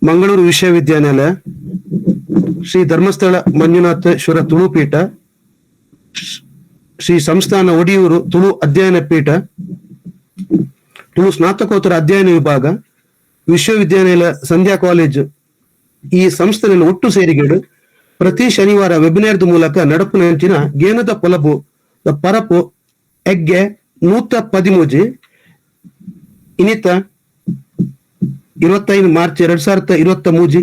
Mangaluru ವಿಶ್ವವಿದ್ಯಾನಿಲಯ, ಶ್ರೀ ಧರ್ಮಸ್ಥಳ ಮಂಜುನಾಥೇಶ್ವರ ತುಳುಪೀಠ, ಶ್ರೀ ಸಂಸ್ಥಾನ ಒಡಿಯೂರು ತುಳು ಅಧ್ಯಯನ ಪೀಠ, ತುಳು ಸ್ನಾತಕೋತ್ತರ ಅಧ್ಯಯನ ವಿಭಾಗ, ವಿಶ್ವವಿದ್ಯಾನಿಲಯ ಸಂಧ್ಯಾ ಕಾಲೇಜು ಈ ಸಂಸ್ಥೆಯನ್ನು ಒಟ್ಟು ಸೇರಿಗೆಡು ಪ್ರತಿ ಶನಿವಾರ ವೆಬಿನಾರ್ದ ಮೂಲಕ ನಡಪುನಂಚಿನ ಗೇನದ ಪೊಲಬು ಪರಪು ಎಗ್ಗೆ 113 ಇನ್ನಿತ 25 ಮಾರ್ಚ್ 2023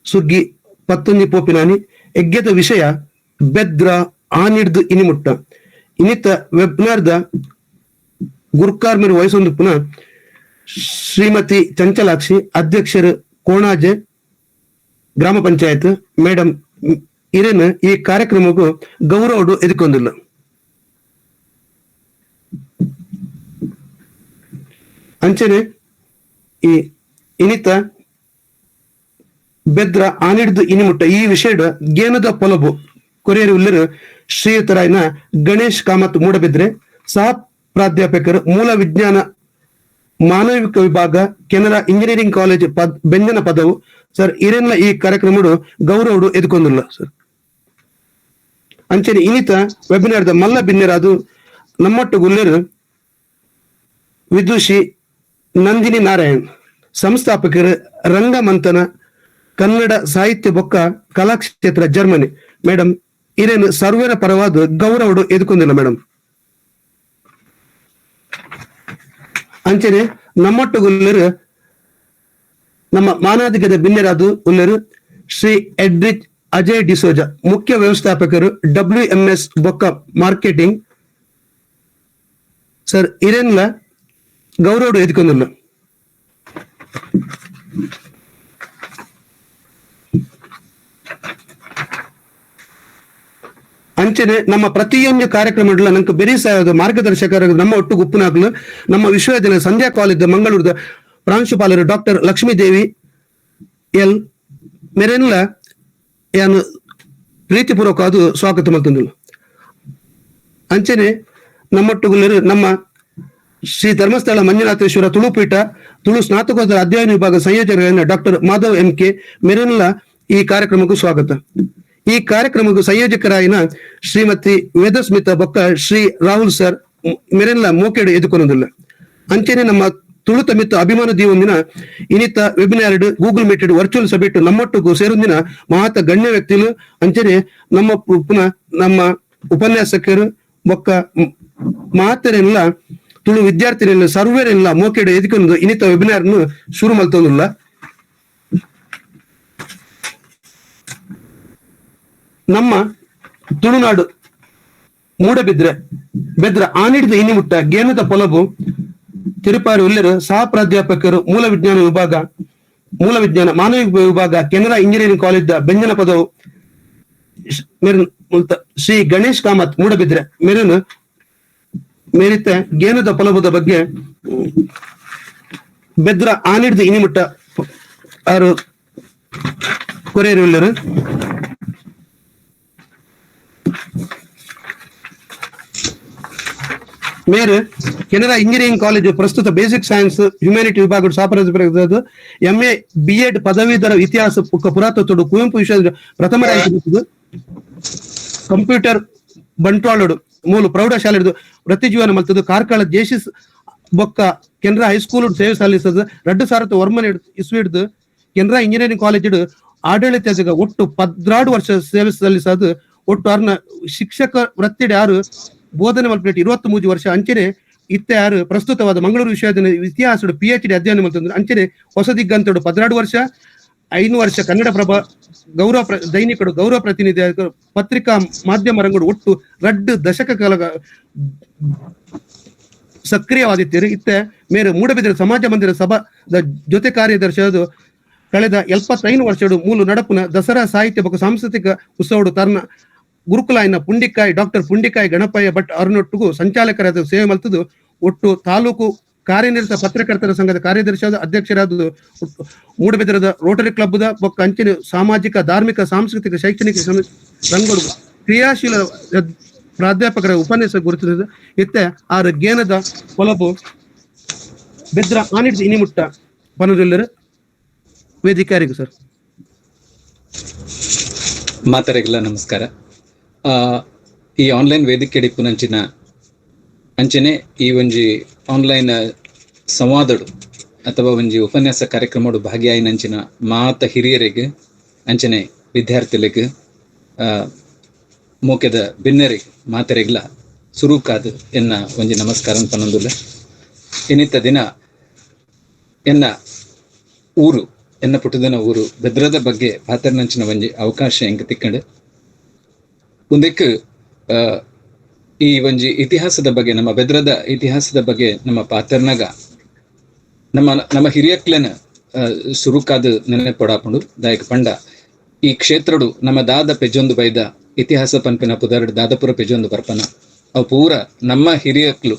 ಸುಗ್ಗಿ 19 ಪೋಪಿನಾನಿ ಎಗ್ಗೆದ ವಿಷಯ ಬೆದ್ರ ಆನಿಡ್ದು ಇನಿಮುಟ್ಟ. ಇನ್ನಿತ ವೆಬ್ನಾರ್ದ ಗುರ್ಕಾರ್ಮೆರ್ ವಯಸ್ಸೊಂದು ಪುನಃ ಶ್ರೀಮತಿ ಚಂಚಲಾಕ್ಷಿ, ಅಧ್ಯಕ್ಷರು ಕೋಣಾಜೆ ಗ್ರಾಮ ಪಂಚಾಯತ್ ಮೇಡಮ್ ಇರೇನು ಈ ಕಾರ್ಯಕ್ರಮಕ್ಕೂ ಗೌರವಡು ಎದುಕೊಂದಿಲ್ಲ. ಅಂಚನೆ ಈ ಇನಿತ ಬೆದ್ರ ಆನಿಡ್ದು ಇನಿಮುಟ್ಟ ಈ ವಿಷಯದ ಗೇನದ ಪೊಲಬು ಕೊರಿಯರ್ ಉಲ್ಲರು ಶ್ರೀಯುತರಾಯನ ಗಣೇಶ್ ಕಾಮತ್ ಮೂಡಬಿದ್ರೆ, ಸಹ ಪ್ರಾಧ್ಯಾಪಕರು, ಮೂಲ ವಿಜ್ಞಾನ ಮಾನವಿಕ ವಿಭಾಗ, ಕೆನರಾ ಇಂಜಿನಿಯರಿಂಗ್ ಕಾಲೇಜ್ ಬೆಂಜನ ಪದವು ಸರ್. ಇರೆನ್ಲ ಈ ಕಾರ್ಯಕ್ರಮಡು ಗೌರವಡು ಎದುಕೊಂದಿಲ್ಲ ಸರ್. ಅಂಚನೆ ಇನಿತ ವೆಬಿನಾರ್ದ ಮಲ್ಲ ಬಿನ್ನೆರಾದು ನಮ್ಮಟ್ಟು ಗುಲ್ಲೆರು ವಿದುಷಿ ನಂದಿನಿ ನಾರಾಯಣ್, ಸಂಸ್ಥಾಪಕರು ರಂಗಮಂಥನ ಕನ್ನಡ ಸಾಹಿತ್ಯ ಬೊಕ್ಕ ಕಲಾಕ್ಷೇತ್ರ ಜರ್ಮನಿ. ಮೇಡಮ್ ಇರೇನು ಸರ್ವರ ಪರವಾದ ಗೌರವಡು ಎದುಕೊಂದಿಲ್ಲ ಮೇಡಮ್. ಅಂಚನೆ ನಮ್ಮಟ್ಟು ಗುಲ್ಲೆರು ನಮ್ಮ ಮಾನಾಧಿಕದ ಬಿನ್ನೆರಾದು ಉಲ್ಲೆರು ಶ್ರೀ ಎಡ್ರಿಚ್ ಅಜಯ್ ಡಿಸೋಜ, ಮುಖ್ಯ ವ್ಯವಸ್ಥಾಪಕರು WMS ಬೊಕ್ಕ ಮಾರ್ಕೆಟಿಂಗ್ ಸರ್. ಇರೇನ್ಲ ಗೌರವಡು ಎದುಕೊಂದಿಲ್ಲ. ಅಂಚನೆ ನಮ್ಮ ಪ್ರತಿಯೊಂದು ಕಾರ್ಯಕ್ರಮ ನಂಗೆ ಬೆರಿ ಸಾಯೋದು ಮಾರ್ಗದರ್ಶಕರ ನಮ್ಮ ಒಟ್ಟು ಗುಪ್ಪುನಾಗ್ಲು ನಮ್ಮ ವಿಶ್ವವಿದ್ಯಾಲಯ ಸಂಧ್ಯಾ ಕಾಲೇಜ್ ಮಂಗಳೂರದ ಪ್ರಾಂಶುಪಾಲರು ಡಾಕ್ಟರ್ ಲಕ್ಷ್ಮೀದೇವಿ ಎಲ್ ಮೆರೆನ್ಲ ಯಾನು ಪ್ರೀತಿಪೂರ್ವಕ ಅದು ಸ್ವಾಗತ ಮಲ್ತೊಂದುಲ್ಲ. ಅಂಚನೆ ನಮ್ಮೊಟ್ಟುಗುಲ್ಲರು ನಮ್ಮ ಶ್ರೀ ಧರ್ಮಸ್ಥಳ ಮಂಜುನಾಥೇಶ್ವರ ತುಳುಪೀಠ ತುಳು ಸ್ನಾತಕೋತ್ತರ ಅಧ್ಯಯನ ವಿಭಾಗ ಸಂಯೋಜಕರಾದ doctor Madhav M K ಮೆರೆನ್ಲ ಈ ಕಾರ್ಯಕ್ರಮಕ್ಕೂ ಸ್ವಾಗತ. ಈ ಕಾರ್ಯಕ್ರಮಕ್ಕೂ ಸಂಯೋಜಕರಾಯಿನ ಶ್ರೀಮತಿ ವೇದಸ್ಮಿತಾ ಬೊಕ್ಕ ಶ್ರೀ ರಾಹುಲ್ ಸರ್ ಮೆರೆನ್ಲ ಮೋಕೆಡು ಎದುಕೊನೊಂದುಲ್ಲ. ಅಂಚನೆ ನಮ್ಮ ತುಳು ತಮಿತ ಅಭಿಮಾನ ದೀವೊಂದಿನ ಇನ್ನಿತ webinar Google meet virtual ಸಭೆಟ್ ನಮ್ಮೊಟ್ಟಿಗೂ ಸೇರೊಂದಿನ ಮಹಾತ ಗಣ್ಯ ವ್ಯಕ್ತಿಲು ಅಂಚನೆ ನಮ್ಮ ಪುನಃ ನಮ್ಮ ಉಪನ್ಯಾಸಕರು ಬೊಕ್ಕ ಮಾತರೆಲ್ಲ ತುಳು ವಿದ್ಯಾರ್ಥಿನೆಲ್ಲ ಸರ್ವೇರೆಲ್ಲ ಮೋಕೆಡು ಎದುಕೊಂದು ಇನ್ನಿತ ವೆಬಿನಾರ್ ಶುರು ಮಲ್ತೊಂದುಲ್ಲ. ನಮ್ಮ ತುಳುನಾಡು ಮೂಡಬಿದ್ರೆ ಬೆದ್ರ ಆನಿಡ್ದು ಇನ್ನಿಮುಟ್ಟ ಗೇನದ ಪೊಲಬು ತಿರುಪಾರಿ ಉಲ್ಲೆರು ಸಹ ಪ್ರಾಧ್ಯಾಪಕರು ಮೂಲ ವಿಜ್ಞಾನ ವಿಭಾಗ ಮೂಲ ವಿಜ್ಞಾನ ಮಾನವಿಕ ವಿಭಾಗ ಕೆನರಾ ಇಂಜಿನಿಯರಿಂಗ್ ಕಾಲೇಜ್ ಬೆಂಜನ ಪದವು ಮೇರನ್ ಶ್ರೀ ಗಣೇಶ್ ಕಾಮತ್ ಮೂಡಬಿದ್ರೆ ಮೇರನ್ ಮೇರಿತ ಗೇನದ ಫಲಭದ ಬಗ್ಗೆ ಬೆದ್ರ ಆನಿಡ್ದು ಇನಿಮುಟ್ಟ ಆರು ಕೊರೆಯರು ಉಲ್ಲೆರು. ಮೇರು ಕೆನರಾ ಇಂಜಿನಿಯರಿಂಗ್ ಕಾಲೇಜು ಪ್ರಸ್ತುತ basic science humanity ವಿಭಾಗ ಸಹಪ್ರಾಧ್ಯಾಪಕರಾದ MA B Ed ಪದವೀಧರ ಇತಿಹಾಸ ಪುರಾತತ್ವಡು ಕುವೆಂಪು ವಿಶ್ವ ಪ್ರಥಮ ರ್ಯಾಂಕ್ ಕಂಪ್ಯೂಟರ್ ಬಂಟ್ವಾಳಡು ಮೂಲು ಪ್ರೌಢಶಾಲೆ ವೃತ್ತಿ ಜೀವನ ಮಲ್ತದ್ದು ಕಾರ್ಕಳ ಜೇಸಿಸ್ ಬೊಕ್ಕ ಕೆನರಾ ಹೈಸ್ಕೂಲ್ ಸೇವೆ ಸಲ್ಲಿಸದು 2009 ಇಸ್ವಿಡ್ದು ಕೆನರಾ ಇಂಜಿನಿಯರಿಂಗ್ ಕಾಲೇಜ್ ಆಡಳಿತ ಒಟ್ಟು 14 ವರ್ಷ ಸೇವೆ ಸಲ್ಲಿಸದು ಒಟ್ಟು ಅರ್ನ ಶಿಕ್ಷಕ ವೃತ್ತಿಡ್ ಯಾರು ಬೋಧನೆ ಮಲ್ಪಲೇಟ್ 23 ವರ್ಷ ಅಂಚನೆ ಇತ್ತೆ ಯಾರು ಪ್ರಸ್ತುತವಾದ ಮಂಗಳೂರು ವಿಶ್ವವಿದ್ಯಾಲಯ ಇತಿಹಾಸ PhD ಅಧ್ಯಯನ ಮಲ್ತಂದ್ರೆ ಅಂಚನೆ ಹೊಸ ದಿಗ್ಗಂತಡು 14 ವರ್ಷ 5 ವರ್ಷ ಕನ್ನಡ ಪ್ರಭ ಗೌರವ ದೈನಿಕಡು ಗೌರವ ಪ್ರತಿನಿಧಿ ಪತ್ರಿಕಾ ಮಾಧ್ಯಮ ರಂಗಡು ಒಟ್ಟು 2 ದಶಕ ಕಾಲ ಸಕ್ರಿಯವಾದಿತ್ತೀರಿ. ಇತ್ತೆ ಮೇರೆ ಮೂಡಬಿದ್ರೆ ಸಮಾಜ ಮಂದಿರ ಸಭಾದ ಜೊತೆ ಕಾರ್ಯದರ್ಶಿ ಅದು ಕಳೆದ 75 ವರ್ಷಡು ಮೂಲು ನಡಪುನ ದಸರಾ ಸಾಹಿತ್ಯ ಬೊಕ ಸಾಂಸ್ಕೃತಿಕ ಉತ್ಸವಡು ತರ್ನ ಗುರುಕುಲಾಯಿನ ಪುಂಡಿಕಾಯಿ ಡಾಕ್ಟರ್ ಪುಂಡಿಕಾಯಿ ಗಣಪಯ್ಯ ಭಟ್ ಅವರನ್ನೊಟ್ಟಿಗೂ ಸಂಚಾಲಕರಾದ ಸೇವೆ ಮಲ್ತದು ಒಟ್ಟು ತಾಲೂಕು ಕಾರ್ಯನಿರತ ಪತ್ರಕರ್ತರ ಸಂಘದ ಕಾರ್ಯದರ್ಶಿಯಾದ ಅಧ್ಯಕ್ಷರಾದ ಮೂಡಬಿದ್ರದ ರೋಟರಿ ಕ್ಲಬ್ದ ಬೊಕ್ಕ ಅಂಚಿನ ಸಾಮಾಜಿಕ ಧಾರ್ಮಿಕ ಸಾಂಸ್ಕೃತಿಕ ಶೈಕ್ಷಣಿಕ ರಂಗಡು ಕ್ರಿಯಾಶೀಲ ಪ್ರಾಧ್ಯಾಪಕರ ಉಪನ್ಯಾಸ ಗುರುತಿಸಿದ ಇತ್ತೆ ಆರು ಗೇನದ ಹೊಲಬು ಬೆದ್ರ ಆನಿಡ್ದು ಇನಿಮುಟ್ಟ ಪನದುಲ್ಲರು. ವೇದಿಕೆ ಸರ್. ಮಾತರೆಗೆಲ್ಲ ನಮಸ್ಕಾರ. ಈ ಆನ್ಲೈನ್ ವೇದಿಕೆ ಡಿಪ್ಪುನಂಚಿನ ಅಂಚನೆ ಈ ಒಂಜಿ ಆನ್ಲೈನ್ ಸಂವಾದಡು ಅಥವಾ ಒಂಜಿ ಉಪನ್ಯಾಸ ಕಾರ್ಯಕ್ರಮಡು ಭಾಗಿಯಾಯಿನಂಚಿನ ಮಾತ ಹಿರಿಯರಿಗೆ ಅಂಚನೆ ವಿದ್ಯಾರ್ಥಿಗಳಿಗೆ ಮೋಕೆದ ಬಿನ್ನರಿಗೆ ಮಾತರೆಗ್ಲ ಸುರುಕಾದ ಎನ್ನ ಒಂಜಿ ನಮಸ್ಕಾರ ಪನ್ನೊಂದುಲ್ಲ. ಇನ್ನಿತ್ತ ದಿನ ಎನ್ನ ಊರು, ಎನ್ನ ಪುಟ್ಟದನ ಊರು ಬೆದ್ರದ ಬಗ್ಗೆ ಪಾತ್ರನಂಚಿನ ಒಂಜಿ ಅವಕಾಶ ಎಂಕ್ ತಿಕ್ಕಂಡು ಒಂದಕ್ಕೆ ಈ ಒಂಜಿ ಇತಿಹಾಸದ ಬಗ್ಗೆ, ನಮ್ಮ ಬೆದ್ರದ ಇತಿಹಾಸದ ಬಗ್ಗೆ ನಮ್ಮ ಪಾತ್ರನಾಗ ನಮ್ಮ ನಮ್ಮ ಹಿರಿಯಕ್ಲೆನ ಸುರುಕಾದ ನೆನಪೊಡಾಪುಂಡು. ದಾಯಕ ಪಂಡ ಈ ಕ್ಷೇತ್ರಡು ನಮ್ಮ ದಾದ ಪೆಜೊಂದು ಬೈದ ಇತಿಹಾಸ ಪನ್ಪಿನ ಪುದರ್ಡ್ ದಾದಪುರ ಪೆಜೊಂದು ಬರ್ಪನ ಅವು ಪೂರ ನಮ್ಮ ಹಿರಿಯಕ್ಲು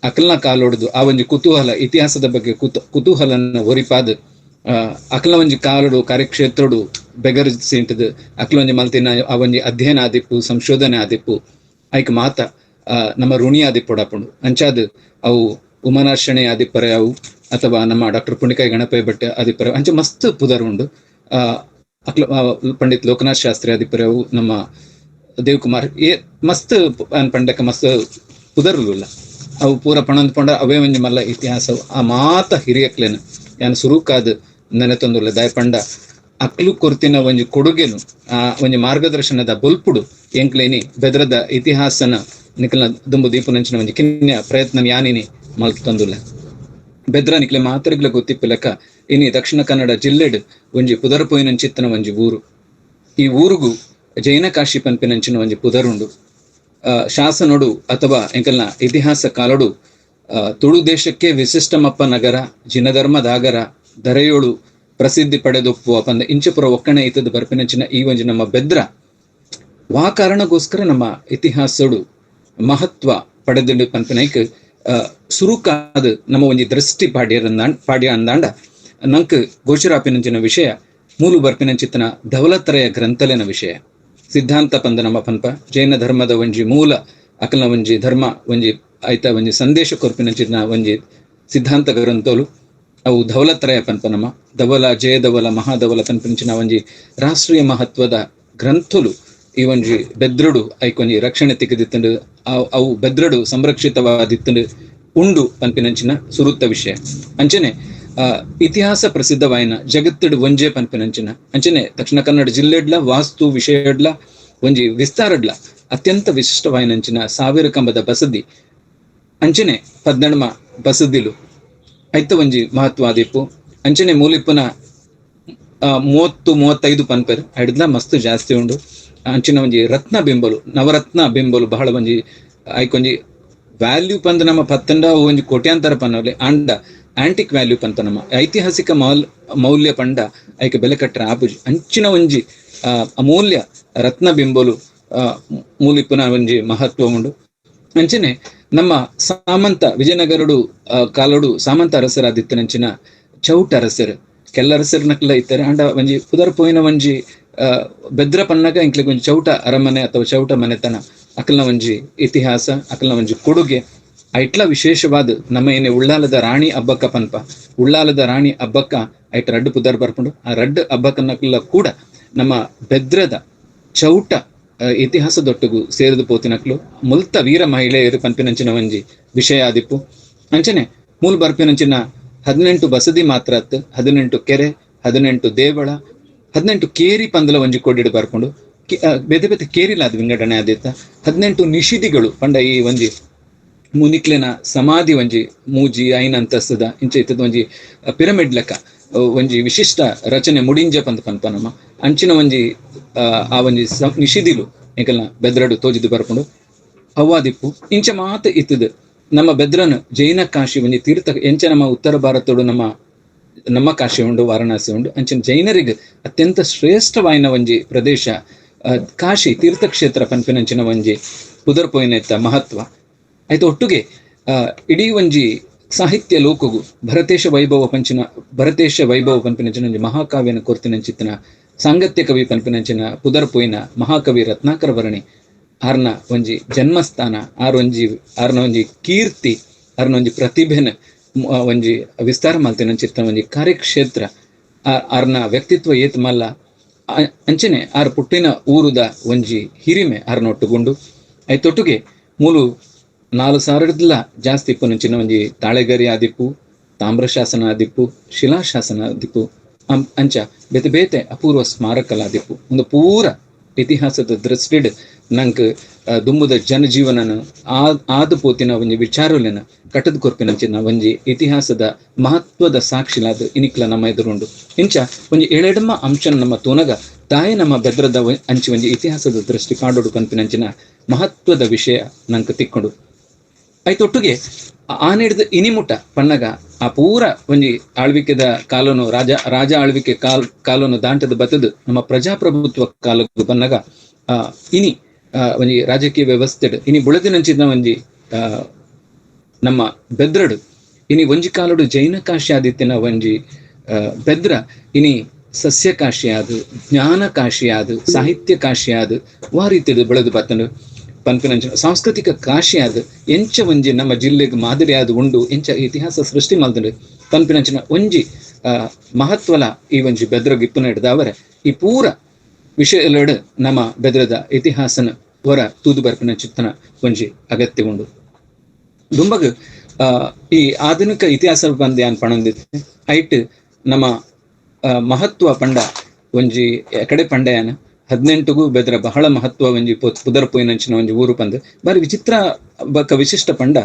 ಅಕಲ್ನ ಕಾಲೊಡ್ದು ಆ ಒಂಜಿ ಕುತೂಹಲ, ಇತಿಹಾಸದ ಬಗ್ಗೆ ಕುತೂಹಲನ ಒರಿಪಾದ ಅಕಲ್ನ ಒಂಜಿ ಕಾಲಡು ಕಾರ್ಯಕ್ಷೇತ್ರಡು ಬೆಗರ್ ಸೀಂಟದು ಅಕ್ಲ ಒಂಜಿ ಮಲ್ತಿನ ಆ ಒಂಜಿ ಅಧ್ಯಯನ ಆದಿಪ್ಪು, ಸಂಶೋಧನೆ ಆದಿಪ್ಪು, ಐಕ್ ಮಾತ ನಮ್ಮ ಋಣಿ ಆದಿಪ್ಪೊಡಾಪುಂಡು. ಅಂಚಾದ ಅವು ಉಮನಾರ್ಷಣೆ ಆದಿಪ್ಪರೆ ಅವು ಅಥವಾ ನಮ್ಮ ಡಾಕ್ಟರ್ ಪುಂಡಿಕಾಯಿ ಗಣಪಯ್ಯ ಭಟ್ ಆದಿಪ್ಪರೆ ಅಂಚೆ ಮಸ್ತ್ ಪುದರ್ ಉಂಡು. ಅಕ್ಲ ಪಂಡಿತ್ ಲೋಕನಾಥ್ ಶಾಸ್ತ್ರಿ ಆದಿಪ್ಪರೆ ಅವು, ನಮ್ಮ ದೇವಕುಮಾರ್ ಏ ಮಸ್ತ್ ಪಂಡಕ ಮಸ್ತ್ ಪುದರ್ಲುಲ್ಲ ಅವು ಪೂರ ಪಣಂದ್ ಪಂಡ ಅವೇ ಒಂಜಿ ಮಲ್ಲ ಇತಿಹಾಸ. ಆ ಮಾತ ಹಿರಿಯಕ್ಲೇನ ಯಾನ್ ಸುರುಕಾದ ನೆನೆತೊಂದುಲ್ಲ. ದಾಯ ಪಂಡ ಅಕ್ಲು ಕೊರ್ತಿನ ಒಂಜಿ ಕೊಡುಗೆನು ಆ ಒಂಜಿ ಮಾರ್ಗದರ್ಶನದ ಬೊಲ್ಪುಡು ಎಂಕ್ಲೇನಿ ಬೆದ್ರದ ಇತಿಹಾಸನ ನಿಕಲ್ನ ದುಂಬು ದೀಪನಂಚಿನ ಒಂಜಿ ಕಿನ್ಯ ಪ್ರಯತ್ನ ಯಾನಿನಿ ಮಲ್ತೊಂದುಲ್ಲ. ಬೆದ್ರ ನಿಕ್ಲೆ ಮಾತರಿಗ್ಲ ಗೊತ್ತಿಪ್ಪಲೆಕ್ಕ ಇನಿ ದಕ್ಷಿಣ ಕನ್ನಡ ಜಿಲ್ಲೆಡ್ ಒಂಜಿ ಪುದರ್ ಪೋಯಿನಂಚಿತ್ತನ ಒಂಜಿ ಊರು. ಈ ಊರುಗು ಜೈನ ಕಾಶಿ ಪನ್ಪಿನಂಚಿನ ಒಂಜಿ ಪುದರುಂಡು. ಶಾಸನೋಡು ಅಥವಾ ಎಂಕಲ್ನ ಇತಿಹಾಸ ಕಾಲಡು ತುಳು ದೇಶಕ್ಕೆ ವಿಶಿಷ್ಟಮಪ್ಪ ನಗರ, ಜಿನಧರ್ಮದಾಗರ, ದರೆಯೋಳು ಪ್ರಸಿದ್ಧಿ ಪಡೆದೊಪ್ಪುವ ಪಂದ ಇಂಚಪುರ ಒಕ್ಕಣೆ ಇತ್ತದ ಬರ್ಪಿನಂಚಿನ ಈ ಒಂಜಿ ನಮ್ಮ ಬೆದ್ರ ವಾ ಕಾರಣಗೋಸ್ಕರ ನಮ್ಮ ಇತಿಹಾಸಡು ಮಹತ್ವ ಪಡೆದುಂಡು ಪನ್ಪಿನೈಕ್ ಸುರುಕಾದ ನಮ್ಮ ಒಂಜಿ ದೃಷ್ಟಿ ಪಾಡ್ಯ ಅಂದಾಂಡ ನಂಕ್ ಗೋಚರಾಪಿನಂಚಿನ ವಿಷಯ ಮೂಲು ಬರ್ಪಿನಂಚಿತ್ತನ ಧವಲತ್ರಯ ಗ್ರಂಥಲೆನ ವಿಷಯ. ಸಿದ್ಧಾಂತ ಪಂದ ನಮ್ಮ ಪನ್ಪ ಜೈನ ಧರ್ಮದ ಒಂಜಿ ಮೂಲ ಅಕಲ್ನ ಒಂಜಿ ಧರ್ಮ ಒಂಜಿ ಆಯ್ತ ಒಂಜಿ ಸಂದೇಶ ಕೊರ್ಪಿನಂಚಿನ ಒಂಜಿ ಸಿದ್ಧಾಂತ ಗ್ರಂಥಲು ಅವು ಧವಲತ್ರಯ ಪನ್ಪ ನಮ್ಮ ಧವಲ, ಜಯಧವಲ, ಮಹಾಧವಲ ಪನ್ಪಿನಂಚಿನ ಒಂಜಿ ರಾಷ್ಟ್ರೀಯ ಮಹತ್ವದ ಗ್ರಂಥಲು ಈ ಒಂಜಿ ಬೆದ್ರಡು ಐಕೊಂಜಿ ರಕ್ಷಣೆ ತಿಕ್ಕದಿತ್ತಂಡು ಅವು ಬೆದ್ರಡು ಸಂರಕ್ಷಿತವಾದಿತ್ತಂಡು ಉಂಡು ಪನ್ಪಿನಂಚಿನ ಸುರುತ್ತ ವಿಷಯ. ಅಂಚನೆ ಇತಿಹಾಸ ಪ್ರಸಿದ್ಧವಾಯಿನ ಜಗತ್ತುಡು ಒಂಜೆ ಪನ್ಪಿನಂಚಿನ ಅಂಚನೆ ದಕ್ಷಿಣ ಕನ್ನಡ ಜಿಲ್ಲೆಡ್ಲ ವಾಸ್ತು ವಿಷಯಡ್ಲ ಒಂಜಿ ವಿಸ್ತಾರಡ್ಲ ಅತ್ಯಂತ ವಿಶಿಷ್ಟವಾಯಿನಂಚಿನ ಸಾವಿರ ಕಂಬದ ಬಸದಿ ಅಂಚನೆ ಪದ್ನಡ್ಮ ಬಸದಿಲು ಐತ ಒಂಜಿ ಮಹತ್ವಾದಿಪ್ಪು. ಅಂಚನೆ ಮೂಲಿಪ್ಪುನ 30-35 ಪನ್ಪೆರ್ ಐಡ್ಲ ಮಸ್ತ್ ಜಾಸ್ತಿ ಉಂಡು. ಅಂಚಿನ ಒಂಜಿ ರತ್ನ ಬಿಂಬಲು, ನವರತ್ನ ಬಿಂಬಲು ಬಹಳ ಒಂಜಿ ಐಕೊಂಜಿ ವ್ಯಾಲ್ಯೂ ಪಂದ್ ನಮ್ಮ ಪತ್ತಂಡ ಒಂಜಿ ಕೋಟ್ಯಾಂತರ ಪನ್ನವಲೆ ಅಂಡ ಆಂಟಿಕ್ ವ್ಯಾಲ್ಯೂ ಪಂತ ನಮ್ಮ ಐತಿಹಾಸಿಕ ಮೌಲ್ಯ ಪಂಡ ಐಕೆ ಬೆಲೆ ಕಟ್ಟರ ಆಪುಜಿ. ಅಂಚಿನ ಒಂಜಿ ಅಮೂಲ್ಯ ರತ್ನ ಬಿಂಬಲು ಮೂಲಿಪ್ಪುನ ಒಂಜಿ ಮಹತ್ವ ಉಂಡು. ಅಂಚನೆ ನಮ್ಮ ಸಾಮಂತ ವಿಜಯನಗರಡು ಕಾಲಡು ಸಾಮಂತ ಅರಸರಾದಿತ್ತನಂಚಿನ ಚೌಟ ಅರಸರು ಕೆಲ್ಲರಸರು ನಕ್ಲ ಇತ್ತಾರೆ. ಅಂಡ ಒಂಜಿ ಪುದರ್ ಪೋಯಿನ ಒಂಜಿ ಬೆದ್ರ ಪನ್ನಗ ಇಂಕ್ಲೆಗ್ ಒಂಜಿ ಚೌಟ ಅರಮನೆ ಅಥವಾ ಚೌಟ ಮನೆತನ ಅಕಲ್ನ ಒಂಜಿ ಇತಿಹಾಸ, ಅಕಲ್ನ ಒಂಜಿ ಕೊಡುಗೆ ಐಟ್ಲ ವಿಶೇಷವಾದ ನಮ್ಮ ಏನೇ ಉಳ್ಳಾಲದ ರಾಣಿ ಅಬ್ಬಕ್ಕ ಪನ್ಪ ಉಳ್ಳಾಲದ ರಾಣಿ ಅಬ್ಬಕ್ಕ ಐಟ್ ರಡ್ಡು ಪುದರ್ ಬರ್ಪುಂಡು. ಆ ರಡ್ಡು ಅಬ್ಬಕ್ಕನಕ್ಲ ಕೂಡ ನಮ್ಮ ಬೆದ್ರದ ಚೌಟ ಇತಿಹಾಸದೊಟ್ಟಿಗೂ ಸೇರಿದು ಪೋತಿನಕ್ಲು ಮುಲ್ತ ವೀರ ಮಹಿಳೆಯರು ಪನ್ಪಿನಂಚಿನ ಒಂಜಿ ವಿಷಯ ಆದಿಪ್ಪು. ಅಂಚನೆ ಮೂಲ ಬರ್ಪಿನಂಚಿನ 18 ಬಸದಿ ಮಾತ್ರ ಅತ್ತು, 18 ಕೆರೆ, 18 ದೇವಳ, 18 ಕೇರಿ ಪಂದಲ ಒಂಜಿ ಕೊಡಿಡು ಬರ್ಕೊಂಡು ಬೇತೆ ಬೇತೆ ಕೇರಿಲಾದ ವಿಂಗಡಣೆ ಆದಿತ್ತ. 18 ನಿಷಿದಿಗಳು ಪಂಡ ಈ ಒಂಜಿ ಮುನಿಕ್ಲೆನ ಸಮಾಧಿ ಒಂಜಿ ಮೂಜಿ ಐನ ಅಂತಸ್ತದ ಇಂಚ ಇತ್ತದ ಒಂಜಿ ಪಿರಮಿಡ್ ಲೆಕ್ಕ ಒಂಜಿ ವಿಶಿಷ್ಟ ರಚನೆ ಮುಡಿಂಜ ಪಂದ ಪನ್ಪ ನಮ್ಮ ಅಂಚಿನ ಒಂಜಿ ಆ ಒಂಜಿ ನಿಷಿದಿಲು ಎಂಕಲ್ನ ಬೆದ್ರಡು ತೋಜಿದು ಬರ್ಕೊಂಡು ಅವ್ವಾದಿಪ್ಪು. ಇಂಚ ಮಾತ ಇತ್ತದ ನಮ್ಮ ಬೆದ್ರನ್ ಜೈನ ಕಾಶಿ ಒಂಜಿ ತೀರ್ಥ ಎಂಚ ನಮ್ಮ ಉತ್ತರ ಭಾರತಡು ನಮ್ಮ ನಮ್ಮ ಕಾಶಿ ಉಂಡು, ವಾರಣಾಸಿ ಉಂಡು. ಅಂಚಿನ ಜೈನರಿಗೆ ಅತ್ಯಂತ ಶ್ರೇಷ್ಠವಾಯಿನ ಒಂಜಿ ಪ್ರದೇಶ ಕಾಶಿ ತೀರ್ಥಕ್ಷೇತ್ರ ಪನ್ಪಿನಂಚಿನ ಒಂಜಿ ಪುದರ್ ಪೋಯಿನೆತ್ತ ಮಹತ್ವ ಆಯ್ತು. ಒಟ್ಟುಗೆ ಇಡೀ ಒಂಜಿ ಸಾಹಿತ್ಯ ಲೋಕಗು ಭರತೇಶ ವೈಭವ ಪಂಚಿನ ಭರತೇಶ ವೈಭವ ಪನ್ಪಿನಂಚಿನ ಒಂಜಿ ಮಹಾಕಾವ್ಯನ ಕೊರ್ತಿನಂಚಿತ್ತನ ಸಾಂಗತ್ಯ ಕವಿ ಪನ್ಪಿನಂಚಿನ ಪುದರ್ ಪೋಯಿನ ಮಹಾಕವಿ ರತ್ನಾಕರ ವರ್ಣಿ ಆರ್ನ ಒಂಜಿ ಜನ್ಮಸ್ಥಾನ, ಆರ್ ಒಂಜಿ ಆರ್ನ ಒಂಜಿ ಕೀರ್ತಿ, ಆರ್ನ ಒಂಜಿ ಪ್ರತಿಭೆನ ಒಂಜಿ ವಿಸ್ತಾರ ಮಲ್ತಿನಂಚಿತ್ತನ ಒಂಜಿ ಕಾರ್ಯಕ್ಷೇತ್ರ ಆರ್ನ ವ್ಯಕ್ತಿತ್ವ ಏತ್ ಮಲ್ಲ ಅಂಚನೆ ಆರ್ ಪುಟ್ಟಿನ ಊರುದ ಒಂಜಿ ಹಿರಿಮೆ ಆರ್ನ ಒಟ್ಟುಗುಂಡು. ಐತೊಟ್ಟುಗೆ ಮೂಲು 4000 ಜಾಸ್ತಿ ಇಪ್ಪುನಂಚಿನ ಒಂಜಿ ತಾಳೆಗರಿ ಆದಿಪ್ಪು, ತಾಮ್ರಶಾಸನ ಆದಿಪ್ಪು, ಶಿಲಾಶಾಸನ ಆದಿಪ್ಪು, ಅಂಚ ಬೇತೆ ಬೇತೆ ಅಪೂರ್ವ ಸ್ಮಾರಕಲ ಆದಿಪ್ಪು. ಒಂದು ಪೂರ ಇತಿಹಾಸದ ದೃಷ್ಟಿಡ್ ನಂಕ್ ದುಂಬುದ ಜನಜೀವನನ ಆದು ಪೋತಿನ ಒಂಜಿ ವಿಚಾರಲೆನ ಕಟದ ಕೊರ್ಪಿನಂಚಿನ ಒಂಜಿ ಇತಿಹಾಸದ ಮಹತ್ವದ ಸಾಕ್ಷಿಲಾದ ಇನಿಕ್ಲ ನಮ್ಮ ಎದುರುಂಡು. ಇಂಚ ಒಂಜಿ ಏಳೆಡಮ್ಮ ಅಂಶನ ನಮ್ಮ ತೂನಗ ತಾಯಿ ನಮ್ಮ ಬೆದ್ರದ ಅಂಚಿ ಒಂಜಿ ಇತಿಹಾಸದ ದೃಷ್ಟಿ ಪಾಡೋಡು ಪನ್ಪಿನಂಚಿನ ಮಹತ್ವದ ವಿಷಯ ನಂಗೆ ತಿಕ್ಕೊಂಡು. ಐತೊಟ್ಟುಗೆ ಆನಿಡ್ದು ಇನಿಮುಟ ಪನ್ನಗ ಆ ಪೂರ ಒಂಜಿ ಆಳ್ವಿಕೆದ ಕಾಲನು ರಾಜ ರಾಜ ಆಳ್ವಿಕೆ ಕಾಲನು ದಾಂಟದ ಬತ್ತದು ನಮ್ಮ ಪ್ರಜಾಪ್ರಭುತ್ವ ಕಾಲಕ್ಕೆ ಪನ್ನಗ ಇನಿ ಒಂಜಿ ರಾಜಕೀಯ ವ್ಯವಸ್ಥೆ ಇನಿ ಬುಳದಿನಂಚಿನ ಒಂಜಿ ನಮ್ಮ ಬೆದ್ರಡು ಇನಿ ಒಂಜಿ ಕಾಲಡು ಜೈನ ಕಾಶಿ ಆದಿತ್ತಿನ ಒಂಜಿ ಬೆದ್ರ ಇನಿ ಸಸ್ಯ ಕಾಶಿಯಾದ, ಜ್ಞಾನ ಕಾಶಿಯಾದ, ಸಾಹಿತ್ಯ ಕಾಶಿಯಾದ ವಾ ರೀತಿಯಲ್ಲಿ ಬೆಳೆದು ಬತ್ತನು ಪನ್ಪಿನಂಚಿನ ಸಾಂಸ್ಕೃತಿಕ ಕಾಶಿಯಾದ ಎಂಚ ಒಂಜಿ ನಮ್ಮ ಜಿಲ್ಲೆಗೆ ಮಾದರಿಯಾದ ಉಂಡು, ಎಂಚ ಇತಿಹಾಸ ಸೃಷ್ಟಿ ಮಲ್ತಂಡು ಪನ್ಪಿನಂಚಿನ ಒಂಜಿ ಮಹತ್ವಲ ಈ ಒಂಜಿ ಬೆದ್ರಗ್ ಇಪ್ಪುನ ಹಿಡ್ದವರೆ ಈ ಪೂರ ವಿಷಯಲೆಡು ನಮ್ಮ ಬೆದ್ರದ ಇತಿಹಾಸನ ಹೊರ ತೂದು ಬರ್ಪಿನ ಚಿತ್ತನ ಒಂಜಿ ಅಗತ್ಯ ಉಂಡು. ದುಂಬಗ್ ಈ ಆಧುನಿಕ ಇತಿಹಾಸ ಬಂದು ಯಾನ್ ಪಣಂದಿತ್ತೆ ಐಟ್ ನಮ್ಮ ಮಹತ್ವ ಪಂಡ ಒಂಜಿ ಕಡೆ ಪಂಡಯಾನ 18ಗೂ ಬೆದ್ರ ಬಹಳ ಮಹತ್ವ ಒಂಜಿ ಪುದರ್ ಪೋಯಿನಂಚಿನ ಒಂಜಿ ಊರು ಪಂದ್ ಬಾರಿ ವಿಚಿತ್ರ ಬಕ ವಿಶಿಷ್ಟ ಪಂಡ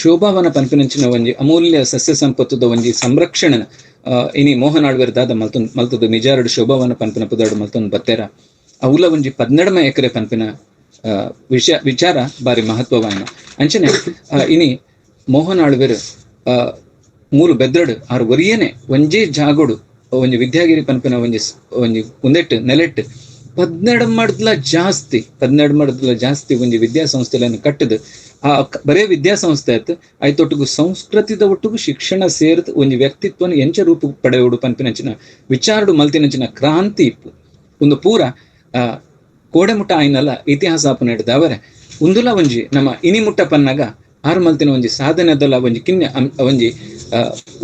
ಶೋಭಾವನ ಪನ್ಪಿನಂಚಿನ ಒಂಜಿ ಅಮೂಲ್ಯ ಸಸ್ಯ ಸಂಪತ್ತುದ ಒಂಜಿ ಸಂರಕ್ಷಣೆ ಇನಿ ಮೋಹನ್ ಆಳ್ವೆರ್ ದಾದ ಮಲ್ತೊಂದು ಮಲ್ತದ ಮಿಜಾರಡು ಶೋಭಾವನ ಪನ್ಪಿನ ಪುದರ್ಡು ಮಲ್ತೊಂದು ಬತ್ತೇರ ಅವುಲ ಒಂಜಿ 12 ಎಕರೆ ಪನ್ಪಿನ ವಿಷಯ ವಿಚಾರ ಬಾರಿ ಮಹತ್ವವಾಯಿನ. ಅಂಚನೆ ಇನಿ ಮೋಹನ್ ಆಳ್ವೆರ್ ಮೂಲು ಬೆದ್ರಡು ಆರು ಒರಿಯೇನೆ ಒಂಜೇ ಜಾಗೋಡು ಒಂಜಿ ವಿದ್ಯಾಗಿರಿ ಪನ್ಪಿನ ಒಂಜಿ ಒಂಜಿ ಉಂದೆಟ್ಟು ನೆಲೆಟ್ಟು 12 ಮಡ್ದಲ ಜಾಸ್ತಿ 12 ಮಡ್ದಲ ಜಾಸ್ತಿ ಒಂಜಿ ವಿದ್ಯಾಸಂಸ್ಥೆಗಳನ್ನು ಕಟ್ಟದು ಆ ಬರೇ ವಿದ್ಯಾಸಂಸ್ಥೆ ಆಯ್ತು ಆಯ್ತೊಟ್ಟಿಗೂ ಸಂಸ್ಕೃತಿದ ಒಟ್ಟಿಗೂ ಶಿಕ್ಷಣ ಸೇರಿದ ಒಂಜಿ ವ್ಯಕ್ತಿತ್ವನ ಎಂಚ ರೂಪ ಪಡೆಯೋಡು ಪನ್ಪಿನಂಚಿನ ವಿಚಾರಡು ಮಲ್ತಿನಂಚಿನ ಕ್ರಾಂತಿ ಇಪ್ಪು. ಒಂದು ಪೂರ ಕೋಡೆಮುಟ್ಟ ಆಯ್ನಲ್ಲ ಇತಿಹಾಸ ಅಪ್ಪನ ಹಿಡ್ದವರೆ ಉಂದುಲ ಒಂಜಿ ನಮ್ಮ ಇನಿಮುಟ್ಟ ಪನ್ನಾಗ ಆರು ಮಲ್ತಿನ ಒಂಜಿ ಸಾಧನೆದಲ್ಲ ಒಂಜಿ ಕಿನ್ಯ ಒಂಜಿ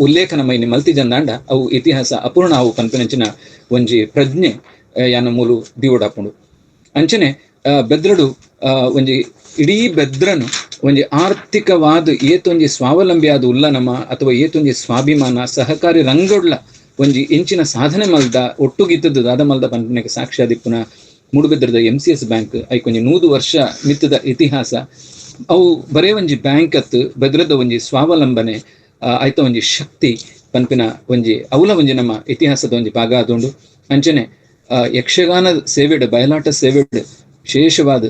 ಉಲ್ಲೇಖ ನಮ್ಮ ಇನಿ ಮಲ್ತಿ ಜಂದಾಂಡ ಅವು ಇತಿಹಾಸ ಅಪೂರ್ಣ ಅವು ಪನ್ಪಿನಂಚಿನ ಒಂಜಿ ಪ್ರಜ್ಞೆ ಯಾನ ಮೂಲು ದಿವಡಾಪುಂಡು. ಅಂಚನೆ ಬೆದ್ರಡು ಒಂಜಿ ಇಡೀ ಬೆದ್ರನು ಒಂಜಿ ಆರ್ಥಿಕವಾದ ಏತೊಂಜಿ ಸ್ವಾವಲಂಬಿ ಆದ ಉಲ್ಲ ನಮ್ಮ ಅಥವಾ ಏತೊಂಜಿ ಸ್ವಾಭಿಮಾನ ಸಹಕಾರಿ ರಂಗೊಡ್ಲ ಒಂಜಿ ಇಂಚಿನ ಸಾಧನೆ ಮಲ್ದ ಒಟ್ಟುಗಿತ್ತದ್ದು ದಾದ ಮಲ್ದ ಪನ್ಪಿನಕ್ಕೆ ಸಾಕ್ಷ್ಯಾದಿಪ್ಪುನ ಮೂಡುಬೆದ್ರದ MCS bank ಐಕೊಂಜಿ 100 ವರ್ಷ ಮಿತ್ತದ ಇತಿಹಾಸ. ಅವು ಬರೇ ಒಂಜಿ ಬ್ಯಾಂಕ್ ಅತ್ತು ಬೆದ್ರದ ಒಂಜಿ ಸ್ವಾವಲಂಬನೆ ಆಯ್ತ ಒಂಜಿ ಶಕ್ತಿ ಪನ್ಪಿನ ಒಂಜಿ ಅವಲ ಒಂಜಿ ನಮ್ಮ ಇತಿಹಾಸದ ಒಂಜಿ ಭಾಗ ಆದುಂಡು. ಅಂಚನೆ ಯಕ್ಷಗಾನ ಸೇವೆಡ್ ಬಯಲಾಟ ಸೇವೆಡ್ ವಿಶೇಷವಾದ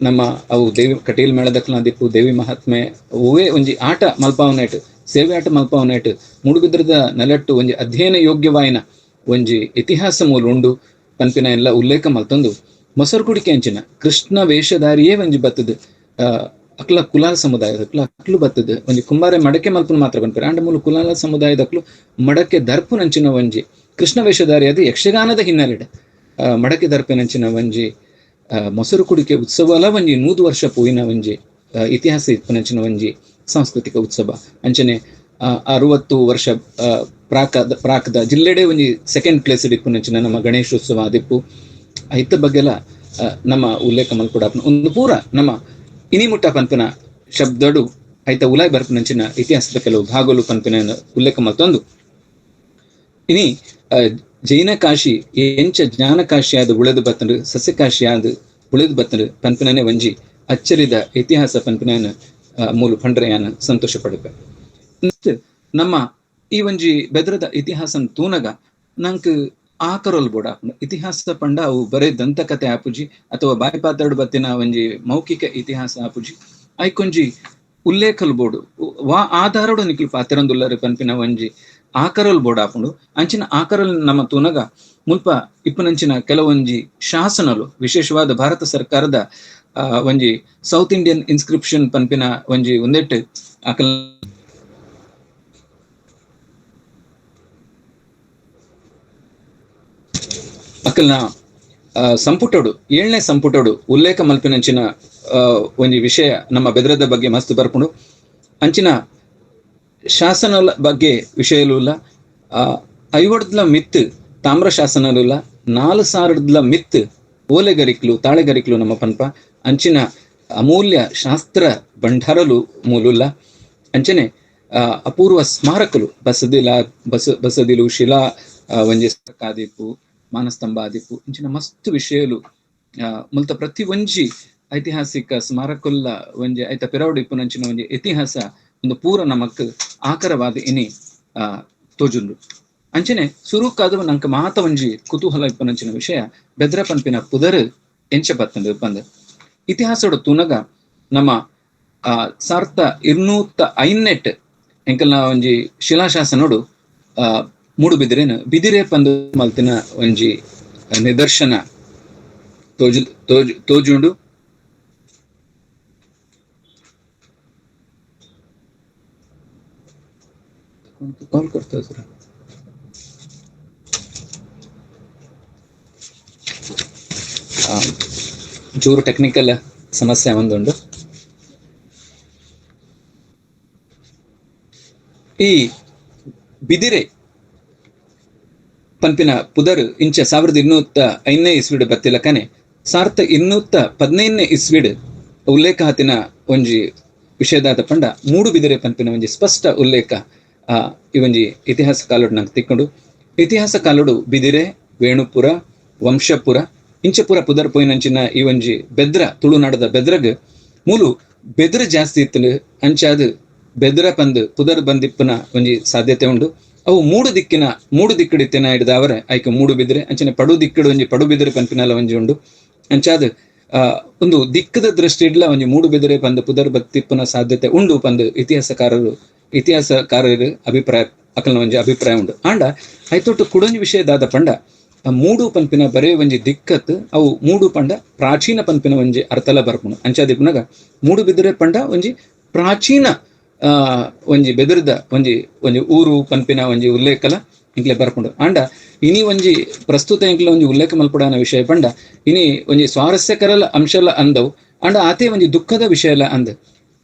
ನಮ್ಮ ಅವು ದೇವಿ ಕಟೀಲ್ ಮೇಳದಕ್ಲಾದಿಪ್ಪು ದೇವಿ ಮಹಾತ್ಮೆ ಹೂವೇ ಒಂಜಿ ಆಟ ಮಲ್ಪಾವನೇಟ್ ಸೇವೆ ಆಟ ಮಲ್ಪಾವನೇಟ್ ಮೂಡುಬಿದ್ರದ ನೆಲೆಟ್ಟು ಒಂಜಿ ಅಧ್ಯಯನ ಯೋಗ್ಯವಾಯಿನ ಒಂಜಿ ಇತಿಹಾಸ ಮೂಲ ಉಂಡು ಪನ್ಪಿನ ಎಲ್ಲ ಉಲ್ಲೇಖ ಮಲ್ತೊಂದು ಮೊಸರು ಕುಡಿಕೆ ಅಂಚಿನ ಕೃಷ್ಣ ವೇಷಧಾರಿಯೇ ಒಂಜಿ ಬತ್ತದ ಅಕ್ಲ ಕುಲಾಲ ಸಮುದಾಯದ ಅಕ್ಲ ಅಕ್ಲು ಬತ್ತದ ಒಂಜಿ ಕುಂಬಾರೆ ಮಡಕೆ ಮಲ್ಪನ ಮಾತ್ರ ಪನ್ಪೆರ್ ಆಂಡ ಮೂಲು ಕುಲಾಲ ಸಮುದಾಯದ ಅಕ್ಲು ಮಡಕೆ ದರ್ಪುನಂಚಿನ ಒಂಜಿ ಕೃಷ್ಣ ವೇಷಧಾರಿ ಅದು ಯಕ್ಷಗಾನದ ಹಿನ್ನೆಲೆಡ್ ಮಡಕೆ ದರ್ಪಿನಂಚಿನ ಒಂಜಿ ಮೊಸರು ಕುಡಿಕೆ ಉತ್ಸವ ಅಲ ಒಂಜಿ 100 ವರ್ಷ ಪೋಯಿನ ಒಂಜಿ ಇತಿಹಾಸ ಇಪ್ಪುನಂಚಿನ ಒಂಜಿ ಸಾಂಸ್ಕೃತಿಕ ಉತ್ಸವ. ಅಂಚನೆ 60 ವರ್ಷ ಪ್ರಾಕದ ಜಿಲ್ಲೆಡೆ ಒಂಜಿ ಸೆಕೆಂಡ್ ಪ್ಲೇಸ್ ಇಪ್ಪುನಂಚಿನ ನಮ್ಮ ಗಣೇಶೋತ್ಸವ ಆದಿಪ್ಪು. ಐತ ಬಗ್ಗೆಲ ನಮ್ಮ ಉಲ್ಲೇಖ ಮಲ್ಪುಡ ಒಂದು ಪೂರ ನಮ್ಮ ಇನಿಮುಟ್ಟ ಪನ್ಪಿನ ಶಬ್ದಡು ಐತ ಉಲಾಯ್ ಬರ್ಪಿನಂಚಿನ ಇತಿಹಾಸದ ಕೆಲವು ಭಾಗಲು ಪನ್ಪಿನ ಉಲ್ಲೇಖ ಮಲ್ತೊಂದು ಇನಿ ಜೈನ ಕಾಶಿ ಎಂಚ ಜ್ಞಾನ ಕಾಶಿಯಾದ ಉಳೆದು ಬತ್ತಂಡು ಸಸ್ಯಕಾಶಿಯಾದ ಉಳೆದು ಬತ್ತಂಡು ಪನ್ಪಿನೇ ಒಂಜಿ ಅಚ್ಚರಿದ ಇತಿಹಾಸ ಪನ್ಪಿನ ಮೂಲು ಪಂಡ್ರೆಯಾನ ಸಂತೋಷ ಪಡುಪೆ. ನಮ್ಮ ಈ ಒಂಜಿ ಬೆದ್ರದ ಇತಿಹಾಸ ತೂನಗ ನಂಕ್ ಆಕರಲ್ ಬೋಡ ಇತಿಹಾಸ ಪಂಡ ಅವು ಬರೇ ದಂತಕತೆ ಆಪುಜಿ ಅಥವಾ ಬಾಯಿಪಾತರಡು ಬತ್ತಿನ ಒಂಜಿ ಮೌಖಿಕ ಇತಿಹಾಸ ಆಪುಜಿ ಐಕೊಂಜಿ ಉಲ್ಲೇಖಲ್ ಬೋಡು ವಾ ಆಧಾರಡು ನಿಕ್ಲು ಪಾತಿರಂದುಲ್ಲರು ಪನ್ಪಿನ ಒಂಜಿ ಆಕರಲ್ ಬೋರ್ಡ್ ಆಪುಂಡು. ಅಂಚಿನ ಆಕರಲ್ ನಮ್ಮ ತೂನಗ ಮುಲ್ಪ ಇಪ್ಪುನಂಚಿನ ಕೆಲವೊಂಜಿ ಶಾಸನಲು ವಿಶೇಷವಾದ ಭಾರತ ಸರ್ಕಾರದ ಒಂಜಿ south Indian inscription ಪನ್ಪಿನ ಒಂಜಿ ಒಂದೆಟ್ಟು ಅಕಲ್ ಅಕಲ್ನ ಸಂಪುಟಡು 7ನೇ ಸಂಪುಟಡು ಉಲ್ಲೇಖ ಮಲ್ಪಿನಂಚಿನ ಒಂಜಿ ವಿಷಯ ನಮ್ಮ ಬೆದ್ರದ ಬಗ್ಗೆ ಮಸ್ತ್ ಬರ್ಪುಂಡು. ಅಂಚಿನ ಶಾಸನ ಬಗ್ಗೆ ವಿಷಯಲುಲ್ಲ ಐವಡ್ಲ ಮಿತ್ತು ತಾಮ್ರ ಶಾಸನಲುಲ 4000 ಮಿತ್ತು ಓಲೆಗರಿಕ್ಲು ತಾಳೆಗರಿಕ್ಲು ನಮ್ಮ ಪನ್ಪ ಅಂಚಿನ ಅಮೂಲ್ಯ ಶಾಸ್ತ್ರ ಭಂಡಾರಲು ಮೂಲುಲ್ಲ. ಅಂಚನೆ ಅಪೂರ್ವ ಸ್ಮಾರಕಲು ಬಸದಿಲ ಬಸದಿಲು ಶಿಲಾ ಒಂಜಿ ಕಾದಿಪ್ಪು ಮಾನಸ್ತಂಭ ಆದಿಪ್ಪು ಇಂಚಿನ ಮಸ್ತ್ ವಿಷಯಲು ಮುಲ್ತ ಪ್ರತಿ ಒಂಜಿ ಐತಿಹಾಸಿಕ ಸ್ಮಾರಕುಲ್ಲ ಒಂಜಿ ಐತ ಪಿರವಡು ಇಪ್ಪುನಂಚಿನ ಒಂಜಿ ಇತಿಹಾಸ ಒಂದು ಪೂರ ನಮಕ್ ಆಕರವಾದ ಇನಿ ತೋಜುಂಡು. ಅಂಚನೆ ಸುರುಕಾದ ನಂಕ ಮಾತ ಒಂಜಿ ಕುತೂಹಲ ಇಪ್ಪುನಂಚಿನ ವಿಷಯ ಬೆದ್ರ ಪನ್ಪಿನ ಪುದರ್ ಎಂಚ ಬತ್ತಂಡು ಪಂದ ಇತಿಹಾಸಡು ತುನಗ ನಮ್ಮ 1208 ಎಂಕಲ್ನ ಒಂಜಿ ಶಿಲಾಶಾಸನೋಡು ಮೂಡು ಬಿದಿರೇನು ಬಿದಿರೆ ಪಂದು ಮಲ್ತಿನ ಒಂಜಿ ನಿದರ್ಶನ ತೋಜು ತೋಜು ತೋಜುಂಡು. ಕಾಲ್ ಕೊಡ್ತಾ ಸರ್. ಚೂರು ಟೆಕ್ನಿಕಲ್ ಸಮಸ್ಯೆ ಒಂದುಂಡು. ಈ ಬಿದಿರೆ ಪನ್ಪಿನ ಪುದರ್ ಇಂಚ 1205ನೇ ಇಸ್ವಿಡ್ ಬತ್ತಿಲಕನೆ 1215ನೇ ಇಸ್ವಿಡ್ ಉಲ್ಲೇಖ ಹತ್ತಿನ ಒಂಜಿ ವಿಷಯದಾದ ಪಂಡ ಮೂಡು ಬಿದಿರೆ ಪನ್ಪಿನ ಒಂಜಿ ಸ್ಪಷ್ಟ ಉಲ್ಲೇಖ ಈ ಒಂಜಿ ಇತಿಹಾಸ ಕಾಲೋಡು ನಂಗೆ ತಿಕ್ಕೊಂಡು. ಇತಿಹಾಸ ಕಾಲೋಡು ಬಿದಿರೆ, ವೇಣುಪುರ, ವಂಶಪುರ ಇಂಚಪುರ ಪುದರ್ ಪೋಯಿನಂಚಿನ ಈ ಒಂಜಿ ಬೆದ್ರ ತುಳುನಾಡದ ಬೆದ್ರಗ್ ಮೂಲು ಬೆದ್ರ ಜಾಸ್ತಿ ಇತ್ತು ಅಂಚಾದ ಬೆದ್ರ ಪಂದ್ ಪುದರ್ ಬಂದಿಪ್ಪನ ಒಂಜಿ ಸಾಧ್ಯತೆ ಉಂಡು. ಅವು ಮೂಡು ದಿಕ್ಕಿನ ಮೂಡು ದಿಕ್ಕಡಿತ್ತಿನ ಹಿಡಿದ ಅವರೆ ಐಕೆ ಮೂಡು ಬಿದಿರೆ ಅಂಚನೆ ಪಡು ದಿಕ್ಕಡು ಒಂಜಿ ಪಡು ಬಿದಿರೆ ಪನ್ಪಿನಲ ಒಂಜಿ ಉಂಡು. ಅಂಚಾದ ಒಂದು ದಿಕ್ಕದ ದೃಷ್ಟಿ ಇಡ್ಲ ಒಂಜಿ ಮೂಡು ಬಿದಿರೆ ಪಂದ್ ಪುದರ್ ಬತ್ತಿಪ್ಪನ ಸಾಧ್ಯತೆ ಉಂಡು ಪಂದ್ ಇತಿಹಾಸಕಾರರು ಅಭಿಪ್ರಾಯ ಅಕಲ್ನ ಒಂಜಿ ಅಭಿಪ್ರಾಯ ಉಂಡು. ಆಂಡ ಐತೊಟ್ಟು ಕುಡೊಂಜಿ ವಿಷಯದಾದ ಪಂಡ ಮೂಡು ಪನ್ಪಿನ ಬರೇ ಒಂಜಿ ದಿಕ್ಕತ್ ಅವು ಮೂಡು ಪಂಡ ಪ್ರಾಚೀನ ಪನ್ಪಿನ ಒಂಜಿ ಅರ್ಥಲ ಬರ್ಪುಂಡು. ಅಂಚಾದಿಪ್ಪುನಗ ಮೂಡು ಬಿದಿರೆ ಪಂಡ ಒಂಜಿ ಪ್ರಾಚೀನ ಒಂಜಿ ಬೆದರದ ಒಂಜಿ ಒಂಜಿ ಊರು ಪನ್ಪಿನ ಒಂಜಿ ಉಲ್ಲೇಖಲ ಇಂಕ್ಲೆ ಬರ್ಪುಂಡು. ಆಂಡ ಇನಿ ಒಂಜಿ ಪ್ರಸ್ತುತ ಇಂಕ್ಲೆ ಒಂಜಿ ಉಲ್ಲೇಖ ಮಲ್ಪಡಾನ ವಿಷಯ ಪಂಡ ಇನಿ ಒಂಜಿ ಸ್ವಾರಸ್ಯಕರಲ ಅಂಶಲ ಅಂದವು ಆಂಡ ಆತೆ ಒಂಜಿ ದುಃಖದ ವಿಷಯಲ ಅಂದ.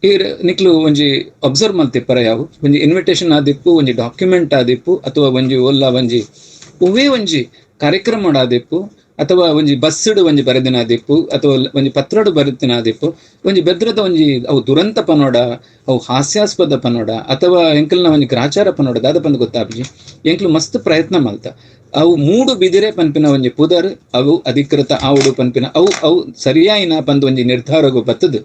ಈ ನಿಕ್ಲು ಒಂಜಿ ಅಬ್ಸರ್ವ್ ಮಲ್ತಿಪ್ಪರ ಯಾವು ಒಂಜಿ ಇನ್ವಿಟೇಷನ್ ಆದಿಪ್ಪು, ಒಂಜಿ ಡಾಕ್ಯುಮೆಂಟ್ ಆದಿಪ್ಪು, ಅಥವಾ ಒಂಜಿ ಒಲ್ಲ ಒಂಜಿ ಉವೇ ಒಂಜಿ ಕಾರ್ಯಕ್ರಮ ಆದಿಪ್ಪು, ಅಥವಾ ಒಂಜಿ ಬಸ್ಸುಡು ಒಂಜಿ ಬರೆದಿನ ಆದಿಪ್ಪು, ಅಥವಾ ಒಂಜಿ ಪತ್ರಡು ಬರೆದಿನ ಆದಿಪ್ಪು, ಒಂಜಿ ಬೆದ್ರದ ಒಂಜಿ ಅವು ದುರಂತ ಪನೋಡ, ಅವು ಹಾಸ್ಯಾಸ್ಪದ ಪನೋಡ, ಅಥವಾ ಎಂಕಲ್ನ ಒಂಜಿ ಗ್ರಾಚಾರ ಪನೋಡ ದಾದ ಪಂದ್ ಗೊತ್ತಾಪಜಿ. ಎಂಕ್ಲು ಮಸ್ತ್ ಪ್ರಯತ್ನ ಮಲ್ತ ಅವು ಮೂಡು ಬಿದಿರೆ ಪನ್ಪಿನ ಒಂಜಿ ಪುದರ್ ಅವು ಅಧಿಕೃತ ಆವುಡು ಪನ್ಪಿನ ಅವು ಅವು ಸರಿಯಾಯಿನ ಪಂದ್ ಒಂಜಿ ನಿರ್ಧಾರಗು ಬತ್ತದು.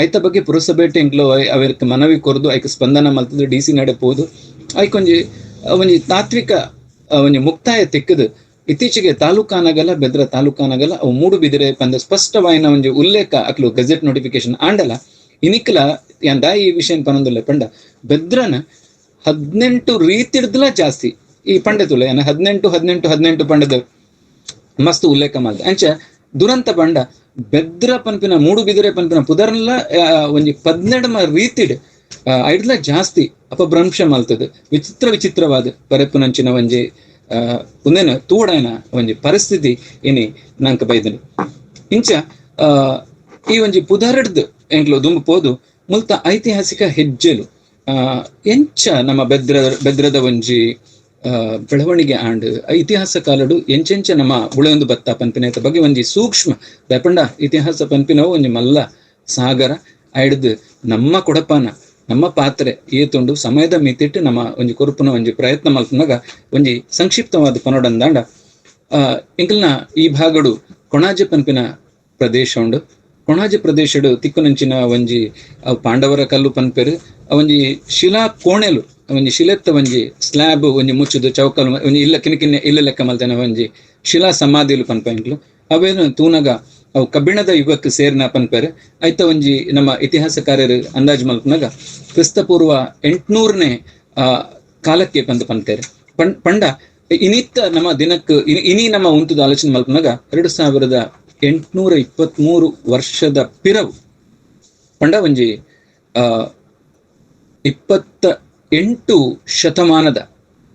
ಐತ ಬಗ್ಗೆ ಪುರಸಭೆಟ್ ಎಂಕ್ಲು ಅವർക്ക് ಮನವಿ ಕೊರ್ದು ಐಕ್ ಸ್ಪಂದನ ಮಲ್ತದು ಡಿ ಸಿ ನಡೆ ಪೋದು ಐಕೊಂಜಿ ಒಂಜಿ ತಾತ್ವಿಕ ಒಂಜಿ ಮುಕ್ತಾಯ ತಿಕ್ಕದು. ಇತ್ತೀಚೆಗೆ ತಾಲೂಕಾನಗಲ ಬೆದ್ರ ತಾಲೂಕಾನಗಲ ಅವು ಮೂಡು ಬಿದಿರೆ ಪಂದ ಸ್ಪಷ್ಟವಾಯಿನ ಒಂಜಿ ಉಲ್ಲೇಖ ಅಕ್ಲು ಗೆಜೆಟ್ ನೋಟಿಫಿಕೇಶನ್ ಆಂಡಲ. ಇನಿಕ್ಲ ಯಾಂದ ಈ ವಿಷಯ ಪನೊಂದುಲ್ಲ ಪಂಡ ಬೆದ್ರನ 18 ರೀತಿಡ್ದಲ ಜಾಸ್ತಿ ಈ ಪಂಡೆತುಲ ಏನ 18 18 18 ಪಂಡದ ಮಸ್ತ್ ಉಲ್ಲೇಖ ಮಾಡ್ದೆ. ಅಂಚ ದುರಂತ ಪಂಡ ಬೆದ್ರ ಪನ್ಪಿನ ಮೂಡು ಬಿದಿರೆ ಪನ್ಪಿನ ಪುದರ್ಲ ಒಂಜಿ 12 ರೀತಿಡ್ ಐಡ್ಲ ಜಾಸ್ತಿ ಅಪಭ್ರಂಶ ಮಲ್ತದ ವಿಚಿತ್ರ ವಿಚಿತ್ರವಾದ ಪರೆಪುನಂಚಿನ ಒಂಜಿ ಒಂದೇನ ತೂಡಾಯನ ಒಂಜಿ ಪರಿಸ್ಥಿತಿ ಇನಿ ನಂಕ ಬೈದನು. ಇಂಚ ಈ ಒಂಜಿ ಪುದರ್ಡ್ದು ಎಂಕ್ಲು ದುಂಬು ಪೋದು ಮುಲ್ತ ಐತಿಹಾಸಿಕ ಹೆಜ್ಜೆಲು ಎಂಚ ನಮ್ಮ ಬೆದ್ರದ ಒಂಜಿ ಬೆಳವಣಿಗೆ ಆಂಡ್ ಇತಿಹಾಸ ಕಾಲಡು ಎಂಚೆಂಚ ನಮ್ಮ ಉಳೆಯೊಂದು ಬತ್ತ ಪನ್ಪಿನ ಬಗ್ಗೆ ಒಂಜಿ ಸೂಕ್ಷ್ಮ ದಯಪಂಡ ಇತಿಹಾಸ ಪನ್ಪಿನವು ಒಂಜಿ ಮಲ್ಲ ಸಾಗರ ಐಡ್ದು ನಮ್ಮ ಕೊಡಪಾನ ನಮ್ಮ ಪಾತ್ರೆ ಏತುಂಡು ಸಮಯದ ಮಿತಿಟ್ಟು ನಮ್ಮ ಒಂಜಿ ಕೊರುಪುನ ಒಂಜಿ ಪ್ರಯತ್ನ ಮಲ್ಪುನಗ ಒಂಜಿ ಸಂಕ್ಷಿಪ್ತವಾದ ಪನೋಡಂದಾಂಡ ಎಂಕಲ್ನ ಈ ಭಾಗಡು ಕೊಣಾಜೆ ಪನ್ಪಿನ ಪ್ರದೇಶ ಉಂಡು. ಕೊಣಾಜೆ ಪ್ರದೇಶಡು ತಿಕ್ಕುನಂಚಿನ ಒಂಜಿ ಪಾಂಡವರ ಕಲ್ಲು ಪನ್ಪೆರು ಒಂಜಿ ಶಿಲಾ ಕೋಣೆಲು ಒಂಜಿ ಶಿಲೆತ್ತ ಒಂಜಿ ಸ್ಲ್ಯಾಬ್ ಒಂಜಿ ಮುಚ್ಚುದು ಚೌಕಲು ಒಂಜಿ ಇಲ್ಲ ಕಿನ್ನ ಕಿನ್ನ ಇಲ್ಲ ಲೆಕ್ಕ ಮಲ್ತೇನೆ ಒಂಜಿ ಶಿಲಾ ಸಮಾಧಿಲು ಪನ್ಪ ಎಂಕ್ಲು ಅವೇನು ತೂನಗ ಅವು ಕಬ್ಬಿಣದ ಯುಗಕ್ಕೆ ಸೇರಿನ ಪನ್ಪೆರು. ಐತ ಒಂಜಿ ನಮ್ಮ ಇತಿಹಾಸಕಾರರು ಅಂದಾಜು ಮಲ್ಪನಾಗ ಕ್ರಿಸ್ತಪೂರ್ವ 800ನೇ ಕಾಲಕ್ಕೆ ಬಂದು ಪನ್ಪೇರು. ಪಂಡ ಇನಿತ್ತ ನಮ್ಮ ದಿನಕ್ಕೆ ಇನಿ ನಮ್ಮ ಉಂತದ ಆಲೋಚನೆ ಮಲ್ಪನಾಗ 2823 ವರ್ಷದ ಪಿರವು ಪಂಡ ಒಂಜಿ 28 ಶತಮಾನದ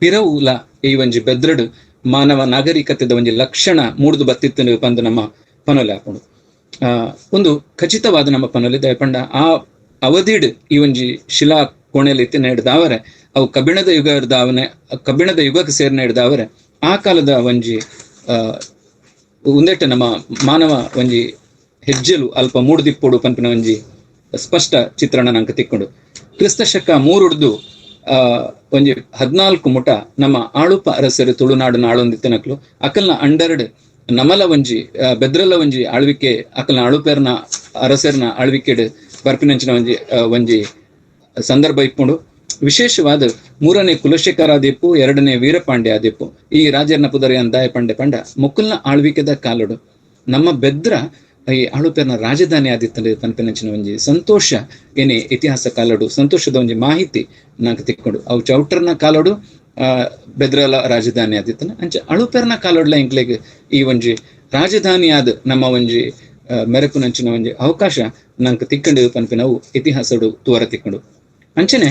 ಪಿರವುಲ ಈ ಒಂಜಿ ಬೆದ್ರಡು ಮಾನವ ನಾಗರಿಕತೆದ ಒಂಜಿ ಲಕ್ಷಣ ಮೂಡ್ದು ಬತ್ತಿತ್ತು ಪಂದು ನಮ್ಮ ಪನೊಲೆ ಹಾಕೊಂಡು ಒಂದು ಖಚಿತವಾದ ನಮ್ಮ ಪನೊಲೆ ದಯಪಂಡ ಆ ಅವಧಿಡ್ ಈ ಒಂಜಿ ಶಿಲಾ ಕೋಣೆಯಲ್ಲಿ ಇತ್ತಿನ ಹಿಡ್ದಾವರೆ ಅವು ಕಬ್ಬಿಣದ ಯುಗ ಹಿಡ್ದಾವನೆ ಕಬ್ಬಿಣದ ಯುಗಕ್ಕೆ ಸೇರಿನ ಹಿಡ್ದಾವರೆ ಆ ಕಾಲದ ಒಂಜಿ ಉಂದೆಟ್ಟ ನಮ್ಮ ಮಾನವ ಒಂಜಿ ಹೆಜ್ಜೆಲು ಅಲ್ಪ ಮೂಡುದಿಪ್ಪೊಡು ಪನ್ಪಿನ ಒಂಜಿ ಸ್ಪಷ್ಟ ಚಿತ್ರಣ ನಂಗೆ ತಿಕ್ಕೊಂಡು. ಕ್ರಿಸ್ತ ಶಕ 3 ಒಂಜಿ 14 ಮುಟ ನಮ್ಮ ಆಳುಪ ಅರಸರು ತುಳುನಾಡನ್ನ ಆಳೊಂದಿತ್ತನಕ್ಲು ಅಕಲ್ನ ಅಂಡರ್ಡ್ ನಮಲ ಒಂಜಿ ಬೆದ್ರಲ ಒಂಜಿ ಆಳ್ವಿಕೆ ಅಕಲ್ನ ಆಳುಪೇರ್ನ ಅರಸರ್ನ ಆಳ್ವಿಕೆಡ್ ಬರ್ಪಿನಂಚಿನ ಒಂಜಿ ಒಂಜಿ ಸಂದರ್ಭ ಇಪ್ಪುಂಡು. ವಿಶೇಷವಾದ 3ನೇ ಕುಲಶೇಖರಾದಿಪ್ಪು, 2ನೇ ವೀರಪಾಂಡ್ಯ ಆದಿಪ್ಪು. ಈ ರಾಜರ್ನ ಪುದರ್ ದಾಯ ಪಾಂಡೆ ಪಂಡ ಮುಕ್ಕುಲ್ನ ಆಳ್ವಿಕೆದ ಕಾಲಡು ನಮ್ಮ ಬೆದ್ರ ಈ ಆಳುಪೇರ್ನ ರಾಜಧಾನಿ ಆದಿತ್ತಂದ್ರೆ ಪನ್ಪಿನಂಚಿನ ಒಂಜಿ ಸಂತೋಷ ಏನೇ ಇತಿಹಾಸ ಕಾಲಡು ಸಂತೋಷದ ಒಂಜಿ ಮಾಹಿತಿ ನಂಗೆ ತಿಕ್ಕೊಂಡು. ಅವು ಚೌಟರ್ನ ಕಾಲಡು ಬೆದ್ರಲ ರಾಜಧಾನಿ ಆದಿತ್ತನ ಅಂಚ ಅಳುಪೇರ್ನ ಕಾಲಡ್ಲ ಇಂಕ್ಲೆಗ್ ಈ ಒಂಜಿ ರಾಜಧಾನಿ ಆದ ನಮ್ಮ ಒಂಜಿ ಮೆರಕುನಂಚಿನ ಒಂಜಿ ಅವಕಾಶ ನಂಗೆ ತಿಕ್ಕೊಂಡು ಪನ್ಪಿನವು ಇತಿಹಾಸಡು ತೋರ ತಿಕ್ಕೊಂಡು. ಅಂಚನೆ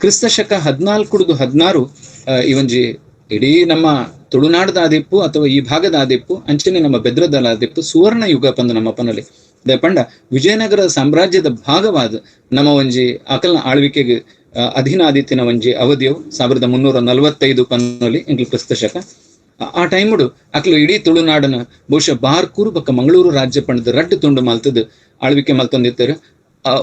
ಕ್ರಿಸ್ತ ಶಕ 14 16 ಈ ಒಂಜಿ ಇಡೀ ನಮ್ಮ ತುಳುನಾಡದ ಆದಿಪ್ಪು ಅಥವಾ ಈ ಭಾಗದ ಆದಿಪ್ಪು ಅಂಚನೆ ನಮ್ಮ ಬೆದ್ರದ ಆದಿಪ್ಪು ಸುವರ್ಣ ಯುಗ ಪಂದು ನಮ್ಮ ಪನಲ್ಲಿ ಪಂಡ ವಿಜಯನಗರ ಸಾಮ್ರಾಜ್ಯದ ಭಾಗವಾದ ನಮ್ಮ ಒಂಜಿ ಅಕಲ್ನ ಆಳ್ವಿಕೆಗೆ ಅಧೀನ ಆದಿತ್ತಿನ ಒಂಜಿ ಅವಧಿಯು 1345 ಪನ್ನೊಲಿ ಇಂಗ್ಲಿ ಕ್ರಿಸ್ತ ಶಕ. ಆ ಟೈಮುಡು ಅಕ್ಲು ಇಡೀ ತುಳುನಾಡನ ಬಹುಶಃ ಬಾರ್ಕೂರು ಬಕ್ಕ ಮಂಗಳೂರು ರಾಜ್ಯ ಪಂಡದ ರಡ್ಡು ತುಂಡು ಮಲ್ತದ ಆಳ್ವಿಕೆ ಮಲ್ತೊಂದಿತ್ತಾರೆ.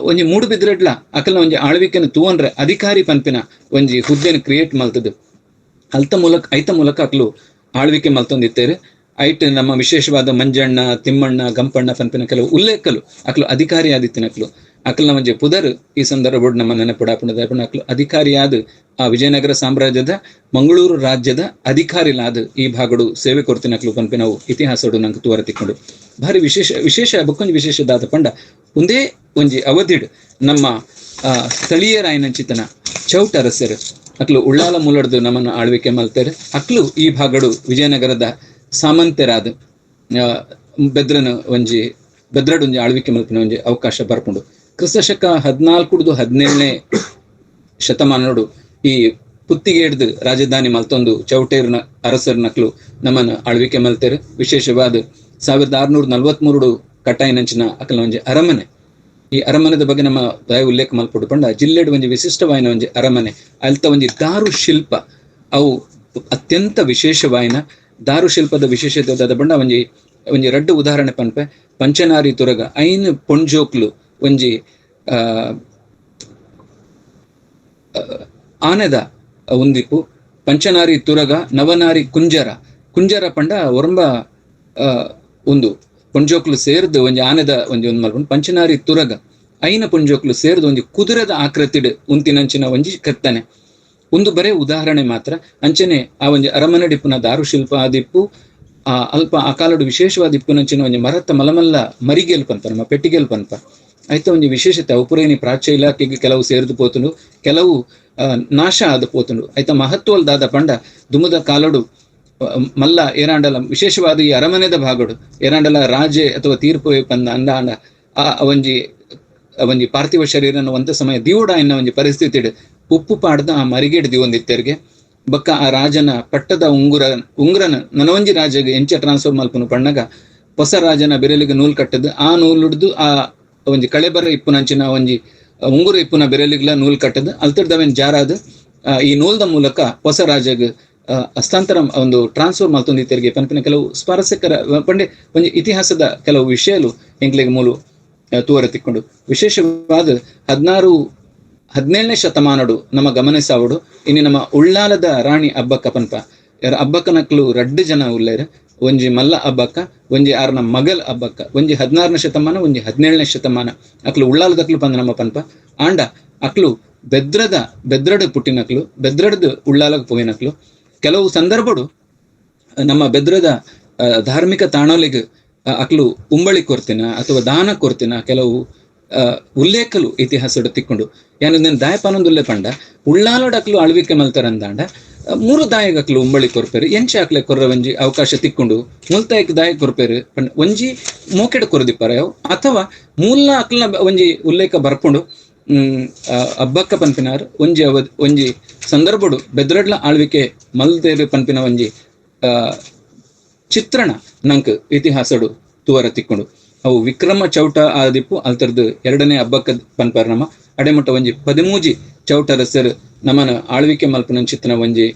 ಒಂಜಿ ಮೂಡು ಬಿದ್ರಡ್ಲ ಅಕಲ್ನ ಒಂಜಿ ಆಳ್ವಿಕೆನ ತೂವನ್ರೆ ಅಧಿಕಾರಿ ಪನ್ಪಿನ ಒಂಜಿ ಹುದ್ದೆನ ಕ್ರಿಯೇಟ್ ಮಲ್ತದ ಅಲ್ತ ಮೂಲಕ ಐತ ಮೂಲಕ ಅಕ್ಲು ಆಳ್ವಿಕೆ ಮಲ್ತೊಂದಿತ್ತೇರು. ಐಟ್ ನಮ್ಮ ವಿಶೇಷವಾದ ಮಂಜಣ್ಣ, ತಿಮ್ಮಣ್ಣ, ಗಂಪಣ್ಣ ಪನ್ಪಿನ ಕೆಲವು ಉಲ್ಲೇಖಲು ಅಕ್ಲು ಅಧಿಕಾರಿ ಆದಿತ್ತಿನ ಅಕ್ಲು ಅಕ್ಲನ ಒಂಜಿ ಪುದರ್ ಈ ಸಂದರ್ಭ ನಮ್ಮ ನೆನಪುಡಾಪುಣದ ಅಕ್ಲು ಅಧಿಕಾರಿಯಾದ ಆ ವಿಜಯನಗರ ಸಾಮ್ರಾಜ್ಯದ ಮಂಗಳೂರು ರಾಜ್ಯದ ಅಧಿಕಾರಿಲಾದ ಈ ಭಾಗಡು ಸೇವೆ ಕೊಡ್ತಿನ ಅಕ್ಲು ಪನ್ಪಿನವು ಇತಿಹಾಸಡು ನಂಗೆ ತೋರ ತಿಕ್ಕೊಂಡು. ಭಾರಿ ವಿಶೇಷ ವಿಶೇಷ ಬೊಕ್ಕೊಂಜಿ ವಿಶೇಷ ದಾದ ಪಂಡ ಒಂದೇ ಒಂಜಿ ಅವಧಿಡ್ ನಮ್ಮ ಸ್ಥಳೀಯರಾಯನಂಚಿತನ ಚೌಟ ಅರಸರು ಅಕ್ಲು ಉಳ್ಳಾಲ ಮೂಲಡ್ದು ನಮ್ಮನ್ನು ಆಳ್ವಿಕೆ ಮಲ್ತಾರೆ. ಅಕ್ಲು ಈ ಭಾಗಡು ವಿಜಯನಗರದ ಸಾಮಂತರಾದ ಬೆದ್ರನ ಒಂಜಿ ಬೆದ್ರಡು ಒಂಜಿ ಆಳ್ವಿಕೆ ಮಲ್ಪಿನ ಒಂಜಿ ಅವಕಾಶ ಬರ್ಕೊಂಡು. ಕ್ರಿಸ್ತ ಶಕ 14 17ನೇ ಶತಮಾನೋಡು ಈ ಪುತ್ತಿಗೆ ಹಿಡ್ದು ರಾಜಧಾನಿ ಮಲ್ತೊಂದು ಚೌಟೇರ್ನ ಅರಸರ್ನಕ್ಲು ನಮ್ಮನ್ನು ಆಳ್ವಿಕೆ ಮಲ್ತೇರು. ವಿಶೇಷವಾದ 1643 ಕಟ್ಟಾಯಿನಂಚಿನ ಅಕಲ್ನ ಒಂಜಿ ಅರಮನೆ. ಈ ಅರಮನೆದ ಬಗ್ಗೆ ನಮ್ಮ ದಯ ಉಲ್ಲೇಖ ಮಲ್ಪೊಡು ಪಂಡ ಜಿಲ್ಲೆಡ್ ಒಂಜಿ ವಿಶಿಷ್ಟವಾಯಿನ ಒಂಜಿ ಅರಮನೆ ಅಲ್ತ ಒಂಜಿ ದಾರು ಶಿಲ್ಪ ಅವು ಅತ್ಯಂತ ವಿಶೇಷವಾಯಿನ ದಾರು ಶಿಲ್ಪದ ವಿಶೇಷತೆ ದಾದ ಪಂಡ ಒಂಜಿ ಒಂಜಿ ರಡ್ಡು ಉದಾಹರಣೆ ಪನ್ಪೆ. ಪಂಚನಾರಿ ತುರಗ ಐನ್ ಪೊಂಜೋಕ್ಲು ಒಂಜಿ ಆನೆದ ಒಂದಿಪ್ಪು ಪಂಚನಾರಿ ತುರಗ ನವನಾರಿ ಕುಂಜರ ಕುಂಜರ ಪಂಡ ಒರಂಬ ಒಂದು ಪೊಂಜೋಕ್ಲು ಸೇರ್ದು ಒಂಜಿ ಆನೆದ ಒಂಜಿ ಒಂದು ಮಲ್ಪುಂಡು. ಪಂಚನಾರಿ ತುರಗ ಐನ ಪೊಂಜೋಕ್ಲು ಸೇರ್ದು ಒಂಜಿ ಕುದುರೆದ ಆಕೃತಿಡ್ ಉಂತಿನಂಚಿನ ಒಂಜಿ ಕೆತ್ತನೆ ಒಂದು ಬರೇ ಉದಾಹರಣೆ ಮಾತ್ರ. ಅಂಚನೆ ಆ ಒಂಜಿ ಅರಮನೆಡಿಪ್ಪುನ ದಾರುಶಿಲ್ಪ ಆದಿಪ್ಪು ಆ ಅಲ್ಪ ಆ ಕಾಲಡು ವಿಶೇಷವಾದ ಇಪ್ಪುನಂಚಿನ ಒಂಜಿ ಮರತ್ತ ಮಲಮಲ್ಲ ಮರಿಗೇಲ್ ಪನ್ಪ ನಮ್ಮ ಪೆಟ್ಟಿಗೆಲ್ ಪನ್ಪ ಆಯ್ತ ಒಂಜಿ ವಿಶೇಷತೆ. ಅವು ಪುರೇನಿ ಪ್ರಾಚ್ಯ ಇಲಾಖೆಗೆ ಕೆಲವು ಸೇರ್ದು ಪೋತುಂಡು, ಕೆಲವು ನಾಶ ಆದ ಪೋತುಂಡು. ಆಯ್ತ ಮಹತ್ವಲ್ ದಾದ ಪಂಡ ದುಮುದ ಕಾಲಡು ಮಲ್ಲ ಏರಾಂಡಲ ವಿಶೇಷವಾದ ಈ ಅರಮನೆದ ಭಾಗಡು ಏರಾಂಡಲ ರಾಜೆ ಅಥವಾ ತೀರ್ಪು ಪಂದ ಅಂದ ಅಂಡ ಆ ಒಂಜಿ ಒಂಜಿ ಪಾರ್ಥಿವ ಶರೀರನ ಒಂತ ಸಮಯ ದಿವಡ ಎನ್ನ ಒಂಜಿ ಪರಿಸ್ಥಿತಿ ಉಪ್ಪು ಪಾಡ್ದ ಆ ಮರಿಗೇಡ್ ದಿವೊಂದಿತ್ತೆರ್ಗೆ ಬಕ್ಕ ಆ ರಾಜನ ಪಟ್ಟದ ಉಂಗುರನ ನನೊಂಜಿ ರಾಜಗೆ ಎಂಚ ಟ್ರಾನ್ಸ್ಫರ್ ಮಲ್ಪನು ಪಣ್ಣಗ ಹೊಸ ರಾಜನ ಬೆರಲಿಗೆ ನೂಲ್ ಕಟ್ಟದು ಆ ನೂಲುಡ್ದು ಆ ಒಂಜಿ ಕಳೆಬರ ಇಪ್ಪುನಂಚಿನ ಒಂಜಿ ಉಂಗುರ ಇಪ್ಪುನ ಬೆರಲಿಗ್ಲ ನೂಲ್ ಕಟ್ಟದು ಅಲ್ತಡ್ದವೇನ್ ಜಾರಾದ ಈ ನೂಲ್ದ ಮೂಲಕ ಹೊಸ ರಾಜಗ್ ಹಸ್ತಾಂತರ ಒಂದು ಟ್ರಾನ್ಸ್ಫರ್ ಮಲ್ತೊಂದಿತ್ತೆರ್ಗೆ ಪನ್ಪಿನ ಕೆಲವು ಸ್ವಾರಸ್ಯಕರ ಪಂಡೆ ಒಂಜಿ ಇತಿಹಾಸದ ಕೆಲವು ವಿಷಯಲು ಎಂಕ್ಲೆಗ್ ಮೂಲು ತೂವರ ತಿಕ್ಕೊಂಡು. ವಿಶೇಷವಾದ 16 17ನೇ ಶತಮಾನಡು ನಮ್ಮ ಗಮನಿಸಾವಡು ಇನ್ನು ನಮ್ಮ ಉಳ್ಳಾಲದ ರಾಣಿ ಅಬ್ಬಕ್ಕ ಪನ್ಪ ಅಬ್ಬಕ್ಕನಕ್ಲು ರಡ್ಡು ಜನ ಉಲ್ಲೇರು, ಒಂಜಿ ಮಲ್ಲ ಅಬ್ಬಕ್ಕ, ಒಂಜಿ ಆರ್ನ ಮಗಲ್ ಅಬ್ಬಕ್ಕ, ಒಂಜಿ 16ನೇ ಶತಮಾನ ಒಂಜಿ 17ನೇ ಶತಮಾನ ಅಕ್ಲು ಉಳ್ಳಾಲದಕ್ಲು ಪಂದ ನಮ್ಮ ಪನ್ಪ. ಆಂಡ ಅಕ್ಲು ಬೆದ್ರಡು ಪುಟ್ಟಿನಕ್ಲು, ಬೆದ್ರಡ್ದು ಉಳ್ಳಾಲಕ್ಕೆ ಪೋಯಿನಕ್ಲು. ಕೆಲವು ಸಂದರ್ಭಡು ನಮ್ಮ ಬೆದ್ರದ ಧಾರ್ಮಿಕ ತಾಣೋಲಿಗೆ ಅಕ್ಲು ಉಂಬಳಿ ಕೊರ್ತಿನ ಅಥವಾ ದಾನ ಕೊರ್ತಿನ ಕೆಲವು ಉಲ್ಲೇಖಲು ಇತಿಹಾಸಡು ತಿಕ್ಕೊಂಡು. ಯಾನಂದ್ರೆ ದಾಯಪಾನೊಂದುಲ್ಲೆ ಪಂಡ ಉಳ್ಳಾಲೋಡಕ್ಲು ಆಳ್ವಿಕೆ ಮಲ್ತಾರಂದಾಂಡ ಮೂರು ದಾಯಗಕ್ಲು ಉಂಬಳಿ ಕೊರ್ಪೇರು ಎಂಚ ಅಕ್ಲೆ ಕೊರ್ರ ಒಂಜಿ ಅವಕಾಶ ತಿಕ್ಕೊಂಡು ಮುಲ್ತಾಯಕ್ ದಾಯ ಕೊರ್ಪೇರು ಪಂಡ ಒಂಜಿ ಮೋಕೆಡ್ ಕೊರದಿಪ್ಪಾರ ಅಥವಾ ಮೂಲ ಅಕ್ಲನ ಒಂಜಿ ಉಲ್ಲೇಖ ಬರ್ಕೊಂಡು ಅಬ್ಬಕ್ಕ ಪನ್ಪಿನಾರ್ ಒಂಜಿ ಒಂಜಿ ಸಂದರ್ಭಡು ಬೆದ್ರಡ್ಲ ಆಳ್ವಿಕೆ ಮಲ್ತೇರು ಪನ್ಪಿನ ಒಂಜಿ ಚಿತ್ರಣ ನಂಕ್ ಇತಿಹಾಸಡು ತುವರ ತಿಕ್ಕೊಂಡು. ಅವು ವಿಕ್ರಮ ಚೌಟ ಆದಿಪ್ಪು ಅಲ್ತರ್ದು ಎರಡನೇ ಹಬ್ಬಕ್ಕ ಪನ್ಪರ್ ನಮ್ಮ ಅಡೆಮುಟ್ಟ ಒಂಜಿ 13 ಚೌಟರಸರು ನಮ್ಮನ ಆಳ್ವಿಕೆ ಮಲ್ಪನಂಚಿತ್ತಿನ ಒಂಜಿ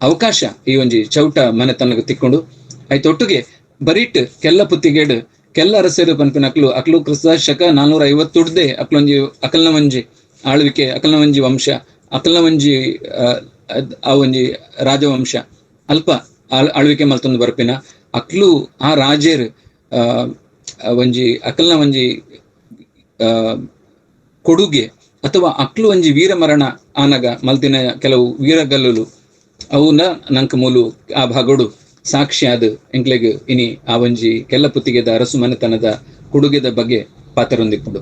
ಅವಕಾಶ ಈ ಒಂಜಿ ಚೌಟ ಮನೆತನಗ ತಿಕ್ಕೊಂಡು ಆಯ್ತೊಟ್ಟಿಗೆ ಬರೀಟ್ ಕೆಲ್ಲ ಪುತ್ತಿಗೇಡು ಕೆಲ್ಲ ಅರಸರು ಪನ್ಪಿನ ಅಕ್ಲು ಅಕ್ಲು ಕ್ರಿಸ್ತ ಶಕ 450 ಅಕ್ಲೊಂಜಿ ಅಕಲ್ನ ಒಂಜಿ ಆಳ್ವಿಕೆ, ಅಕಲ್ನ ಒಂಜಿ ವಂಶ, ಅಕಲ್ನ ಒಂಜಿ ಆ ಒಂಜಿ ರಾಜವಂಶ ಅಲ್ಪ ಆಳ್ವಿಕೆ ಮಲ್ತೊಂದು ಬರ್ಪಿನ ಅಕ್ಲು ಆ ರಾಜೇರು ಒಂಜಿ ಅಕಲ್ನ ಒಂಜಿ ಕೊಡುಗೆ ಅಥವಾ ಅಕ್ಲು ಒಂಜಿ ವೀರಮರಣ ಆನಗ ಮಲ್ತಿನ ಕೆಲವು ವೀರಗಲ್ಲುಲು ಅವುನ ನಂಕ ಮೂಲು ಆ ಭಾಗೋಡು ಸಾಕ್ಷಿಯಾದ ಎಂಕ್ಲೆಗ್ ಇನಿ ಆ ಒಂಜಿ ಕೆಲ್ಲ ಪುತ್ತಿಗೆದ ಅರಸು ಮನೆತನದ ಕೊಡುಗೆದ ಬಗ್ಗೆ ಪಾತ್ರರೊಂದಿಪ್ಪುಂಡು.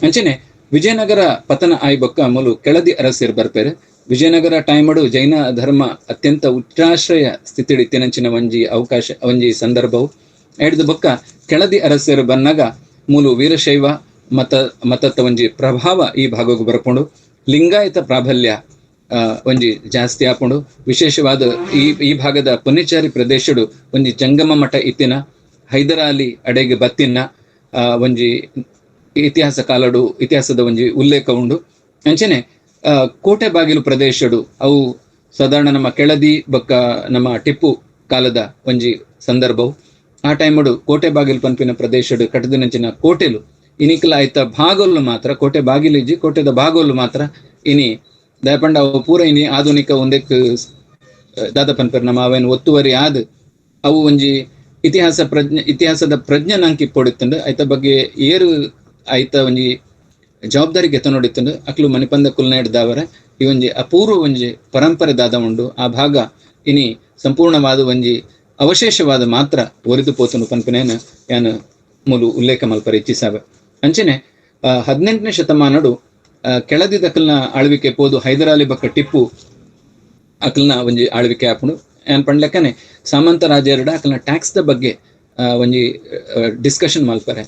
ಅಂಚನೆ ವಿಜಯನಗರ ಪತನ ಆಯಿ ಬೊಕ್ಕ ಮೂಲು ಕೆಳದಿ ಅರಸರು ಬರ್ಪೇರು. ವಿಜಯನಗರ ಟೈಮಡು ಜೈನ ಧರ್ಮ ಅತ್ಯಂತ ಉಚ್ಚಾಶ್ರಯ ಸ್ಥಿತಿಡು ಇತ್ತಿನಂಚಿನ ಒಂಜಿ ಅವಕಾಶ ಒಂಜಿ ಸಂದರ್ಭವು. ಎಡ್ದು ಬೊಕ್ಕ ಕೆಳದಿ ಅರಸರು ಬನ್ನಾಗ ಮೂಲು ವೀರಶೈವ ಮತದ ಒಂಜಿ ಪ್ರಭಾವ ಈ ಭಾಗಕ್ಕೆ ಬರ್ಪುಂಡು. ಲಿಂಗಾಯತ ಪ್ರಾಬಲ್ಯ ಒಂಜಿ ಜಾಸ್ತಿ ಆಪುಂಡು. ವಿಶೇಷವಾದ ಈ ಈ ಭಾಗದ ಪುಣ್ಯಚಾರಿ ಪ್ರದೇಶಡು ಒಂಜಿ ಜಂಗಮ ಮಠ ಇತ್ತಿನ ಹೈದರಾಲಿ ಅಡೆಗೆ ಬತ್ತಿನ ಒಂಜಿ ಇತಿಹಾಸ ಕಾಲಡು ಇತಿಹಾಸದ ಒಂಜಿ ಉಲ್ಲೇಖ ಉಂಡು. ಅಂಚನೆ ಕೋಟೆ ಬಾಗಿಲು ಪ್ರದೇಶಡು ಅವು ಸಾಧಾರಣ ನಮ್ಮ ಕೆಳದಿ ಬೊಕ್ಕ ನಮ್ಮ ಟಿಪ್ಪು ಕಾಲದ ಒಂಜಿ ಸಂದರ್ಭವು. ಆ ಟೈಮುಡು ಕೋಟೆ ಬಾಗಿಲು ಪನ್ಪಿನ ಪ್ರದೇಶಡು ಕಟ್ಟದಿನಂಚಿನ ಕೋಟೆಲು ಇನಿಕಲ ಆಯ್ತ ಭಾಗಲು ಮಾತ್ರ ಕೋಟೆ ಬಾಗಿಲು ಇಜ್ಜಿ ಕೋಟೆದ ಭಾಗಲು ಮಾತ್ರ ಇನಿ ದಯಪಂಡ ಅವು ಪೂರ ಇನಿ ಆಧುನಿಕ ಒಂದಕ್ಕೆ ದಾದ ಪನ್ಪೆರ್ ನಮ್ಮ ಅವೇನು ಒತ್ತುವರಿ ಆದ್ ಅವು ಒಂಜಿ ಇತಿಹಾಸ ಪ್ರಜ್ಞೆ ಇತಿಹಾಸದ ಪ್ರಜ್ಞೆ ನಂಗೆ ಇಪ್ಪೊಡಿತ್ತಂಡು ಆಯ್ತ ಬಗ್ಗೆ ಏರು ಆಯ್ತ ಒಂಜಿ ಜವಾಬ್ದಾರಿ ಗೆತ ನೋಡಿತ್ತಂಡು ಅಕ್ಲು ಮಣಿಪಂದ ಕುಲ್ನಾಯ್ಡು ಈ ಒಂಜಿ ಅಪೂರ್ವ ಒಂಜಿ ಪರಂಪರೆ ದಾದ ಉಂಡು. ಆ ಭಾಗ ಇನಿ ಸಂಪೂರ್ಣವಾದ ಒಂಜಿ ಅವಶೇಷವಾದ ಮಾತ್ರ ಒರಿದು ಪೋತುಂಡು ಪನ್ಪಿನೇನು ಯಾನು ಮೂಲು ಉಲ್ಲೇಖ ಮಲ್ಪರ ಇಚ್ಛಿಸಾವೆ. ಅಂಚನೆ 18ನೇ ಶತಮಾನಡು ಕೆಳದಿ ದಕ್ಕಲ್ನ ಆಳ್ವಿಕೆ ಪೋದು ಹೈದರಾಲಿ ಬಕ್ಕ ಟಿಪ್ಪು ಅಕಲ್ನ ಒಂಜಿ ಆಳ್ವಿಕೆ ಆಪುಂಡು. ಏನ್ ಪಂಡ್ಲೆಕ್ಕನೆ ಸಾಮಂತ ರಾಜರುಡ ಅಕಲ್ನ ಟ್ಯಾಕ್ಸ್ the ಬಗ್ಗೆ ಒಂಜಿ ಡಿಸ್ಕಷನ್ ಮಲ್ಪರೆ.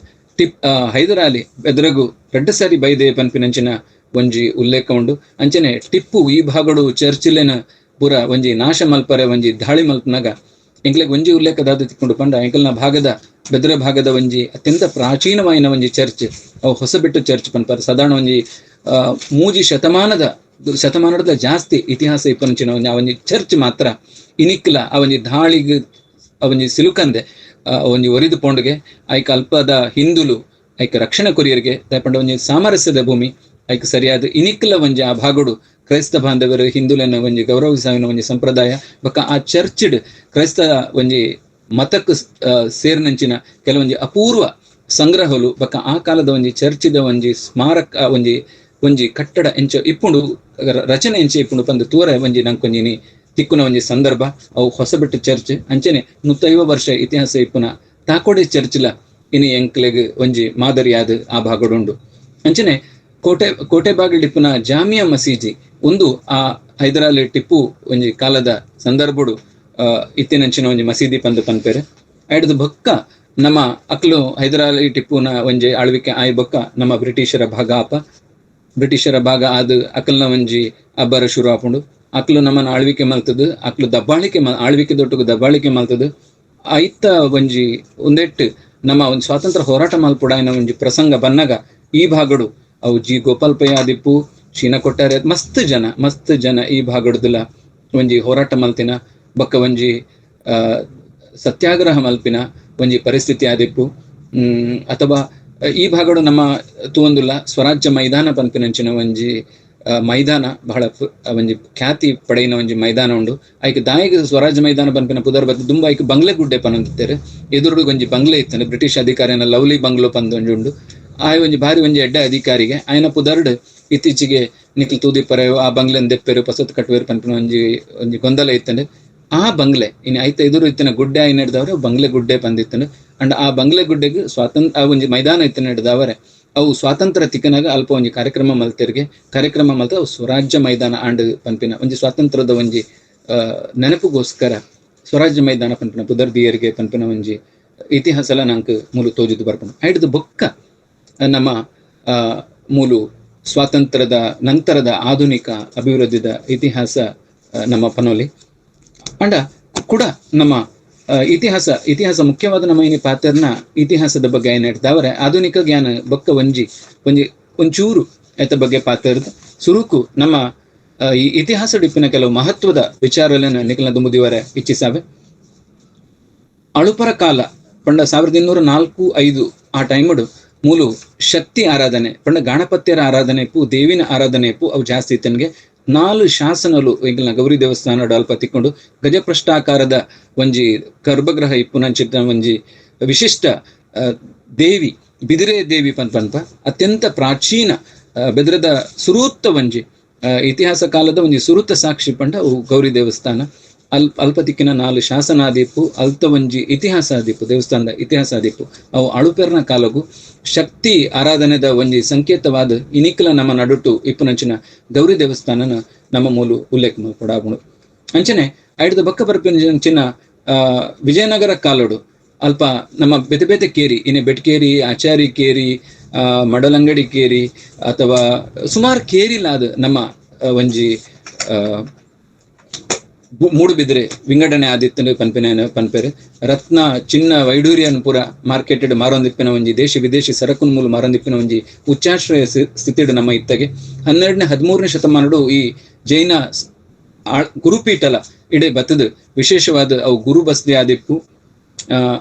ಹೈದರಾಲಿ ಬೆದರಗು ರಡ್ಡು ಸಾರಿ ಬೈದೆ ಪನ್ಪಿನಂಚಿನ ಒಂಜಿ ಉಲ್ಲೇಖ ಉಂಡು. ಅಂಚನೆ ಟಿಪ್ಪು ಈ ಭಾಗಡು ಚರ್ಚಿಲೆನ ಪೂರ ಒಂಜಿ ನಾಶ ಮಲ್ಪರೆ ಒಂಜಿ ದಾಳಿ ಮಲ್ಪನಾಗ ಎಂಕ್ಲೆಗ್ ಒಂಜಿ ಉಲ್ಲೇಖ ದಾದ ತಿಕ್ಕೊಂಡು ಪಂಡ ಎಂಕಲ್ನ ಭಾಗದ ಬೆದ್ರ ಭಾಗದ ಒಂಜಿ ಅತ್ಯಂತ ಪ್ರಾಚೀನವಾಯಿನ ಒಂಜಿ ಚರ್ಚ್ ಅವು ಹೊಸಬೆಟ್ಟು ಚರ್ಚ್ ಪನ್ಪರ್ ಸಾಧಾರಣ ಒಂಜಿ ಮೂಜಿ ಶತಮಾನದ ಜಾಸ್ತಿ ಇತಿಹಾಸ ಇಪ್ಪನಂಚಿನ ಒಂಜಿ ಆ ಒಂಜಿ ಚರ್ಚ್ ಮಾತ್ರ ಇನಿಕ್ಲ ಆ ಒಂಜಿ ದಾಳಿಗ್ ಆ ಒಂಜಿ ಸಿಲುಕಂದೆ ಒಂಜಿ ಒರಿದು ಪೋಂಡುಗೆ ಐಕ ಅಲ್ಪದ ಹಿಂದುಲು ಐಕ ರಕ್ಷಣೆ ಕೊರಿಯರಿಗೆ ದಯಪಂಡ ಒಂಜಿ ಸಾಮರಸ್ಯದ ಭೂಮಿ ಐಕ ಸರಿಯಾದ ಇನಿಕ್ಲ ಒಂಜಿ ಆ ಭಾಗಡು ಕ್ರೈಸ್ತ ಬಾಂಧವರು ಹಿಂದುಲನ ಒಂಜಿ ಗೌರವಿಸಾವಿನ ಒಂಜಿ ಸಂಪ್ರದಾಯ ಬೊಕ್ಕ ಆ ಚರ್ಚ್ಡ್ ಕ್ರೈಸ್ತ ಒಂಜಿ ಮತಕ್ಕೆ ಸೇರಿನಂಚಿನ ಕೆಲವೊಂಜಿ ಅಪೂರ್ವ ಸಂಗ್ರಹಲು ಬೊಕ್ಕ ಆ ಕಾಲದ ಒಂಜಿ ಚರ್ಚಿದ ಒಂಜಿ ಸ್ಮಾರಕ ಒಂಜಿ ಒಂಜಿ ಕಟ್ಟಡ ಎಂಚ ಇಪ್ಪುಂಡು ರಚನೆ ಎಂಚ ಇಪ್ಪುಂಡು ಪಂದು ತೂರ ಒಂಜಿ ನಂಕೊಂಜಿನಿ ತಿಕ್ಕುನ ಒಂಜಿ ಸಂದರ್ಭ ಅವು ಹೊಸಬೆಟ್ಟು ಚರ್ಚ್. ಅಂಚನೆ 150 ವರ್ಷ ಇತಿಹಾಸ ಇಪ್ಪುನ ತಾಕೋಡೆ ಚರ್ಚ್ಲ ಇನಿ ಎಂಕ್ಲೆಗ್ ಒಂಜಿ ಮಾದರಿಯಾದ ಆ ಭಾಗಡುಂಡು. ಅಂಚನೆ ಕೋಟೆ ಕೋಟೆ ಬಾಗಿಲಿಪ್ಪುನ ಜಾಮಿಯಾ ಮಸೀದಿ ಒಂದು ಆ ಹೈದರಾಲಿ ಟಿಪ್ಪು ಒಂಜಿ ಕಾಲದ ಸಂದರ್ಭಡು ಇತ್ತಿನಂಚಿನ ಒಂಜಿ ಮಸೀದಿ ಪಂದು ಪನ್ಪೇರು. ಐಡ್ದು ಬೊಕ್ಕ ನಮ್ಮ ಅಕ್ಲು ಹೈದರಾಲಿ ಟಿಪ್ಪುನ ಒಂಜಿ ಆಳ್ವಿಕೆ ಆಯ್ ಬೊಕ್ಕ ನಮ್ಮ ಬ್ರಿಟಿಷರ ಭಾಗ ಆಪ ಬ್ರಿಟಿಷರ ಭಾಗ ಆದ ಅಕಲ್ನ ಒಂಜಿ ಅಬ್ಬರ ಶುರು ಆಪುಂಡು. ಅಕ್ಲು ನಮ್ಮನ್ನ ಆಳ್ವಿಕೆ ಮಲ್ತದು ಅಕ್ಲು ದಬ್ಬಾಳಿಕೆ ಆಳ್ವಿಕೆ ದೊಟ್ಟುಗು ದಬ್ಬಾಳಿಕೆ ಮಲ್ತದು ಐತ ಒಂಜಿ ಒಂದೆಟ್ಟು ನಮ್ಮ ಒಂದು ಸ್ವಾತಂತ್ರ್ಯ ಹೋರಾಟ ಮಲ್ಪುಡಾಯಿನ ಒಂಜಿ ಪ್ರಸಂಗ ಬನ್ನಾಗ ಈ ಭಾಗಡು ಅವು ಜಿ ಗೋಪಾಲ್ ಪೈ ಆದಿಪ್ಪು ಶೀನ ಕೊಟ್ಟಾರೆ ಮಸ್ತ್ ಜನ ಈ ಭಾಗಡ್ದುಲ ಒಂಜಿ ಹೋರಾಟ ಮಲ್ತಿನ ಬೊಕ್ಕ ಒಂಜಿ ಸತ್ಯಾಗ್ರಹ ಮಲ್ಪಿನ ಒಂಜಿ ಪರಿಸ್ಥಿತಿ ಆದಿಪ್ಪು. ಅಥವಾ ಈ ಭಾಗಡು ನಮ್ಮ ತೂವೊಂದುಲ್ಲ ಸ್ವರಾಜ್ಯ ಮೈದಾನ ಪನ್ಪಿನಂಚಿನ ಒಂಜಿ ಮೈದಾನ ಬಹಳ ಒಂಜಿ ಖ್ಯಾತಿ ಪಡೆಯಿನ ಒಂಜಿ ಮೈದಾನ ಉಂಡು. ಐಕ್ ದಾಯಿಗ್ ಸ್ವರಾಜ್ಯ ಮೈದಾನ ಪನ್ಪಿನ ಪುದರ್ ಬತ್ತು ದುಂಬ ಐಕ್ ಬಂಗ್ಲೆ ಗುಡ್ಡೆ ಪನೊಂದಿತ್ತೇರು. ಎದುರುಡು ಒಂಜಿ ಬಂಗ್ಲೆ ಇತ್ತಂದ್ರೆ ಬ್ರಿಟಿಷ್ ಅಧಿಕಾರಿನ ಲವ್ಲಿ ಬಂಗ್ಲೋ ಪಂದ್ ಒಂಜಿ ಉಂಡು. ಆಯ್ ಒಂಜಿ ಭಾರಿ ಒಂಜಿ ಎಡ್ಡೆ ಅಧಿಕಾರಿಗೆ ಆಯನ ಪುದರ್ಡ್ ಇತ್ತೀಚೆಗೆ ನಿಕ್ಲು ತೂದಿಪ್ಪರೆ ಆ ಬಂಗ್ಲೆನ್ ದೆಪ್ಪೆರು ಪಸತ್ ಕಟ್ಟುವೆರು ಪನ್ಪಿನ ಒಂಜಿ ಒಂಜಿ ಗೊಂದಲ ಇತ್ತಂದ್ರೆ ಆ ಬಂಗ್ಲೆ ಇನ್ನು ಐತ ಎದುರು ಇತ್ತಿನ ಗುಡ್ಡೆ ಆಯ್ನ ಹಿಡ್ದವ್ರೆ ಬಂಗ್ಲೆ ಗುಡ್ಡೆ ಪಂದಿತ್ತನು. ಅಂಡ್ ಆ ಬಂಗ್ಲೆ ಗುಡ್ಡೆಗ್ ಸ್ವಾತಂತ್ರ್ಯ ಆ ಒಂಜಿ ಮೈದಾನ ಇತ್ತಿನ ಹಿಡ್ದವರೆ ಅವು ಸ್ವಾತಂತ್ರ್ಯ ತಿಕ್ಕನಾಗ ಅಲ್ಪ ಒಂಜಿ ಕಾರ್ಯಕ್ರಮ ಮಲ್ತೆರ್ಗೆ ಕಾರ್ಯಕ್ರಮ ಮಲ್ತ ಅವು ಸ್ವರಾಜ್ಯ ಮೈದಾನ ಆಂಡ್ ಪನ್ಪಿನ ಒಂಜಿ ಸ್ವಾತಂತ್ರ್ಯದ ಒಂಜಿ ನೆನಪುಗೋಸ್ಕರ ಸ್ವರಾಜ್ಯ ಮೈದಾನ ಪನ್ಪಿನ ಪುದರ್ ದಿಯರ್ಗೆ ಪನ್ಪಿನ ಒಂಜಿ ಇತಿಹಾಸ ನಂಗೆ ಮೂಲು ತೋಜುದು ಬರ್ಪುಂಡು. ಐಡ್ದು ಬೊಕ್ಕ ನಮ್ಮ ಮೂಲು ಸ್ವಾತಂತ್ರ್ಯದ ನಂತರದ ಆಧುನಿಕ ಅಭಿವೃದ್ಧಿದ ಇತಿಹಾಸ ನಮ್ಮ ಪನೋಲಿ ಅಂಡ ಕೂಡ ನಮ್ಮ ಇತಿಹಾಸ ಇತಿಹಾಸ ಮುಖ್ಯವಾದ ನಮ್ಮ ಏನಿ ಪಾತ್ರನ ಇತಿಹಾಸದ ಬಗ್ಗೆ ಏನ್ ಹೇಳ್ತಾವರೆ ಆಧುನಿಕ ಜ್ಞಾನ ಬೊಕ್ಕ ಒಂಜಿ ಒಂಜಿ ಒಂಚೂರು ಐತ ಬಗ್ಗೆ ಪಾತ್ರ ಸುರುಕು ನಮ್ಮ ಈ ಇತಿಹಾಸ ಡಿಪ್ಪಿನ ಕೆಲವು ಮಹತ್ವದ ವಿಚಾರಗಳನ್ನು ನಿಖಲ್ನ ದುಂಬುದಿವರೆ ಇಚ್ಛಿಸಾವೆ. ಅಳುಪರ ಕಾಲ ಪಂಡ 1204-5 ಆ ಟೈಮುಡು ಮೂಲು ಶಕ್ತಿ ಆರಾಧನೆ ಪಂಡ ಗಣಪತಿಯರ ಆರಾಧನೆ ಪು ದೇವಿನ ಆರಾಧನೆ ಪು ಅವು ಜಾಸ್ತಿ ಇತ್ತನ್ಗೆ. 4 ಶಾಸನಲು ಎಂಕಲ್ನ ಗೌರಿ ದೇವಸ್ಥಾನ ಅಲ್ಪ ತಿಕ್ಕೊಂಡು ಗಜಪೃಷ್ಠಾಕಾರದ ಒಂಜಿ ಗರ್ಭಗೃಹ ಇಪ್ಪುನಂಚಿನ ಒಂಜಿ ವಿಶಿಷ್ಟ ದೇವಿ ಬಿದಿರೆ ದೇವಿ ಪನ್ಪನ್ಪ ಅತ್ಯಂತ ಪ್ರಾಚೀನ ಬೆದ್ರದ ಸುರೂತ್ತ ಒಂಜಿ ಇತಿಹಾಸ ಕಾಲದ ಒಂಜಿ ಸುರೂತ ಸಾಕ್ಷಿ ಪಂಡ ಅವು ಗೌರಿ ದೇವಸ್ಥಾನ. ಅಲ್ಪ ತಿಕ್ಕಿನ 4 ಶಾಸನಾದೀಪು ಅಲ್ತ ಒಂಜಿ ಇತಿಹಾಸಾದೀಪು ದೇವಸ್ಥಾನದ ಇತಿಹಾಸಾದೀಪು ಅವು ಅಳುಪೆರ್ನ ಕಾಲಗು ಶಕ್ತಿ ಆರಾಧನೆದ ಒಂಜಿ ಸಂಕೇತವಾದ ಇನಿಕಲ ನಮ್ಮ ನಡುಟು ಇಪ್ಪುನಂಚಿನ ಗೌರಿ ದೇವಸ್ಥಾನನ ನಮ್ಮ ಮೂಲು ಉಲ್ಲೇಖ ಕೊಡಾಪುಂಡು. ಅಂಚನೆ ಐಡ್ದ ಬಕ್ಕ ಬರ್ಪಿನಂಚಿನ ವಿಜಯನಗರ ಕಾಲೋಡು ಅಲ್ಪ ನಮ್ಮ ಬೇತೆ ಬೇತೆ ಕೇರಿ ಇನ್ನು ಬೆಟ್ಕೇರಿ, ಆಚಾರಿ ಕೇರಿ, ಮಡಲಂಗಡಿ ಕೇರಿ ಅಥವಾ ಸುಮಾರು ಕೇರಿಲಾದ ನಮ್ಮ ಒಂಜಿ ಮೂಡುಬಿದ್ರೆ ವಿಂಗಡಣೆ ಆದಿತ್ತಂದ್ರೆ ಪನ್ಪಿನ ಪನ್ಪೇರು. ರತ್ನ ಚಿನ್ನ ವೈಡೂರಿಯನ್ ಪೂರ ಮಾರ್ಕೆಟೆಡ್ ಮಾರೊಂದಿಪ್ಪಿನ ಒಂಜಿ ದೇಶ ವಿದೇಶಿ ಸರಕುನ್ ಮೂಲ ಮಾರೊಂದಿಪ್ಪಿನ ಒಂಜಿ ಉಚ್ಚಾಶ್ರಯ ಸ್ಥಿತಿಡು ನಮ್ಮ ಇತ್ತಗೆ. 12ನೇ 13ನೇ ಶತಮಾನಡು ಈ ಜೈನ ಗುರುಪೀಠಲ ಇಡೆ ಬತ್ತದು ವಿಶೇಷವಾದ ಅವು ಗುರು ಬಸದಿ ಆದಿಪ್ಪು.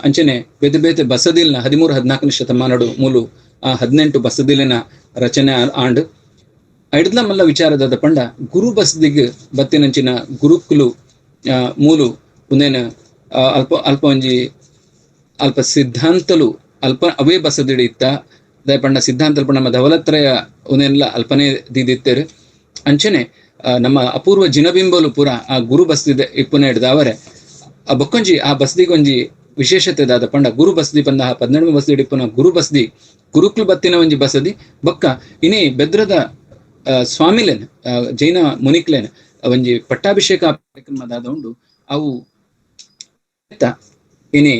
ಅಂಚನೆ ಬೇತೆ ಬೇತೆ ಬಸದಿಲ್ನ 13 14ನೇ ಶತಮಾನಡು ಮೂಲು ಆ 18 ಬಸದಿಲಿನ ರಚನೆ ಆಂಡ್. ಐಡ್ಲ ಮಲ್ಲ ವಿಚಾರದಾದ ಪಂಡ ಗುರು ಬಸದಿಗ್ ಬತ್ತಿನಂಚಿನ ಗುರುಕುಲು ಮೂಲು ಉಂದೇನ ಅಲ್ಪ ಅಲ್ಪ ಒಂಜಿ ಅಲ್ಪ ಸಿದ್ಧಾಂತಲು ಅಲ್ಪ ಅವೇ ಬಸದಿಡಿ ಇತ್ತ ಪಂಡ ಸಿದ್ಧಾಂತ ನಮ್ಮ ಧವಲತ್ರಯ ಉಂದೇನೆಲ್ಲ ಅಲ್ಪನೇ ದೀದಿತ್ತೇರು. ಅಂಚನೆ ನಮ್ಮ ಅಪೂರ್ವ ಜಿನಬಿಂಬಲು ಪೂರ ಆ ಗುರು ಬಸದಿದೆ ಇಪ್ಪುನ ಹಿಡ್ದಾವರೆ ಆ ಬೊಕ್ಕೊಂಜಿ ಆ ಬಸದಿಗೊಂಜಿ ವಿಶೇಷತೆ ದಾದ ಪಂಡ ಗುರು ಬಸದಿ ಪಂದ 12 ಬಸದಿ ಇಪ್ಪುನ ಗುರು ಬಸದಿ ಗುರುಕುಲು ಬತ್ತಿನ ಒಂಜಿ ಬಸದಿ ಬೊಕ್ಕ ಇನಿ ಬೆದ್ರದ ಸ್ವಾಮಿಲೇನ್ ಜೈನ ಮುನಿಕ್ಲೇನ್ ಒಂಜಿ ಪಟ್ಟಾಭಿಷೇಕ ಕಾರ್ಯಕ್ರಮದಾದ ಉಂಡು ಅವು ಇನಿ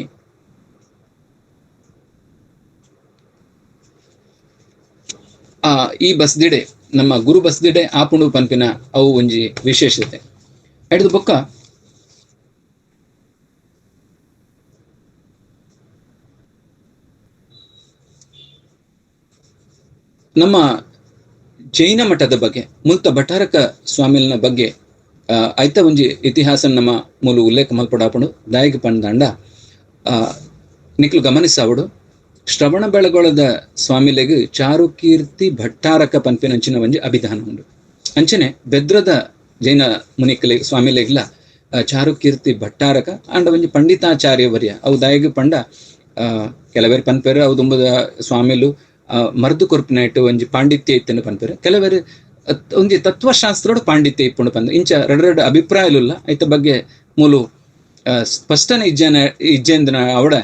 ಆ ಈ ಬಸ್ದಿಡೆ ನಮ್ಮ ಗುರು ಬಸ್ದಿಡೆ ಆಪುಂಡು ಪನ್ಪಿನ ಅವು ಒಂಜಿ ವಿಶೇಷತೆ. ಹಿಡಿದು ಬೊಕ್ಕ ನಮ್ಮ ಜೈನ ಮಠದ ಬಗ್ಗೆ ಮುಲ್ತ ಭಟ್ಟಾರಕ ಸ್ವಾಮಿನ ಬಗ್ಗೆ ಐತ ಒಂಜಿ ಇತಿಹಾಸ ನಮ್ಮ ಮೂಲ ಉಲ್ಲೇಖ ಮಲ್ಪಡಾಪುಂಡು. ದಾಯಿಗೆ ಪಂದಾಂಡ ನಿಕ್ಲು ಗಮನಿಸಾವಡು ಶ್ರವಣ ಬೆಳಗೊಳದ ಸ್ವಾಮಿಲೆಗ್ ಚಾರುಕೀರ್ತಿ ಭಟ್ಟಾರಕ ಪನ್ಪಿನಂಚಿನ ಒಂಜಿ ಅಭಿಧಾನ ಉಂಡು. ಅಂಚನೆ ಬೆದ್ರದ ಜೈನ ಮುನಿಕಲೆ ಸ್ವಾಮಿಲೆಗ್ಲ ಚಾರುಕೀರ್ತಿ ಭಟ್ಟಾರಕ ಅಂಡ ಒಂಜಿ ಪಂಡಿತಾಚಾರ್ಯವರ್ಯ ಅವು ದಾಯಿಗೆ ಪಂಡ ಕೆಲವೇರು ಪನ್ಪೇರು ಅವು ದುಂಬದ ಸ್ವಾಮಿಲು ಮರ್ದು ಕೊರ್ಪಿನೈಟ್ ಒಂಜಿ ಪಾಂಡಿತ್ಯ ಇತ್ತನ್ನು ಪನ್ಪೇರು, ಕೆಲವರು ಒಂಜಿ ತತ್ವಶಾಸ್ತ್ರೋಡು ಪಾಂಡಿತ್ಯ ಇಪ್ಪುಂಡು ಪಂದು ಇಂಚ ರಡ್ ರಡ್ ಅಭಿಪ್ರಾಯಲುಲ್ಲ ಐತ ಬಗ್ಗೆ ಮೂಲು ಸ್ಪಷ್ಟನೆ ಇಜ್ಜೆಂದನ ಅವಡ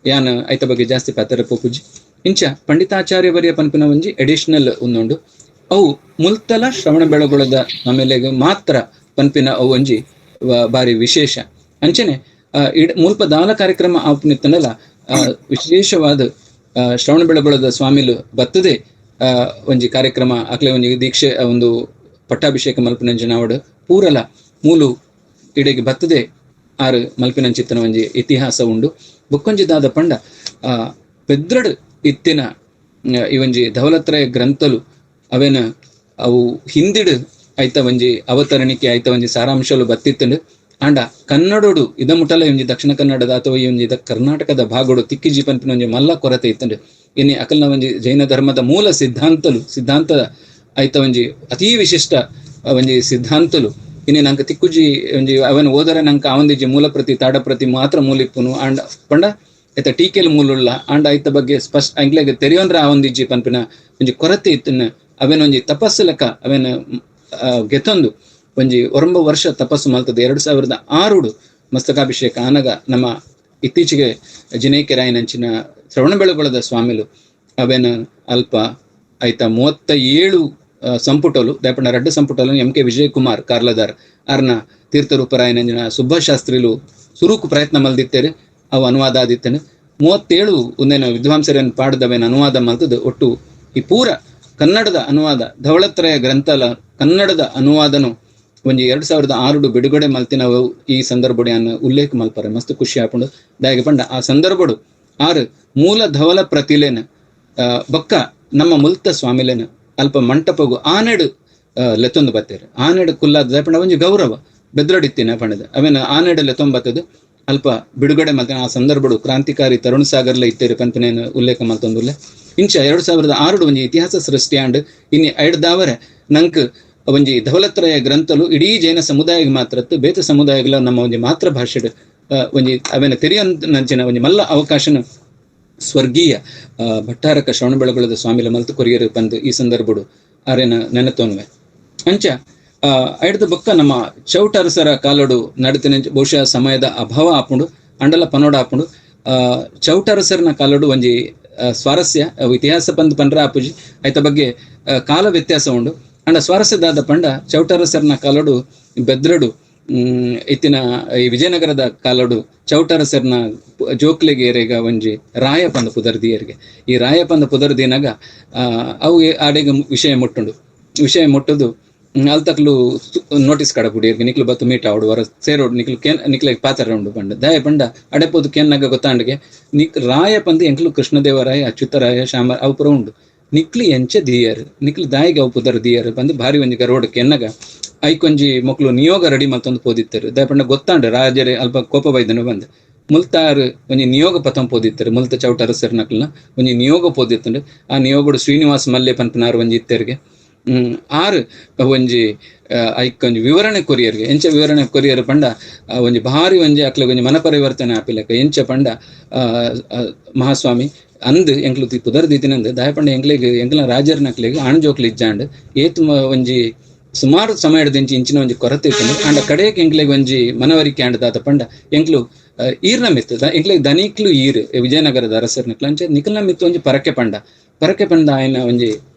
ಯಾನ್ ಐತ ಬಗ್ಗೆ ಜಾಸ್ತಿ ಪಾತ್ರ ಪೋಪುಜಿ. ಇಂಚ ಪಂಡಿತಾಚಾರ್ಯವರ್ಯ ಪನ್ಪಿನ ಒಂಜಿ ಅಡಿಷನಲ್ ಒಂದುಂಡು ಅವು ಮುಲ್ತಲ ಶ್ರವಣ ಬೆಳಗೊಳದ ಆಮೇಲೆ ಮಾತ್ರ ಪನ್ಪಿನ ಅವು ಒಂಜಿ ಬಾರಿ ವಿಶೇಷ. ಅಂಚನೆ ಮುಲ್ಪ ದಾಲ ಕಾರ್ಯಕ್ರಮ ಆಪುನಿತ್ತನಲ್ಲ ವಿಶೇಷವಾದ ಶ್ರವಣ ಬೆಳಗೊಳದ ಸ್ವಾಮಿಲು ಬತ್ತದೆ ಒಂಜಿ ಕಾರ್ಯಕ್ರಮ ಅಕ್ಲೆ ಒಂಜಿ ದೀಕ್ಷೆ ಒಂದು ಪಟ್ಟಾಭಿಷೇಕ ಮಲ್ಪಿನಂಚಿನಾವಡು ಪೂರಲ ಮೂಲು ಇಡೆಗೆ ಬತ್ತದೆ ಆರು ಮಲ್ಪಿನಂಚಿತ್ತನ ಒಂಜಿ ಇತಿಹಾಸ ಉಂಡು. ಬುಕ್ಕೊಂಜಿ ದಾದ ಪಂಡ ಪೆದ್ರಡ್ ಇತ್ತಿನ ಈ ಒಂಜಿ ಧವಲತ್ರಯ ಗ್ರಂಥಲು ಅವೇನ ಅವು ಹಿಂದಿಡು ಐತ ಒಂಜಿ ಅವತರಣಿಕೆ ಐತ ಒಂಜಿ ಸಾರಾಂಶಲು ಬತ್ತಿತ್ತಂಡು. ಆಂಡ ಕನ್ನಡೋಡು ಇದ ಮುಟ್ಟಲ ಒಂಜಿ ದಕ್ಷಿಣ ಕನ್ನಡದ ಅಥವಾ ಈ ಒಂಜಿ ಕರ್ನಾಟಕದ ಭಾಗೋಡು ತಿಕ್ಕಿಜಿ ಪನ್ಪಿನ ಒಂಜಿ ಮಲ್ಲ ಕೊರತೆ ಇತ್ತಂಡು. ಇನ್ನು ಅಕಲ್ನ ಒಂಜಿ ಜೈನ ಧರ್ಮದ ಮೂಲ ಸಿದ್ಧಾಂತಲು ಸಿದ್ಧಾಂತ ಐತ ಒಂಜಿ ಅತೀ ವಿಶಿಷ್ಟ ಒಂಜಿ ಸಿದ್ಧಾಂತಲು ಇನ್ನು ನಂಗೆ ತಿಕ್ಕುಜಿ ಒಂಜಿ ಅವನ ಓದರ ನಂಗೆ ಅವಂದಿಜಿ ಮೂಲ ಪ್ರತಿ ತಾಡ ಪ್ರತಿ ಮಾತ್ರ ಮೂಲಿಪ್ಪುನು ಆಂಡ ಪಂಡ ಐತ ಟೀಕೆಲ್ ಮೂಲುಳ್ಳ ಆಂಡ ಐತ ಬಗ್ಗೆ ಸ್ಪಷ್ಟ ಅಂಗ್ಲೆಗ್ ತೆರಿಯೋನ್ರ ಅವಂದಿಜ್ಜಿ ಪನ್ಪಿನ ಒಂಜಿ ಕೊರತೆ ಇತ್ತನ್ನ ಅವೇನ ಒಂಜಿ ತಪಸ್ಸು ಲೆಕ್ಕ ಅವೇನ ಗೆತೊಂದು ಒಂಜಿ 9 ವರ್ಷ ತಪಸ್ಸು ಮಲ್ತದೆ. 2006 ಮಸ್ತಕಾಭಿಷೇಕ ಆನಗ ನಮ್ಮ ಇತ್ತೀಚೆಗೆ ಜಿನೇಕೆರಾಯನಂಚಿನ ಶ್ರವಣಬೆಳಗೊಳದ ಸ್ವಾಮಿಲು ಅವೇನ ಅಲ್ಪ ಐತ 37 ಸಂಪುಟಲು ದಯಪಂಡ ರಡ್ಡು ಸಂಪುಟಲು ಎಂ ಕೆ ವಿಜಯಕುಮಾರ್ ಕಾರ್ಲದಾರ್ ಅರ್ನ ತೀರ್ಥರೂಪರಾಯನಂಜಿನ ಸುಬ್ಬಶಾಸ್ತ್ರಿಲು ಸುರುಕು ಪ್ರಯತ್ನ ಮಲ್ದಿತ್ತೇರು ಅವು ಅನುವಾದ ಆದಿತ್ತೇನೆ. 37 ಒಂದೇನ ವಿದ್ವಾಂಸರನ್ನು ಪಾಡದವೇನ ಅನುವಾದ ಮಲ್ತದ್ದು ಒಟ್ಟು ಈ ಪೂರ ಕನ್ನಡದ ಅನುವಾದ ಧವಳತ್ರಯ ಗ್ರಂಥಲ ಕನ್ನಡದ ಅನುವಾದನು ಒಂಜಿ 2006 ಬಿಡುಗಡೆ ಮಲ್ತಿನವು ಈ ಸಂದರ್ಭಡು ಅನ್ನ ಉಲ್ಲೇಖ ಮಲ್ಪರೆ ಮಸ್ತ್ ಖುಷಿ ಆಪುಂಡು. ದಾಯಗೆ ಪಂಡ ಆ ಸಂದರ್ಭಡು ಆರು ಮೂಲ ಧವಲ ಪ್ರತಿಲೇನ ಬೊಕ್ಕ ನಮ್ಮ ಮುಲ್ತ ಸ್ವಾಮಿಲೇನ ಅಲ್ಪ ಮಂಟಪಗು ಆನೆಡು ಲೆತ್ತೊಂದು ಬತ್ತೇರು ಆನೆಡು ಕುಲ್ಲಾದ ಪಂಡ ಒಂಜಿ ಗೌರವ ಬೆದ್ರಡಿತ್ತಿನ ಪಂಡದ ಅವೇನ ಆನೆಡು ಲೆತ್ತೊಂಬತ್ತದು ಅಲ್ಪ ಬಿಡುಗಡೆ ಮಲ್ತನ ಆ ಸಂದರ್ಭಡು ಕ್ರಾಂತಿಕಾರಿ ತರುಣ್ ಸಾಗರ್ಲ ಇತ್ತೇರು ಪನ್ಪಿನ ಉಲ್ಲೇಖ ಮಲ್ತೊಂದುಲ್ಲೆ. ಇಂಚ 2006 ಒಂಜಿ ಇತಿಹಾಸ ಸೃಷ್ಟಿಯಾಂಡ್ ಇನ್ನು ಐಡ್ದಾವರೆ ನಂಕ್ ಒಂಜಿ ಧವಲತ್ರಯ ಗ್ರಂಥಲು ಇಡೀ ಜೈನ ಸಮುದಾಯಕ್ಕೆ ಮಾತ್ರತ್ತು ಬೇತೆ ಸಮುದಾಯಗಳ ನಮ್ಮ ಒಂಜಿ ಮಾತೃಭಾಷೆಡ್ ಒಂಜಿ ಅವೇನ ತೆರಿಯಂಚಿನ ಒಂಜಿ ಮಲ್ಲ ಅವಕಾಶನ ಸ್ವರ್ಗೀಯ ಭಟ್ಟಾರಕ ಶ್ರವಣಬೆಳಗೊಳದ ಸ್ವಾಮಿಲ ಮಲ್ತು ಕೊರಿಯರು ಪಂದು ಈ ಸಂದರ್ಭಡು ಆರೇನ ನೆನತೋನ್ವೆ. ಅಂಚ ಐಡ್ದ ಬೊಕ್ಕ ನಮ್ಮ ಚೌಟರಸರ ಕಾಲಡು ನಡತಿನ ಬಹುಶಃ ಸಮಯದ ಅಭಾವ ಆಪುಂಡು ಅಂಡಲ ಪನೋಡ ಆಪುಂಡು. ಚೌಟರಸರನ ಕಾಲಡು ಒಂಜಿ ಸ್ವಾರಸ್ಯ ಇತಿಹಾಸ ಪಂದ್ ಪಂಡ್ರ ಆಪುಜಿ ಐತ ಬಗ್ಗೆ ಕಾಲ ವ್ಯತ್ಯಾಸ ಉಂಡು. ಅಂಡ ಸ್ವಾರಸ್ಯದಾದ ಪಂಡ ಚೌಟರಸರನ ಕಾಲಡು ಬೆದ್ರಡು ಇತ್ತಿನ ಈ ವಿಜಯನಗರದ ಕಾಲಡು ಚೌಟರಸರ್ನ ಜೋಕ್ಲೆಗೆ ಏರೆಗ ಒಂಜಿ ರಾಯಪಂದ ಪುದರ್ದಿಯರಿಗೆ ಈ ರಾಯಪಂದ ಪುದರ್ದಿನಾಗ ಅವು ಆಡೆಗ ವಿಷಯ ಮುಟ್ಟುಂಡು. ವಿಷಯ ಮುಟ್ಟುದು ಅಲ್ತಕ್ಲು ನೋಟಿಸ್ ಕಡಪುಡಿಯರ್ಗೆ ನಿಕ್ಲು ಬತ್ತು ಮೀಟ್ ಆವಡು ವರ ಸೇರೋಡು ನಿಕ್ಲು ಕೆನ್ ನಿಕ್ಲೆ ಪಾತ್ರ ಉಂಡು ಪಂಡ ದಯ ಪಂಡ ಅಡೆಪೋದು ಕೆನ್ನಾಗ ಗೊತ್ತಾಂಡಿಗೆ ನಿಕ್ ರಾಯ ಪಂದು ಎಂಕ್ಲು ಕೃಷ್ಣದೇವರಾಯ ಅಚ್ಯುತರಾಯ ಶ್ಯಾಮ ಅವು ಪುರ ಉಂಡು ನಿಕ್ಲು ಎಂಚ ದಿಯರ್ ನಿಕ್ಲು ದಾಯಿಗೆ ಅವು ಪುದರ್ ದಿಯರ್ ಬಂದು ಭಾರಿ ಒಂಜಿ ಗರೋಡು ಕೆನ್ನಗ ಐಕೊಂಜಿ ಮೊಕ್ಲು ನಿಯೋಗ ರೆಡಿ ಮಲ್ತೊಂದು ಪೋದಿತ್ತರು ದಯಪಂಡ ಗೊತ್ತಾಂಡ ರಾಜರೇ ಅಲ್ಪ ಕೋಪ ಬೈದನು ಬಂದು ಮುಲ್ತಾರು ಒಂಜಿ ನಿಯೋಗ ಪತಂ ಪೋದಿತ್ತರು ಮುಲ್ತ ಚೌಟರಸರ್ ನಕ್ಲನ ಒಂಜಿ ನಿಯೋಗ ಪೋದಿತ್ತಂಡು. ಆ ನಿಯೋಗಡು ಶ್ರೀನಿವಾಸ ಮಲ್ಯ ಪನ್ಪನಾರು ಒಂಜಿ ಇತ್ತೆರ್ಗೆ ಆರು ಒಂಜಿ ಐಕೊಂಜಿ ವಿವರಣೆ ಕೊರಿಯರ್ಗೆ ಎಂಚ ವಿವರಣೆ ಕೊರಿಯರ್ ಪಂಡ ಒಂಜಿ ಭಾರಿ ಒಂಜಿ ಅಕ್ಲೆ ಒಂಜಿ ಮನ ಪರಿವರ್ತನೆ ಆಪಿಲಕ ಎಂಚ ಪಂಡ ಮಹಾಸ್ವಾಮಿ ಅಂದ್ ಎಂಕ್ಲು ಪುದರ್ ದೀತಿನಂದ್ ದಯಪಂಡ ಎಂಕ್ಲೆಗ್ ಎಂಕ್ಲ ರಾಜರ್ನಕ್ಲೆಗ್ ಆಣಜೋಕ್ಲು ಇಜ್ಜಾಂಡ್ ಏತ್ ಒಂಜಿ ಸುಮಾರು ಸಮಯ ದಿಂಚಿ ಇಂಚಿನ ಒಂಜಿ ಕೊರತೆ ಇತ್ತು ಅಂಡ ಕಡೆಗೆ ಎಂಕ್ಲೆಗ್ ಒಂಜಿ ಮನವರಿಕೆ ಅಂಡ ದಾತ ಪಂಡ ಎಂಕ್ಲು ಈರ್ನ ಮಿತ್ತು ಎಂಕ್ಲೆಗ್ ದನಿಕ್ಲು ಈರ್ ವಿಜಯನಗರದ ಅರಸರ್ನಕ್ಲು ಅಂಚೆ ನಿಕಲ್ನ ಮಿತ್ತು ಒಂಜಿ ಪರಕೆ ಪಂಡ ಪರಕೆ ಪಂಡ ಆಯ್ನ ಒಂಜಿ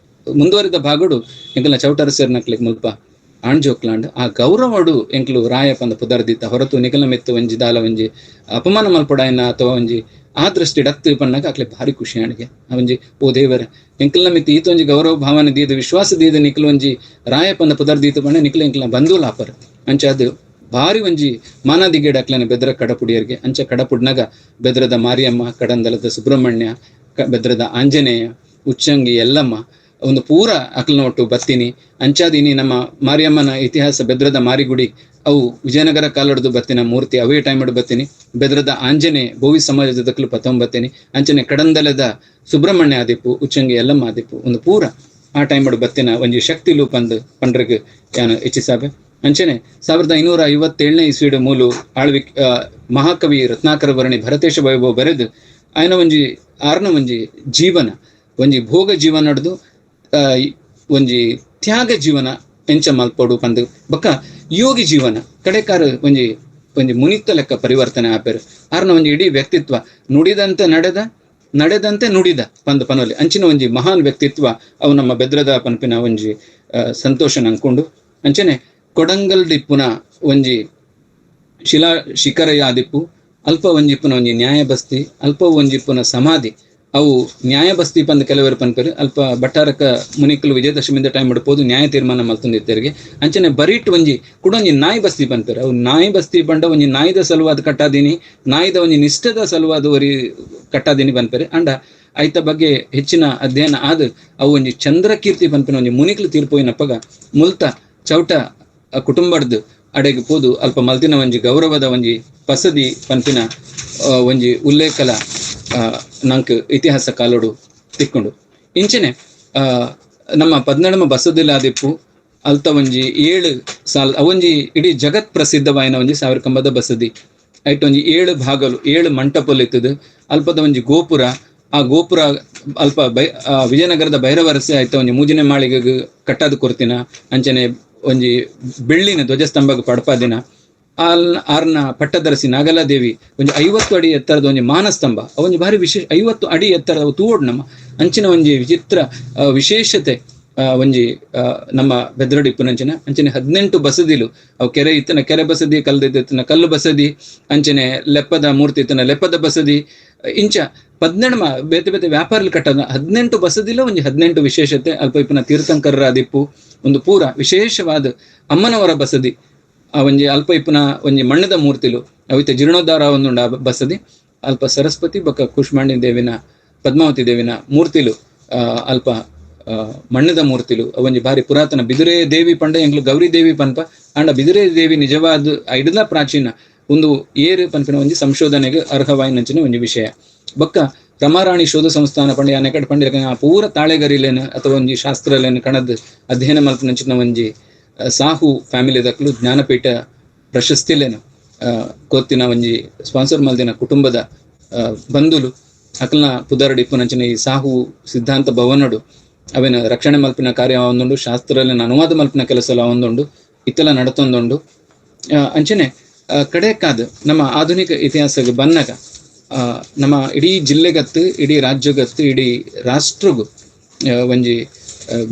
ಮುಂದುವರಿದ ಭಾಗಡು ಎಂಕಲ್ನ ಚೌಟರಸರ್ನಕ್ಲೆಗ್ ಮುಲ್ಪ ಆಣ್ಜೋಕ್ಲಾಂಡ್ ಆ ಗೌರವಡು ಎಂಕ್ಲು ರಾಯಪಂದ ಪುದರ್ದಿತ್ತ ಹೊರತು ನಿಕಲ್ನ ಮಿತ್ತು ಒಂಜಿ ದಾಲ ಒಂಜಿ ಅಪಮಾನ ಮಲ್ಪಡಾಯನ ಅಥವಾ ಒಂಜಿ ಆ ದೃಷ್ಟಿ ಡತ್ತು ಪಣ್ಣಾಗ ಅಕ್ಲೆ ಭಾರಿ ಖುಷಿ ಅಣಿಗೆ ಒಂಜಿ ಓ ದೇವರ ಎಂಕಲ್ನ ಮಿತ್ತು ಈತ ಒಂಜಿ ಗೌರವ ಭಾವನೆ ದೀದ ವಿಶ್ವಾಸ ದೀದ ನಿಕ್ಲು ಒಂಜಿ ರಾಯಪಂದ ಪುದರ್ದೀತ ಪಣ್ಣ ನಿಕ್ಲು ಎಂಕಲ್ನ ಬಂಧುಲಾಪರ್ ಅಂಚ ಅದು ಭಾರಿ ಒಂಜಿ ಮಾನಾದಿಗೇಡ ಅಕ್ಲನ ಬೆದ್ರ ಕಡಪುಡಿಯರ್ಗೆ ಅಂಚ ಕಡಪುಡ್ನಾಗ ಬೆದ್ರದ ಮಾರಿಯಮ್ಮ ಕಡಂದಲದ ಸುಬ್ರಹ್ಮಣ್ಯ ಬೆದ್ರದ ಆಂಜನೇಯ ಉಚ್ಚಂಗಿ ಎಲ್ಲಮ್ಮ ಒಂದು ಪೂರ ಅಕ್ಲನ ಒಟ್ಟು ಬತ್ತೀನಿ. ಅಂಚಾದಿನಿ ನಮ್ಮ ಮಾರಿಯಮ್ಮನ ಇತಿಹಾಸ ಬೆದ್ರದ ಮಾರಿಗುಡಿ ಅವು ವಿಜಯನಗರ ಕಾಲಡ್ದು ಬತ್ತಿನ ಮೂರ್ತಿ ಅವೇ ಟೈಮ್ ಬತ್ತೀನಿ. ಬೆದ್ರದ ಆಂಜನೇ ಬೋವಿ ಸಮಾಜದ ಪತ್ತೊಂಬತ್ತೀನಿ. ಅಂಚನೆ ಕಡಂದಲದ ಸುಬ್ರಹ್ಮಣ್ಯ ಆದಿಪ್ಪು ಉಚ್ಚಂಗಿ ಎಲ್ಲಮ್ಮ ಆದಿಪ್ಪು ಒಂದು ಪೂರ ಆ ಟೈಮ್ ಬತ್ತಿನ ಒಂಜಿ ಶಕ್ತಿ ಲೂಪ್ ಅಂದ್ ಪಂಡ್ರಗ್ ಯಾನು ಹೆಚ್ಚಿಸಾಬೆ. ಅಂಚನೆ 1557ನೇ ಇಸ್ವಿಡ್ ಮೂಲು ಆಳ್ವಿಕ್ ಮಹಾಕವಿ ರತ್ನಾಕರ ವರ್ಣಿ ಭರತೇಶ ವೈಭವ ಬರೆದು ಆಯನ ಒಂಜಿ ಆರ್ನ ಒಂಜಿ ಜೀವನ ಒಂಜಿ ಭೋಗ ಜೀವನ ನಡೆದು ಒಂಜಿ ತ್ಯಾಗ ಜೀವನ ಎಂಚ ಮಲ್ಪೋಡು ಪಂದು ಬೊಕ್ಕ ಯೋಗಿ ಜೀವನ ಕಡೆಕಾರ ಒಂಜಿ ಒಂಜಿ ಮುನಿತ್ತ ಲೆಕ್ಕ ಪರಿವರ್ತನೆ ಆಪೇರು ಆರ್ನ ಒಂಜಿ ಇಡೀ ವ್ಯಕ್ತಿತ್ವ ನುಡಿದಂತೆ ನಡೆದ ನಡೆದಂತೆ ನುಡಿದ ಪಂದು ಪನೋಲಿ ಅಂಚಿನ ಒಂಜಿ ಮಹಾನ್ ವ್ಯಕ್ತಿತ್ವ ಅವು ನಮ್ಮ ಬೆದ್ರದ ಪನ್ಪಿನ ಒಂಜಿ ಸಂತೋಷ ಅಂಕೊಂಡು. ಅಂಚನೆ ಕೊಡಂಗಲ್ ಡಿಪ್ಪುನ ಒಂಜಿ ಶಿಲಾ ಶಿಖರ ಯಾದಿಪ್ಪು ಅಲ್ಪ ಒಂಜಿಪ್ಪುನ ಒಂಜಿ ನ್ಯಾಯ ಬಸ್ತಿ ಅಲ್ಪ ಒಂಜಿಪ್ಪುನ ಸಮಾಧಿ ಅವು ನ್ಯಾಯ ಬಸ್ತಿ ಪಂದ್ ಕೆಲವರು ಪನ್ಪೇರು ಅಲ್ಪ ಭಟ್ಟಾರಕ ಮುನಿಕಲು ವಿಜಯದಶಮಿಂದ ಟೈಮ್ ಮಡ್ಬೋದು ನ್ಯಾಯ ತೀರ್ಮಾನ ಮಲ್ತೊಂದಿತ್ತೆರಿಗೆ. ಅಂಚನೆ ಬರೀಟ್ ಒಂಜಿ ಕೂಡ ಒಂಜಿ ನಾಯಿ ಬಸ್ತಿ ಪನ್ಪೇರು ಅವು ನಾಯಿ ಬಸ್ತಿ ಪಂಡ ಒಂಜಿ ನಾಯಿದ ಸಲುವಾದ ಕಟ್ಟಾದೀನಿ ನಾಯಿದ ಒಂಜಿ ನಿಷ್ಠದ ಸಲುವಾದ ಒರಿ ಕಟ್ಟಾದೀನಿ ಪನ್ಪೇರು. ಅಂಡ ಐತ ಬಗ್ಗೆ ಹೆಚ್ಚಿನ ಅಧ್ಯಯನ ಆದ ಅವು ಒಂಜಿ ಚಂದ್ರಕೀರ್ತಿ ಪನ್ಪಿನ ಒಂಜಿ ಮುನಿಕಲು ತೀರ್ಪೋಯಿನಪ್ಪಗ ಮುಲ್ತ ಚೌಟ ಕುಟುಂಬಡ್ದು ಅಡೆಗೆ ಪೋದು ಅಲ್ಪ ಮಲ್ತಿನ ಒಂಜಿ ಗೌರವದ ಒಂಜಿ ಪಸದಿ ಪನ್ಪಿನ ಒಂಜಿ ಉಲ್ಲೇಖಲ ನಂಕ್ ಇತಿಹಾಸ ಕಾಲೋಡು ತಿಕ್ಕೊಂಡು. ಇಂಚನೆ ನಮ್ಮ ಪದ್ನಡಮ ಬಸದಿಲಾದಿಪ್ಪು ಅಲ್ತ ಒಂಜಿ 7 ಸಾಲ ಅವೊಂಜಿ ಇಡೀ ಜಗತ್ ಪ್ರಸಿದ್ಧವಾಯಿನ ಒಂಜಿ ಸಾವಿರ ಕಂಬದ ಬಸದಿ ಐಟ್ ಒಂಜಿ 7 ಭಾಗಲು 7 ಮಂಟಪಲು ಇತ್ತದು. ಅಲ್ಪದ ಒಂಜಿ ಗೋಪುರ ಆ ಗೋಪುರ ಅಲ್ಪ ವಿಜಯನಗರದ ಭೈರವರಸೆ ಆಯ್ತ ಒಂಜಿ ಮೂಜಿನ ಮಾಳಿಗೆ ಕಟ್ಟಾದ ಕೊರ್ತಿನ ಅಂಚನೆ ಒಂಜಿ ಬೆಳ್ಳಿನ ಧ್ವಜಸ್ತಂಭಕ್ಕೆ ಪಡಪಾದಿನ ಆರ್ನ ಪಟ್ಟದರಸಿ ನಾಗಲಾದೇವಿ ಒಂಜಿ 50 ಅಡಿ ಎತ್ತರದ ಒಂಜಿ ಮಾನಸ್ತಂಭ ಒಂಜಿ ಭಾರಿ ವಿಶೇಷ 50 ಅಡಿ ಎತ್ತರದ ತೂವೋಡ್ ನಮ್ಮ ಅಂಚಿನ ಒಂಜಿ ವಿಚಿತ್ರ ವಿಶೇಷತೆ ಒಂಜಿ ನಮ್ಮ ಬೆದ್ರಡಿ ಪುನಂಚಿನ. ಅಂಚನೆ 18 ಬಸದಿಲು ಅವು ಕೆರೆ ಇತ್ತನ ಕೆರೆ ಬಸದಿ ಕಲ್ದಿತ್ತನ ಕಲ್ಲು ಬಸದಿ ಅಂಚನೆ ಲೆಪ್ಪದ ಮೂರ್ತಿ ಇತ್ತನ ಲೆಪ್ಪದ ಬಸದಿ ಇಂಚ 18 ಬೇತೆ ಬೇತೆ ವ್ಯಾಪಾರలు ಕಟ್ಟದ 18 ಬಸದಿಲ ಒಂಜಿ 18 ವಿಶೇಷತೆ ಅಲ್ಪ ಇಪ್ಪನ ತೀರ್ಥಂಕರರ ದಿಪ್ಪು ಒಂದು ಪೂರ ವಿಶೇಷವಾದ ಅಮ್ಮನವರ ಬಸದಿ ಆ ಒಂಜಿ ಅಲ್ಪ ಇಪ್ಪನ ಒಂಜಿ ಮಣ್ಣದ ಮೂರ್ತಿಲು ಅವಿತ ಜೀರ್ಣೋದ್ಧಾರ ಒಂದುಂಡ ಬಸದಿ ಅಲ್ಪ ಸರಸ್ವತಿ ಬೊಕ್ಕ ಕುಷ್ಮಾಂಡಿ ದೇವಿನ ಪದ್ಮಾವತಿ ದೇವಿನ ಮೂರ್ತಿಲು ಅಲ್ಪ ಮಣ್ಣದ ಮೂರ್ತಿಲು ಒಂಜಿ ಭಾರಿ ಪುರಾತನ ಬಿದಿರೆ ದೇವಿ ಪಂಡ ಎಂಕ್ಲು ಗೌರಿ ದೇವಿ ಪನ್ಪ ಆಂಡ ಬಿದಿರೆ ದೇವಿ ನಿಜವಾದ ಐಡ್ಲ ಪ್ರಾಚೀನ ಒಂದು ಏರು ಪನ್ಪಿನ ಒಂಜಿ ಸಂಶೋಧನೆಗೆ ಅರ್ಹವಾಯಿನಂಚಿನ ಒಂಜಿ ವಿಷಯ. ಬೊಕ್ಕ ರಮಾರಾಣಿ ಶೋಧ ಸಂಸ್ಥಾನ ಪಂಡ ಯಾನೆಕಡ್ ಪಂಡ ಪೂರ ತಾಳೆಗರಿಲೇನು ಅಥವಾ ಒಂಜಿ ಶಾಸ್ತ್ರಲೇನು ಕಣದ್ ಅಧ್ಯಯನ ಮಲ್ಪನಂಚಿನ ಒಂಜಿ ಸಾಹು ಫ್ಯಾಮಿಲಿ ದಕ್ಲು ಜ್ಞಾನಪೀಠ ಪ್ರಶಸ್ತಿಲೇನು ಕೋತಿನ ಒಂಜಿ ಸ್ಪಾನ್ಸರ್ ಮಲ್ದಿನ ಕುಟುಂಬದ ಬಂಧುಲು ಅಕಲ್ನ ಪುದರಡು ಇಪ್ಪುನಂಚಿನ ಈ ಸಾಹು ಸಿದ್ಧಾಂತ ಭವನಡು ಅವೇನ ರಕ್ಷಣೆ ಮಲ್ಪಿನ ಕಾರ್ಯ ಒಂದುಂಡು, ಶಾಸ್ತ್ರಲೇನ ಅನುವಾದ ಮಲ್ಪಿನ ಕೆಲಸ ಎಲ್ಲ ಒಂದುಂಡು, ಇತ್ತೆಲ್ಲ ನಡತೊಂದುಂಡು. ಅಂಚನೆ ಕಡೆಕಾದ ನಮ್ಮ ಆಧುನಿಕ ಇತಿಹಾಸಕ್ಕೆ ಬನ್ನಗ ನಮ್ಮ ಇಡೀ ಜಿಲ್ಲೆಗತ್ತು, ಇಡೀ ರಾಜ್ಯಗತ್ತು, ಇಡೀ ರಾಷ್ಟ್ರಗೂ ಒಂಜಿ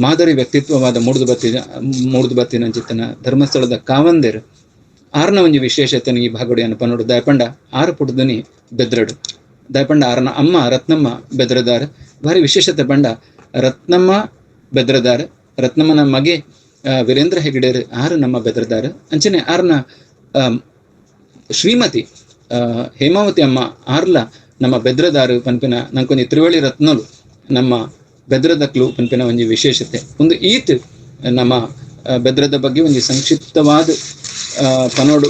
ಮಾದರಿ ವ್ಯಕ್ತಿತ್ವವಾದ ಮೂಡುದು ಬತ್ತಿನಂಚಿತ್ತನ ಧರ್ಮಸ್ಥಳದ ಕಾವಂದೇರು ಆರ್ನ ಒಂಜಿ ವಿಶೇಷತೆನ ಈ ಭಾಗಡು ಪನ್ನೋಡು. ದಯಪಂಡ ಆರು ಪುಟದನಿ ಬೆದ್ರಡು, ದಯಪಂಡ ಆರ್ನ ಅಮ್ಮ ರತ್ನಮ್ಮ ಬೆದ್ರದಾರ್. ಭಾರಿ ವಿಶೇಷತೆ ಪಂಡ ರತ್ನಮ್ಮ ಬೆದ್ರದಾರ್, ರತ್ನಮ್ಮನ ಮಗೆ ವೀರೇಂದ್ರ ಹೆಗಡೆರ್ ಆರು ನಮ್ಮ ಬೆದ್ರದಾರ್. ಅಂಚನೆ ಆರ್ನ ಶ್ರೀಮತಿ ಹೇಮಾವತಿ ಅಮ್ಮ ಆರ್ಲ ನಮ್ಮ ಬೆದ್ರದಾರು ಪನ್ಪಿನ ನಂಕೊಂಜಿ ತ್ರಿವಳಿ ರತ್ನಲು ನಮ್ಮ ಬೆದ್ರದಕ್ಲು ಪನ್ಪಿನ ಒಂಜಿ ವಿಶೇಷತೆ. ಒಂದು ಈತ್ ನಮ್ಮ ಬೆದ್ರದ ಬಗ್ಗೆ ಒಂಜಿ ಸಂಕ್ಷಿಪ್ತವಾದ ಪನೋಡು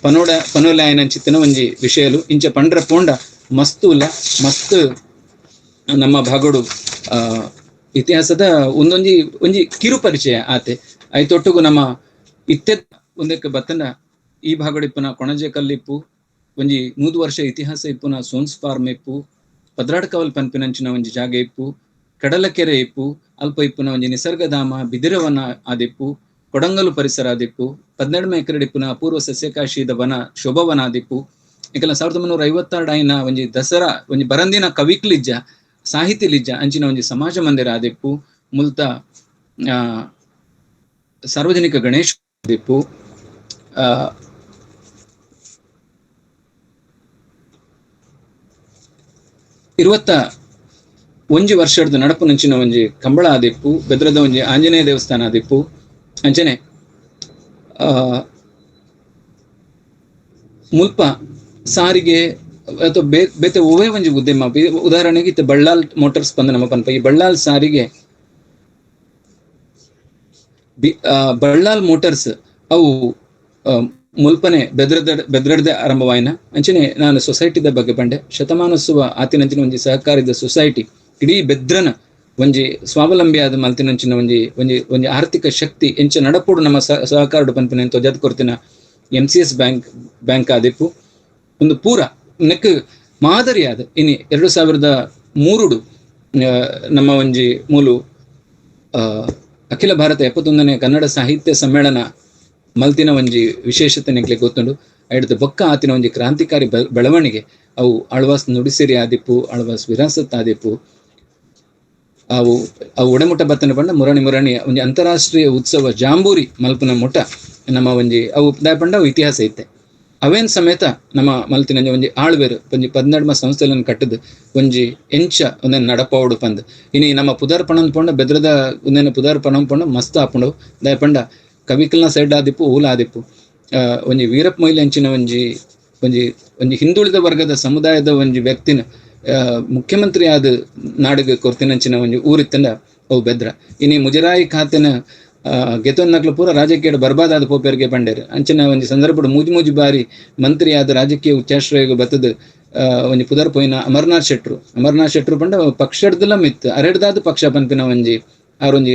ಪನೋಡ ಪನೋಲಾಯನಂಚಿತ್ತನ ಒಂಜಿ ವಿಷಯಲು ಇಂಚ ಪಂಡ್ರ ಪೋಂಡ ಮಸ್ತು ಉಲ್ಲ ಮಸ್ತ್ ನಮ್ಮ ಭಾಗಡು ಇತಿಹಾಸದ ಒಂದೊಂಜಿ ಒಂಜಿ ಕಿರು ಪರಿಚಯ ಆತೆ. ಐತೊಟ್ಟುಗು ನಮ್ಮ ಇತ್ತೆ ಒಂದಕ್ಕೆ ಬತ್ತನ ಈ ಭಾಗಡು ಇಪ್ಪುನ ಕೊಣಜೆ ಕಲ್ಲಿಪ್ಪು ಒಂಜಿ 100 ವರ್ಷ ಇತಿಹಾಸ ಇಪ್ಪುನ ಸೋನ್ಸ್ ಫಾರ್ಮ್ ಇಪ್ಪು, ಪದ್ರಾಡ್ಕವಲ್ ಪನ್ಪಿನಂಚಿನ ಒಂಜಿ ಜಾಗ ಇಪ್ಪು, ಕಡಲಕೆರೆ ಇಪ್ಪು, ಅಲ್ಪ ಇಪ್ಪುನ ಒಂಜಿ ನಿಸರ್ಗಧಾಮ ಬಿದಿರವನ ಆದಿಪ್ಪು, ಕೊಡಂಗಲು ಪರಿಸರ ಆದಿಪ್ಪು, 12 ಎಕರೆ ಇಪ್ಪುನ ಅಪೂರ್ವ ಸಸ್ಯಕಾಶಿದ ವನ ಶೋಭವನ ಆದಿಪ್ಪು. ಇಕಲ 1956 ಆಯಿನ ಒಂಜಿ ದಸರಾ ಒಂಜಿ ಬರಂದಿನ ಕವಿಕ್ಲಿಜ್ಜ ಸಾಹಿತಿಲಿಜ್ಜ ಅಂಚಿನ ಒಂಜಿ ಸಮಾಜ ಮಂದಿರ ಆದಿಪ್ಪು, ಮುಲ್ತ ಸಾರ್ವಜನಿಕ ಗಣೇಶ ಆದಿಪ್ಪು. 21 ವರ್ಷದ ನಡಪುನಂಚಿನ ಒಂಜಿ ಕಂಬಳ ಆದಿಪ್ಪು, ಬೆದ್ರದ ಒಂಜಿ ಆಂಜನೇಯ ದೇವಸ್ಥಾನ ಆದಿಪ್ಪು. ಅಂಚನೆ ಮುಲ್ಪ ಸಾರಿಗೆ ಅಥವಾ ಬೇತೆ ಒವೇ ಒಂಜಿ ಉದ್ಯಮ, ಉದಾಹರಣೆಗೆ ಇತ್ತ ಬಳ್ಳಾಲ್ ಮೋಟಾರ್ಸ್ ಬಂದ ನಮ್ಮ ಪನ್ಪ, ಈ ಬಳ್ಳಾಲ್ ಸಾರಿಗೆ ಬಳ್ಳಾಲ್ ಮೋಟಾರ್ಸ್ ಅವು ಮುಲ್ಪನೆ ಬೆದ್ರಡ್ದೆ ಆರಂಭವಾಯಿನ. ಅಂಚನೆ ನಾನು ಸೊಸೈಟಿದ ಬಗ್ಗೆ ಪಂಡೆ ಶತಮಾನೋತ್ಸವ ಆತಿನಂಚಿನ ಒಂಜಿ ಸಹಕಾರಿದ ಸೊಸೈಟಿ ಇಡೀ ಬೆದ್ರನ ಒಂಜಿ ಸ್ವಾವಲಂಬಿಯಾದ ಮಲ್ತಿನಂಚಿನ ಒಂಜಿ ಒಂಜಿ ಒಂಜಿ ಆರ್ಥಿಕ ಶಕ್ತಿ ಎಂಚ ನಡಪೋಡು ನಮ್ಮ ಸಹಕಾರಡು ಪನ್ಪಿನ ತೊಜಾದ್ ಕೊರ್ತಿನ MCS bank ಆದಿಪ್ಪು. ಒಂದು ಪೂರ ನೆಕ್ ಮಾದರಿಯಾದ ಇನಿ 2003 ನಮ್ಮ ಒಂಜಿ ಮೂಲು ಅಖಿಲ ಭಾರತ 71ನೇ ಕನ್ನಡ ಸಾಹಿತ್ಯ ಸಮ್ಮೇಳನ ಮಲ್ತಿನ ಒಂಜಿ ವಿಶೇಷತೆ ನೆಕ್ಲೆ ಗೊತ್ತುಂಡು. ಐಡ್ದು ಬೊಕ್ಕ ಆತಿನ ಒಂಜಿ ಕ್ರಾಂತಿಕಾರಿ ಬೆಳವಣಿಗೆ ಅವು ಆಳ್ವಾಸ್ ನುಡಿಸಿರಿ ಆದಿಪ್ಪು, ಆಳ್ವಾಸ್ ವಿರಾಸತ್ ಆದಿಪ್ಪು. ಅವು ಅವು ಒಡೆಮುಟ್ಟ ಬತ್ತನ ಪಂಡ ಮುರಣಿ ಮುರಣಿ ಒಂಜಿ ಅಂತಾರಾಷ್ಟ್ರೀಯ ಉತ್ಸವ ಜಾಂಬೂರಿ ಮಲ್ಪನ ಮುಟ್ಟ ನಮ್ಮ ಒಂಜಿ ಅವು ಪಂಡ ಅವು ಇತಿಹಾಸ ಇತ್ತೆ. ಅವೇನ್ ಸಮೇತ ನಮ್ಮ ಮಲ್ತಿನ ಒಂಜಿ ಆಳ್ವೇರು ಒಂಜಿ 12 ಸಂಸ್ಥೆಗಳನ್ನು ಕಟ್ಟದು ಒಂಜಿ ಎಂಚ ಒಂದನ್ನು ನಡಪೌಡು ಪಂದ್ ಇನಿ ನಮ್ಮ ಪುದರ್ ಪಣಂದ್ ಪಂಡ ಬೆದ್ರದ ಒಂದೇನು ಪುದರ್ ಪಣಂ ಪಂಡ ಮಸ್ತ್ ಆಪುಂಡು. ದಯಪಂಡ ಕವಿಕಲ್ನ ಸೈಡ್ ಆದಿಪ್ಪು ಊಲ ಆದಿಪ್ಪು ಒಂಜಿ ವೀರಪ್ಪ ಮೊಯ್ಲಿ ಅಂಚಿನ ಒಂಜಿ ಒಂಜಿ ಒಂಜಿ ಹಿಂದುಳಿದ ವರ್ಗದ ಸಮುದಾಯದ ಒಂಜಿ ವ್ಯಕ್ತಿನ ಮುಖ್ಯಮಂತ್ರಿ ಆದ ನಾಡಿಗೆ ಕೊರ್ತಿನಂಚಿನ ಒಂಜಿ ಊರಿತ್ತಂಡ ಅವು ಬೆದ್ರ. ಇನಿ ಮುಜರಾಯಿ ಖಾತೆನ ಗೆತೊನ್ನಕ್ಲು ಪೂರ ರಾಜಕೀಯ ಬರ್ಬಾದಾದ ಪೋಪೇರಿಗೆ ಪಂಡೇರು. ಅಂಚಿನ ಒಂಜಿ ಸಂದರ್ಭಡ್ ಮೂಜಿ ಮೂಜಿ ಬಾರಿ ಮಂತ್ರಿ ಆದ ರಾಜಕೀಯ ಉಚ್ಚಾಶ್ರಯಗ್ ಬತ್ತದ ಒಂಜಿ ಪುದರ್ ಪೋಯಿನ ಅಮರ್ನಾಥ್ ಶೆಟ್ರು. ಅಮರ್ನಾಥ್ ಶೆಟ್ರು ಪಂಡ ಪಕ್ಷಡ್ದಲ ಮಿತ್ ಅರೆಡ್ದಾದ ಪಕ್ಷ ಪನ್ಪಿನ ಒಂಜಿ ಆರೊಂಜಿ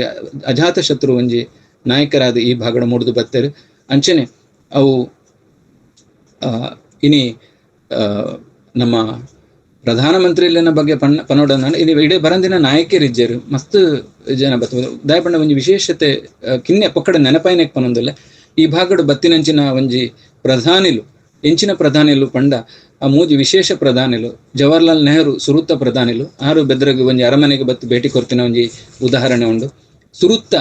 ಅಜಾತ ಶತ್ರು ಒಂಜಿ ನಾಯಕರಾದ ಈ ಭಾಗಡ ಮೂಡ್ದು ಬತ್ತೇರು. ಅಂಚನೆ ಅವು ಇನಿ ನಮ್ಮ ಪ್ರಧಾನಮಂತ್ರಿಲಿನ ಬಗ್ಗೆ ಪನ್ನೋಡ ಇನಿ ಇಡೀ ಬರಂದಿನ ನಾಯಕರಿಜ್ಜರು ಮಸ್ತ್ ಜನ ಬತ್ತ ದಯಪಂಡ ಒಂಜಿ ವಿಶೇಷತೆ ಕಿನ್ನೆ ಪೊಕ್ಕಡ ನೆನಪಾಯಿನಕ್ ಪನೊಂದುಲ್ಲ. ಈ ಭಾಗಡು ಬತ್ತಿನಂಚಿನ ಒಂಜಿ ಪ್ರಧಾನಿಲು ಎಂಚಿನ ಪ್ರಧಾನಿಲು ಪಂಡ ಆ ಮೂಜಿ ವಿಶೇಷ ಪ್ರಧಾನಿಲು ಜವಾಹರ್ಲಾಲ್ ನೆಹರು ಸುರುತ್ತ ಪ್ರಧಾನಿಲು ಆರು ಬೆದ್ರಗ್ ಒಂಜಿ ಅರಮನೆಗೆ ಬತ್ತು ಭೇಟಿ ಕೊರ್ತಿನ ಒಂಜಿ ಉದಾಹರಣೆ ಉಂಡು. ಸುರುತ್ತ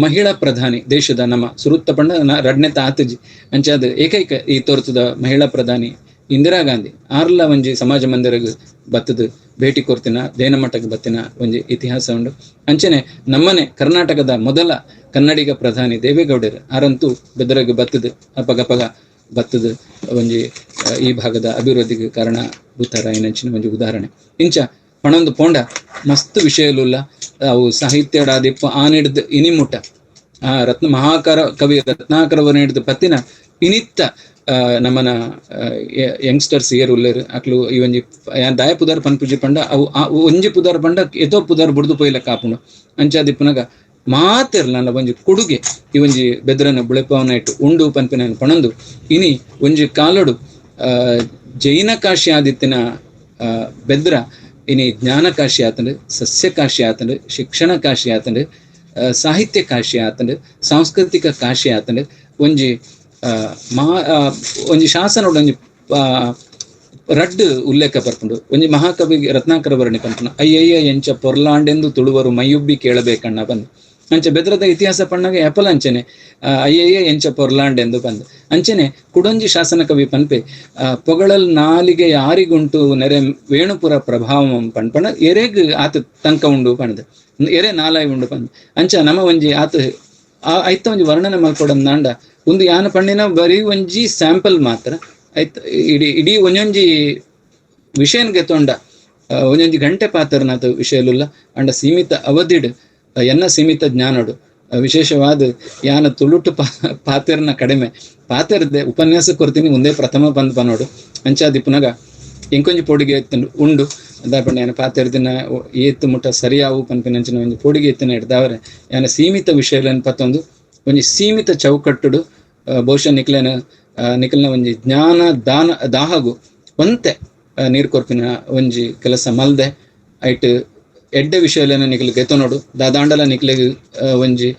ಮಹಿಳಾ ಪ್ರಧಾನಿ ದೇಶದ ನಮ್ಮ ಸುರುತ್ತ ಪಂಡ ರಡ್ನೆ ತಾತಜಿ ಅಂಚಾದ ಏಕೈಕ ಈ ತೋರ್ತದ ಮಹಿಳಾ ಪ್ರಧಾನಿ ಇಂದಿರಾ ಗಾಂಧಿ ಆರ್ಲ ಒಂಜಿ ಸಮಾಜ ಮಂದಿರಗ್ ಬತ್ತದ ಭೇಟಿ ಕೊರ್ತಿನ ದೇನಮಠಕ್ಕೆ ಬತ್ತಿನ ಒಂಜಿ ಇತಿಹಾಸ ಉಂಡು. ಅಂಚನೆ ನಮ್ಮನೆ ಕರ್ನಾಟಕದ ಮೊದಲ ಕನ್ನಡಿಗ ಪ್ರಧಾನಿ ದೇವೇಗೌಡರು ಆರಂತೂ ಬೆದರಗ್ ಬತ್ತದ ಅಪಗಪಗ ಬತ್ತದ ಒಂಜಿ ಈ ಭಾಗದ ಅಭಿವೃದ್ಧಿಗೆ ಕಾರಣ ಭೂತಾರಾಯನಂಚಿನ ಒಂಜಿ ಉದಾಹರಣೆ. ಇಂಚ ಪಣೊಂದು ಪೋಂಡ ಮಸ್ತ್ ವಿಷಯಲುಲ್ಲ. ಅವು ಸಾಹಿತ್ಯಡಾದಿಪ್ಪ ಆನಿಡ್ದು ಇನಿಮುಟ ಆ ರತ್ನ ಮಹಾಕರ ಕವಿ ರತ್ನಾಕರವರ ಹಿಡ್ದು ಪತ್ತಿನ ಇನಿತ್ತ ನಮ್ಮನ ಯಂಗ್ಸ್ಟರ್ಸ್ ಏರ್ ಉಲ್ಲೇರು ಅಕ್ಲು ಈ ಒಂಜಿ ದಾಯ ಪುದಾರ್ ಪನ್ಪುಜಿ ಪಂಡ ಅವು ಒಂಜಿ ಪುದಾರ್ ಪಂಡ ಏತೋ ಪುದಾರ್ ಬುಡ್ದು ಪೋಯಿಲ ಕಾಪುಂಡು. ಅಂಚಾದಿಪ್ಪುನಗ ಮಾತೆರ್ಲ ಒಂಜಿ ಕೊಡುಗೆ ಈ ಒಂಜಿ ಬೆದ್ರನ ಬುಳೆಪವನ ಇಟ್ಟು ಉಂಡು ಪನ್ಪಿನ ಪಣಂದು ಇನಿ ಒಂಜಿ ಕಾಲಡು ಜೈನ ಕಾಶಿ ಆದಿತ್ತಿನ ಬೆದ್ರ ಇನಿ ಜ್ಞಾನ ಕಾಶಿ ಆತಂಡು, ಸಸ್ಯ ಕಾಶಿ ಆತಂಡು, ಶಿಕ್ಷಣ ಕಾಶಿ ಆತಂಡು, ಸಾಹಿತ್ಯ ಕಾಶಿ ಆತಂಡು, ಸಾಂಸ್ಕೃತಿಕ ಕಾಶಿ ಆತಂಡು. ಒಂಜಿ ಒಂಜಿ ಶಾಸನೋಡು ಒಂಜಿ ರಡ್ಡು ಉಲ್ಲೇಖ ಬರ್ಪುಂಡು. ಒಂಜಿ ಮಹಾಕವಿ ರತ್ನಾಕರ ವರ್ಣಿ ಪನ್ಪುನ ಅಯ್ಯಯ್ಯ ಎಂಚ ಪೊರ್ಲಾಂಡೆಂದು ತುಳುವರು ಮೈಯುಬ್ಬಿ ಕೇಳಬೇಕಣ್ಣ ಬಂದು. ಅಂಚ ಬೆದ್ರದ ಇತಿಹಾಸ ಪಣ್ಣಾಗ ಎಪಲ ಅಂಚನೆ ಅಯ್ಯಯ್ಯ ಎಂಚ ಪೊರ್ಲಾಂಡೆಂದು ಬಂದು. ಅಂಚನೆ ಕುಡೊಂಜಿ ಶಾಸನ ಕವಿ ಪನ್ಪೆ ಪೊಗಳಲ್ ನಾಲಿಗೆ ಯಾರಿಗುಂಟು ನೆರೆ ವೇಣುಪುರ ಪ್ರಭಾವ ಪನ್ಪಣ ಎರೆಗ್ ಆತ ತಂಕ ಉಂಡು ಪಂದ್, ಎರೆ ನಾಲಾಯಿ ಉಂಡು ಪಂದ್. ಅಂಚ ನಮ ಒಂಜಿ ಆತ ಐತ ಒಂಜಿ ವರ್ಣನೆ ಮಲ್ಕೊಡಂದಾಂಡ ಒಂದು ಯಾನ ಪಣ್ಣಿನ ಬರೀ ಒಂಜಿ ಸ್ಯಾಂಪಲ್ ಮಾತ್ರ ಐತ. ಇಡೀ ಇಡೀ ಒಂಜೊಂಜಿ ವಿಷಯನ್ಗೆ ತೊಂಡ ಒಂಜೊಂಜಿ ಗಂಟೆ ಪಾತ್ರನಾಥ ವಿಷಯಲುಲ್ಲ ಅಂಡ ಸೀಮಿತ ಅವಧಿಡ್ ಎನ್ನ ಸೀಮಿತ ಜ್ಞಾನಡು ವಿಶೇಷವಾದ ಯಾನ ತುಳುಟು ಪಾತ್ರನ ಕಡಿಮೆ ಪಾತ್ರದೆ ಉಪನ್ಯಾಸ ಕೊರ್ತೀನಿ ಮುಂದೆ ಪ್ರಥಮ ಬಂದ್ ಪನೋಡು. ಅಂಚಾದಿಪ್ಪುನಗ ಇಂಕೊಂಜಿ ಪೋಡಿಗೆ ಉಂಡು ದಾಪಂಡ ಯಾನ ಪಾತ್ರದಿನ ಏತ್ತು ಮುಟ್ಟ ಸರಿಯಾವು ಪನ್ಪಿನಂಚಿನ ಒಂಜಿ ಪೋಡಿಗೆ ಎತ್ತಿನ ಹಿಡ್ದವರೆ ಯಾನ ಸೀಮಿತ ವಿಷಯಗಳನ್ನು ಪತ್ತೊಂದು ಒಂಜಿ ಸೀಮಿತ ಚೌಕಟ್ಟುಡು ಬಹುಶಃ ನಿಕ್ಲೆನ ನಿಖಲ್ನ ಒಂಜಿ ಜ್ಞಾನ ದಾನ ದಾಹಗು ಒಂತೆ ನೀರು ಕೊರ್ಪಿನ ಒಂಜಿ ಕೆಲಸ ಮಲ್ದೆ ಐಟ್ ಎಡ್ಡೆ ವಿಷಯಲೇನ ನಿಕ್ಲು ಗೆತೊನೋಡು ದಾದಾಂಡಲ ನಿಕ್ಲೆಗ್ ಒಂಜಿ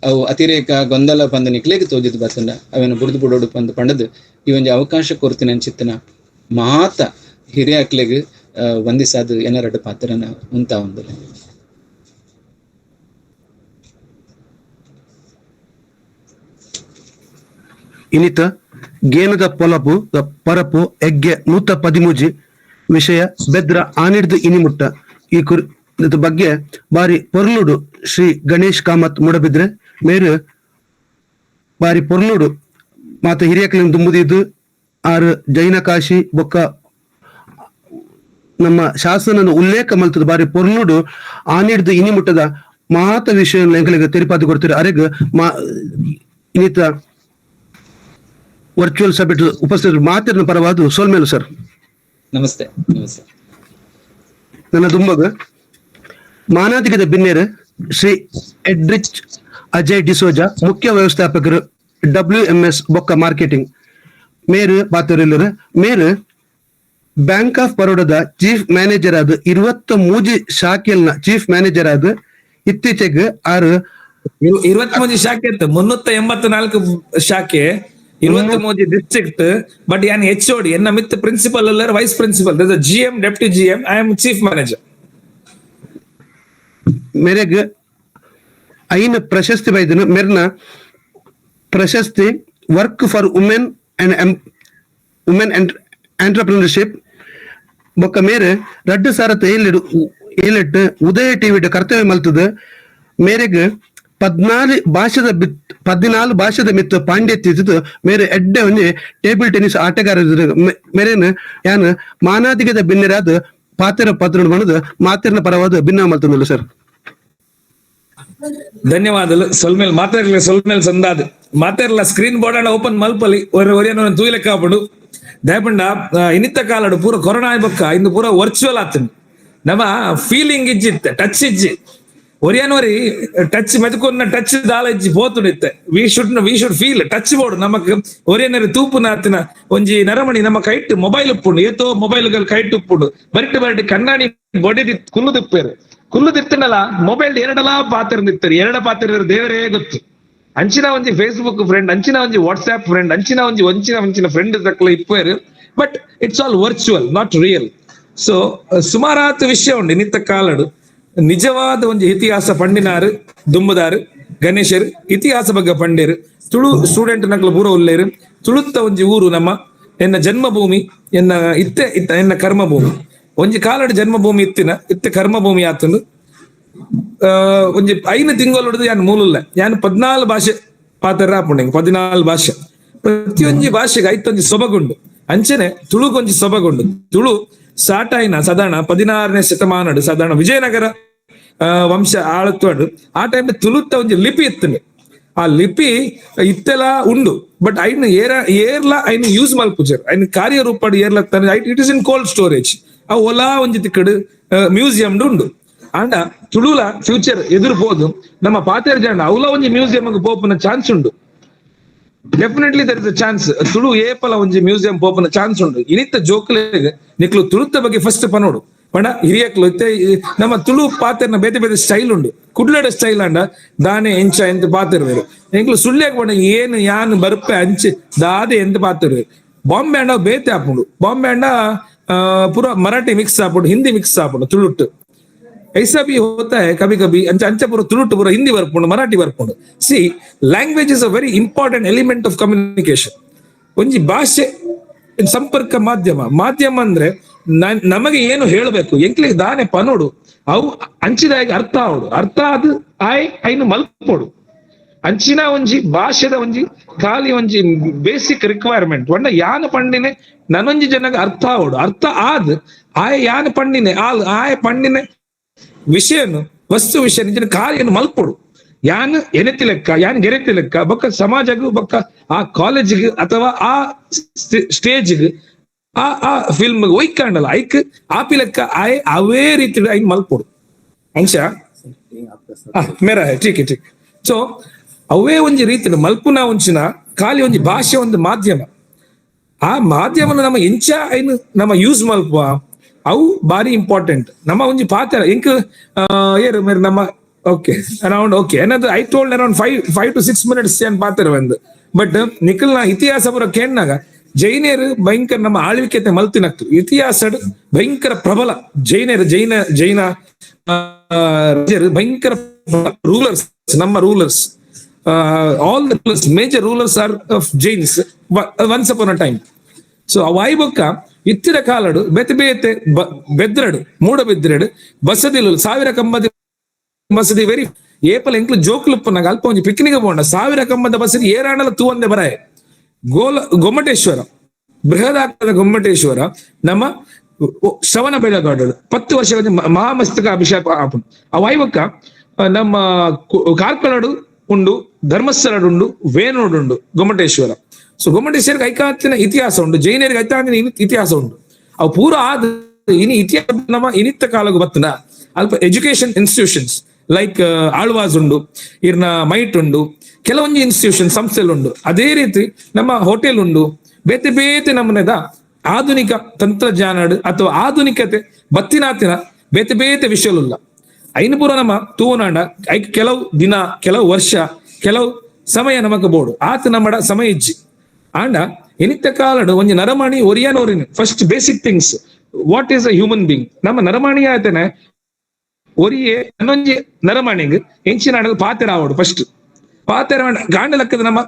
ಅವು ಅತಿರೇಕ ಗೊಂದಲ ಪಂದ ನಿಕ್ಲೆಗ್ ತೋಜಿದ್ ಬತ್ತಂಡ ಅವೇನು ಬುಡ್ದು ಬುಡೋಡು ಪಂದ್ ಪಂಡದು ಈ ಒಂಜಿ ಅವಕಾಶ ಕೊರ್ತಿನ ಅಂಚಿತ್ತಿನ ಮಾತ ಹಿರಿಯಾಕ್ಲೆಗ್ ವಂದಿಸಾದು ಏನಾರಡ್ಡು ಪಾತ್ರನ ಉಂತ ಒಂದು. ಇನ್ನಿತ ಗೇನದ ಪೊಲಪು ಪರಪು ಎಗ್ಗೆ 113 ವಿಷಯ ಬೆದ್ರ ಆನಿಡ್ದು ಇನಿಮುಟ್ಟ ಈ ಕುರಿ ಬಗ್ಗೆ ಬಾರಿ ಪೊರ್ಲುಡು ಶ್ರೀ ಗಣೇಶ್ ಕಾಮತ್ ಮೂಡಬಿದ್ರೆ ಮೇರು ಬಾರಿ ಪೊರ್ಲುಡು ಮಾತ ಹಿರಿಯಕ್ಲಿನ ದುಂಬುದಿದ್ದು ಆರು ಜೈನ ಕಾಶಿ ಬೊಕ್ಕ ನಮ್ಮ ಶಾಸನನ ಉಲ್ಲೇಖ ಮಲ್ತದ ಬಾರಿ ಪೊರ್ಲುಡು ಆನಿಡ್ದು ಇನಿಮುಟ್ಟದ ಮಾತ ವಿಷಯ ಎಂಕಲಿಗೆ ತೆರಿಪಾದಿ ಕೊಡ್ತೀರಿ. ಅರೆಗ್ ಮಾ ಇನ್ನಿತ ವರ್ಚುವಲ್ ಸಭೆ ಉಪಸ್ಥಿತರು ಮಾತಿನ ಪರವಾದ ಸೋಲ್ಮೇಲು ಸರ್. ನಮಸ್ತೆ ನಮಸ್ತೆ. ನನ್ನ ದುಂಬಗ ಮಾನಾಧಿಕದ ಬಿನ್ನೇರು ಶ್ರೀ ಎಡ್ರಿಚ್ ಅಜಯ್ ಡಿಸೋಜಾ ಮುಖ್ಯ ವ್ಯವಸ್ಥಾಪಕರು WMS ಬೊಕ್ಕ ಮಾರ್ಕೆಟಿಂಗ್ ಮೇರು ಪಾತ್ರರು ಮೇರು ಬ್ಯಾಂಕ್ ಆಫ್ ಬರೋಡದ ಚೀಫ್ ಮ್ಯಾನೇಜರ್ ಆದ 23 ಶಾಖೆಲ್ನ ಚೀಫ್ ಮ್ಯಾನೇಜರ್ ಆದ ಇತ್ತೀಚೆಗೆ 6 23 ಶಾಖೆ ಇತ್ತು, 384 ಶಾಖೆ, 23 ಡಿಸ್ಟ್ರಿಕ್ಟ್. ಬಟ್ ಯಾನ್ ಎಚ್ ಓಡಿ ಎನ್ನ ಮಿತ್ ಪ್ರಿನ್ಸಿಪಲ್ ಅಲ್ಲ vice principal, GM, deputy GM, I am chief manager. ಮೇರೆಗ್ ಐನ ಪ್ರಶಸ್ತಿ ಬೈದನು ಮೆರ್ನ ಪ್ರಶಸ್ತಿ work for women and women entrepreneurship ಬೊಕ್ಕ ಮೇರೆ 2007 ಉದಯ ಟಿವಿ ಕರ್ತವ್ಯ ಮಲ್ತದ ಮೇರೆಗ್ 14 ಭಾಷೆದ ಮಿತ್ತು ಪಾಂಡಿತ್ಯ ಇದ್ದು ಮೇರೆ ಎಡ್ಡೆ ಒಂಜಿ ಟೇಬಲ್ ಟೆನ್ನಿಸ್ ಆಟಗಾರ ಮೇರೇನು ಯಾನ್ ಮಾನಾದಿಗದ ಬಿನ್ನೆರಾದ ಪಾತ್ರ ಪತ್ರ ಬಣ್ಣದ ಮಾತಿನ ಪರವಾದ ಭಿನ್ನ ಮಲ್ತಂದಿಲ್ಲ ಸರ್. ಧನ್ಯವಾದಗಳು. ಸೊಲ್ಮೇಲ್ ಮಾತಾಡ್ಲಿ, ಸೊಲ್ಮೇಲ್ ಸಂದಾದ್ ಮಾತಾಡ್ಲ screen board open ಮಲ್ಪಲಿ ಒರಿಯನ ತೂಯಿಲೆಕ್ಕ ಕಾಪಡು ದಯಪಂಡ. ಇನ್ನಿತ್ತ ಕಾಲಡು ಪೂರ ಕೊರೋನಾ ಬೊಕ್ಕ ಇಂದು ಪೂರ ವರ್ಚುವಲ್ ಆತಂಡು. ನಮ್ಮ ಫೀಲಿಂಗ್ ಇಜ್ಜಿತ್ತೆ, ಟಚ್ ಇಜ್ಜಿ. ಒರಿಯನೊರಿ ಟಚ್ ಮೆದುಕೊನ್ನ ಟಚ್ ದಾಲ ಇಜ್ಜಿ ಪೋತುಡಿತ್ತೆ. We should feel touch board. ನಮಕ್ ಒರಿಯನರಿ ತೂಪು ನಾತಿನ ಒಂಜಿ ನರಮಣಿ ನಮ್ಮ ಕೈಟ್ ಮೊಬೈಲ್ ಉಪ್ಪುಂಡು, ಏತೋ ಮೊಬೈಲ್ ಕೈಟ್ ಉಪ್ಪುಂಡು. ಬರಿಟ್ ಬರಿಟ್ ಕಣ್ಣಾಡಿ ಬೊಡೆದಿ ಕುಲ್ಲುದಿಪ್ಪೇರು ಕುಲ್ಲುದಿತ್ತನಲ್ಲ ಮೊಬೈಲ್ ಎರಡಲಾ ಪಾತ್ರ ಎರಡ ಪಾತ್ರ ದೇವರೇ ಗೊತ್ತು. ಅಂಚಿನ ಒಂಜಿ ಫೇಸ್ಬುಕ್ ಫ್ರೆಂಡ್, ಅಂಚಿನ ಒಂಜಿ ವಾಟ್ಸ್ಆಪ್ ಫ್ರೆಂಡ್, ಅಂಚಿನ ಒಂಜಿ ಒಂಚಿನ ಒಂಚಿನ ಫ್ರೆಂಡ್ ತಕ್ಕಲ ಇಪ್ಪೇರು. But it's all virtual, not real. So ಸುಮಾರಾತ್ ವಿಷಯ ಉಂಡು ಇನ್ನಿತ್ತ ಕಾಲಡು. ನಿಜವಾದ ಒಂಜಿ ಇತಿಹಾಸ ಪಂಡಿನಾರು ದುಂಬುದಾರು ಗಣೇಶರು ಇತಿಹಾಸ ಬಗ್ಗೆ ಪಂಡೇರು. ತುಳು ಸ್ಟೂಡೆಂಟ್ ನಕಲು ಪೂರ ಉಲ್ಲೇರು. ತುಳುತ್ತ ಒಂಜಿ ಊರು ನಮ್ಮ, ಎನ್ನ ಜನ್ಮಭೂಮಿ, ಎನ್ನ ಇತ್ತೆ ಇತ್ತ ಎನ್ನ ಕರ್ಮಭೂಮಿ. ಒಂಜಿ ಕಾಲಡು ಜನ್ಮಭೂಮಿ ಇತ್ತಿನ ಇತ್ತೆ ಕರ್ಮಭೂಮಿ ಆತಂದು. ಒಂಜಿ 5 ತಿಂಗಳು ಯಾನ್ ಮೂಲುಲ್ಲ ಯಾನ್ 14 ಭಾಷೆ ಪಾತ್ರ ಆಪುಂಡು. 14 ಭಾಷೆ ಪ್ರತಿಯೊಂಜಿ ಭಾಷೆಗೆ ಐತೊಂಜಿ ಸೊಬಗುಂಡು. ಅಂಚನೆ ತುಳುಗೊಂಜಿ ಸೊಬಗುಂಡು. ತುಳು ಸಾಟಾಯಿನ ಸಾಧಾರಣ 16ನೇ ಶತಮಾನಡು ಸಾಧಾರಣ ವಿಜಯನಗರ ವಂಶ ಆಳುತ್ತೋಡು ಆ ಟೈಮ್ ತುಳುತ್ತ ಒಂಜಿ ಲಿಪಿ ಇತ್ತನೆ ಆ ಲಿಪಿ ಇತ್ತೆಲ್ಲ ಉಂಡು ಬಟ್ ಐನ್ ಏರ ಏರ್ಲ ಐನ್ ಯೂಸ್ ಮಲ್ಪುಜರ್ ಐನ್ ಕಾರ್ಯರೂಪಡ್ ಏರ್ಲ it is in cold storage ಆ ಒಲಾ ಒಂಜಿ ತಿಕ್ಕಡು ಮ್ಯೂಸಿಯಂ ಉಂಡು ಅಂಡ ತುಳುಲ ಫ್ಯೂಚರ್ ಎದುರು ಪೋದು ನಮ್ಮ ಪಾತೆರ್ ಜನ ಅವಲ ಒಂಜಿ ಮ್ಯೂಸಿಯಂ ಪೋಪುನ ಚಾನ್ಸ್ ಉಂಡು. Definitely there is a chance Tulu ಏಪಲ ಒಂಜಿ ಮ್ಯೂಸಿಯಂ ಪೋಪುನ ಚಾನ್ಸ್ ಉಂಡು. ಇನಿತ್ತ ಜೋಕ್ಲೆಗ್ ನಿಕ್ಲು ತುಳುತ್ತ ಬಗ್ಗೆ ಫಸ್ಟ್ ಪನೋಡು ಪಂಡ ಹಿರಿಯಕ್ಲು ಇತ್ತೆ ನಮ್ಮ ತುಳು ಪಾತೆರ್ನ ಬೇತೆ ಬೇತೆ ಸ್ಟೈಲ್ ಉಂಡು. ಕುಡ್ಲಡ ಸ್ಟೈಲ್ ಅಂಡ ದಾನೆ ಎಂಚ ಎಂತ ಪಾತಿರ್ವೇರು ಎಂಕ್ಲು ಸುಳ್ಳ್ಯಾಗ ಪಂಡ ಏನು ಯಾನ್ ಬರ್ಪೆ ಅಂಚೆ ದಾದೆ ಎಂತ ಪಾತಿರ್ವೇರು. ಬಾಂಬೆ ಅಂಡ ಬೇತೆ ಆಪುಂಡು, ಬಾಂಬೆ ಅಂಡ ಪೂರ ಮರಾಠಿ ಮಿಕ್ಸ್ ಆಪುಂಡು, ಹಿಂದಿ ಮಿಕ್ಸ್ ಆಪುಂಡು ತುಳುಟ್ಟು. ऐसा भी होता है कभी कभी अंच अंच पूरा तुಳುಟು ಪೂರ ಹಿಂದಿ ಬರ್ಪುಂಡು ಮರಾಠಿ ಬರ್ಪುಂಡು. See, language is a very important element of communication. ಒಂಜಿ ಭಾಷೆ ಸಂಪರ್ಕ ಮಾಧ್ಯಮ. ಮಾಧ್ಯಮ ಅಂದ್ರೆ ನಮಗೆ ಏನು ಹೇಳಬೇಕು ಎಂಕ್ಲಿಗೆ ದಾನೆ ಪನೋಡು ಅವು ಅಂಚಿದಾಗಿ ಅರ್ಥ ಆವಡು, ಅರ್ಥ ಆದ್ ಆಯ್ ಐನು ಮಲ್ಪೋಡು. ಅಂಚಿನ ಒಂಜಿ ಭಾಷೆದ ಒಂಜಿ ಖಾಲಿ ಒಂಜಿ ಬೇಸಿಕ್ ರಿಕ್ವೈರ್ಮೆಂಟ್ ಒಂಡ ಯಾನ ಪಂಡಿನೆ ನನೊಂಜಿ ಜನಗ ಅರ್ಥ ಆವಡು, ಅರ್ಥ ಆದ್ ಆಯ್ ಯಾನ ಪಂಡಿನೆ ಆಲ್ ಆಯ್ ಪಂಡಿನೆ ವಿಷಯನು ವಸ್ತು ವಿಷಯ ನಿಜ ಕಾರ್ಯನು ಮಲ್ಪೊಡು. ಯಾನ್ ಎನೆತಿ ಲೆಕ್ಕ ಯಾನ್ ಗೆರೆತಿ ಲೆಕ್ಕ ಬೊಕ್ಕ ಸಮಾಜಗೂ ಬೊಕ್ಕ ಆ ಕಾಲೇಜಿಗೆ ಅಥವಾ ಆ ಸ್ಟೇಜ್ಗೆ ಆ ಆ ಫಿಲ್ಮ್ ಒಯ್ಕಾಂಡಲ್ಲ ಐಕ್ ಆಪಿ ಲೆಕ್ಕ ಆಯ್ ಅವೇ ರೀತಿ ಐನ್ ಮಲ್ಪೊಡು. ಅಂಶ ಮೇರಾ ಹೈ ಠೀಕ್ ಠೀಕ್. ಸೊ ಅವೇ ಒಂಜಿ ರೀತಿ ಮಲ್ಪುನ ಒಂಚಿನ ಖಾಲಿ ಒಂಜಿ ಭಾಷೆ ಒಂದು ಮಾಧ್ಯಮ. ಆ ಮಾಧ್ಯಮನ ನಮ್ಮ ಎಂಚ ಐನ್ ನಮ್ಮ ಯೂಸ್ ಮಲ್ಪುವ ಅವು ಬಾರಿ ಇಂಪಾರ್ಟೆಂಟ್. ನಮ್ಮ ಒಂಜಿ ಪಾತ್ರ ಎಂಕ್ ಏರು ಮೇರೆ ನಮ್ಮ okay around okay ಏನದು I told around 5 to 6 minutes ಏನ್ ಪಾತ್ರ ಬಂದು. ಬಟ್ ನಿಖಲ್ನ ಇತಿಹಾಸ ಪೂರ ಕೇಳಿನಾಗ ಜೈನರು ಭಯಂಕರ ನಮ್ಮ ಆಳ್ವಿಕೆತೆ ಮಲ್ತಿನಕ್ತು ಇತಿಹಾಸ ಭಯಂಕರ ಪ್ರಬಲ ಜೈನರು ಜೈನ ಜೈನ ಭಯಂಕರ ರೂಲರ್ಸ್. ನಮ್ಮ rulers all the rulers major rulers are of Jains once upon a time. So ವಾಯ್ಬೊಕ್ಕ ಇತ್ತಿರ ಕಾಲಡು ಬೇತೆ ಬೇತೆ ಬೆದ್ರಡು ಮೂಡ ಬೆದ್ರಡು ಬಸದಿಲು ಸಾವಿರ ಕಂಬದ ಬಸದಿ ವೆರಿ ಏಪಲ್ ಎಂಕ್ಲು ಜೋಕ್ಲುಪ್ಪನಾಗ ಅಲ್ಪ ಒಂಜಿ ಪಿಕ್ನಿಕ್ ಪೋಂಡ ಸಾವಿರ ಕಂಬದ ಬಸದಿ ಏರಾಣಲ ತೂವಂದೆ ಬರಾಯ. ಗೋಲ ಗೊಮ್ಮಟೇಶ್ವರ ಬೃಹದಾಕಾರದ ಗೊಮ್ಮಟೇಶ್ವರ ನಮ್ಮ ಶ್ರವಣ ಬೆಳಗಾಡಲು 10 ವರ್ಷಗಳ ಮಹಾಮಸ್ತಕ ಅಭಿಷೇಕ ಆಪುಂಡು. ಆ ವಾಯ್ಬೊಕ್ಕ ನಮ್ಮ ಕಾರ್ಕಳಡು ಉಂಡು, ಧರ್ಮಸ್ಥಳಡು ಉಂಡು, ವೇಣೋಡು ಉಂಡು ಗೊಮ್ಮಟೇಶ್ವರ. ಸೊ ಗೊಮ್ಮಟೇಶ್ವರಿಗೆ ಐಕಾಂತಿನ ಇತಿಹಾಸ ಉಂಟು, ಜೈನರಿಗೆ ಐಕಾಂತಿನ ಇತಿಹಾಸ ಉಂಟು. ಅವು ಪೂರ ಆದ ಇನಿ ಇತಿಹಾಸ ನಮ್ಮ ಇನಿತ್ತ ಕಾಲಗು ಬತ್ತನ ಅಲ್ಪ education institutions like Alva's ಉಂಡು, ಇರ್ನ ಮೈಟ್ ಉಂಡು, ಕೆಲವೊಂದು ಇನ್ಸ್ಟಿಟ್ಯೂಷನ್ ಸಂಸ್ಥೆలు ಉಂಡು. ಅದೇ ರೀತಿ ನಮ್ಮ ಹೋಟೆಲ್ ಉಂಡು, ಬೇತೆ ಬೇತೆ ನಮ್ಮನೆದ ಆಧುನಿಕ ತಂತ್ರಜ್ಞಾನ ಅಥವಾ ಆಧುನಿಕತೆ ಬತ್ತಿನಾತಿನ ಬೇತೆ ಬೇತೆ ವಿಷಯలుಲ್ಲ. ಐನು ಪೂರ ನಮ್ಮ ತೂವನಾಂಡ ಐಕ್ ಕೆಲವು ದಿನ ಕೆಲವು ವರ್ಷ ಕೆಲವು ಸಮಯ ನಮಕ್ ಬೋಡು ಆತ ನಮ್ಮಡ ಸಮಯ ಇಜ್ಜಿ. ಆಂಡ ಎನಿತ್ತ ಕಾಲಡು ಒಂಜಿ ನರಮಾಣಿ ಒರಿಯಾನೋರಿನ first basic things what is a human being. ನಮ್ಮ ನರಮಾಣಿ ಆಯ್ತಾನೆ ಒರಿಯೇ ನನ್ನೊಂಜಿ ನರಮಾಣಿಗ್ ಎಂಚಿನ ಪಾತೆರ ಆವಡು ಫಸ್ಟ್ ಪಾತೆರ ಗಾಂಡ ಲೆಕ್ಕದ ನಮ್ಮ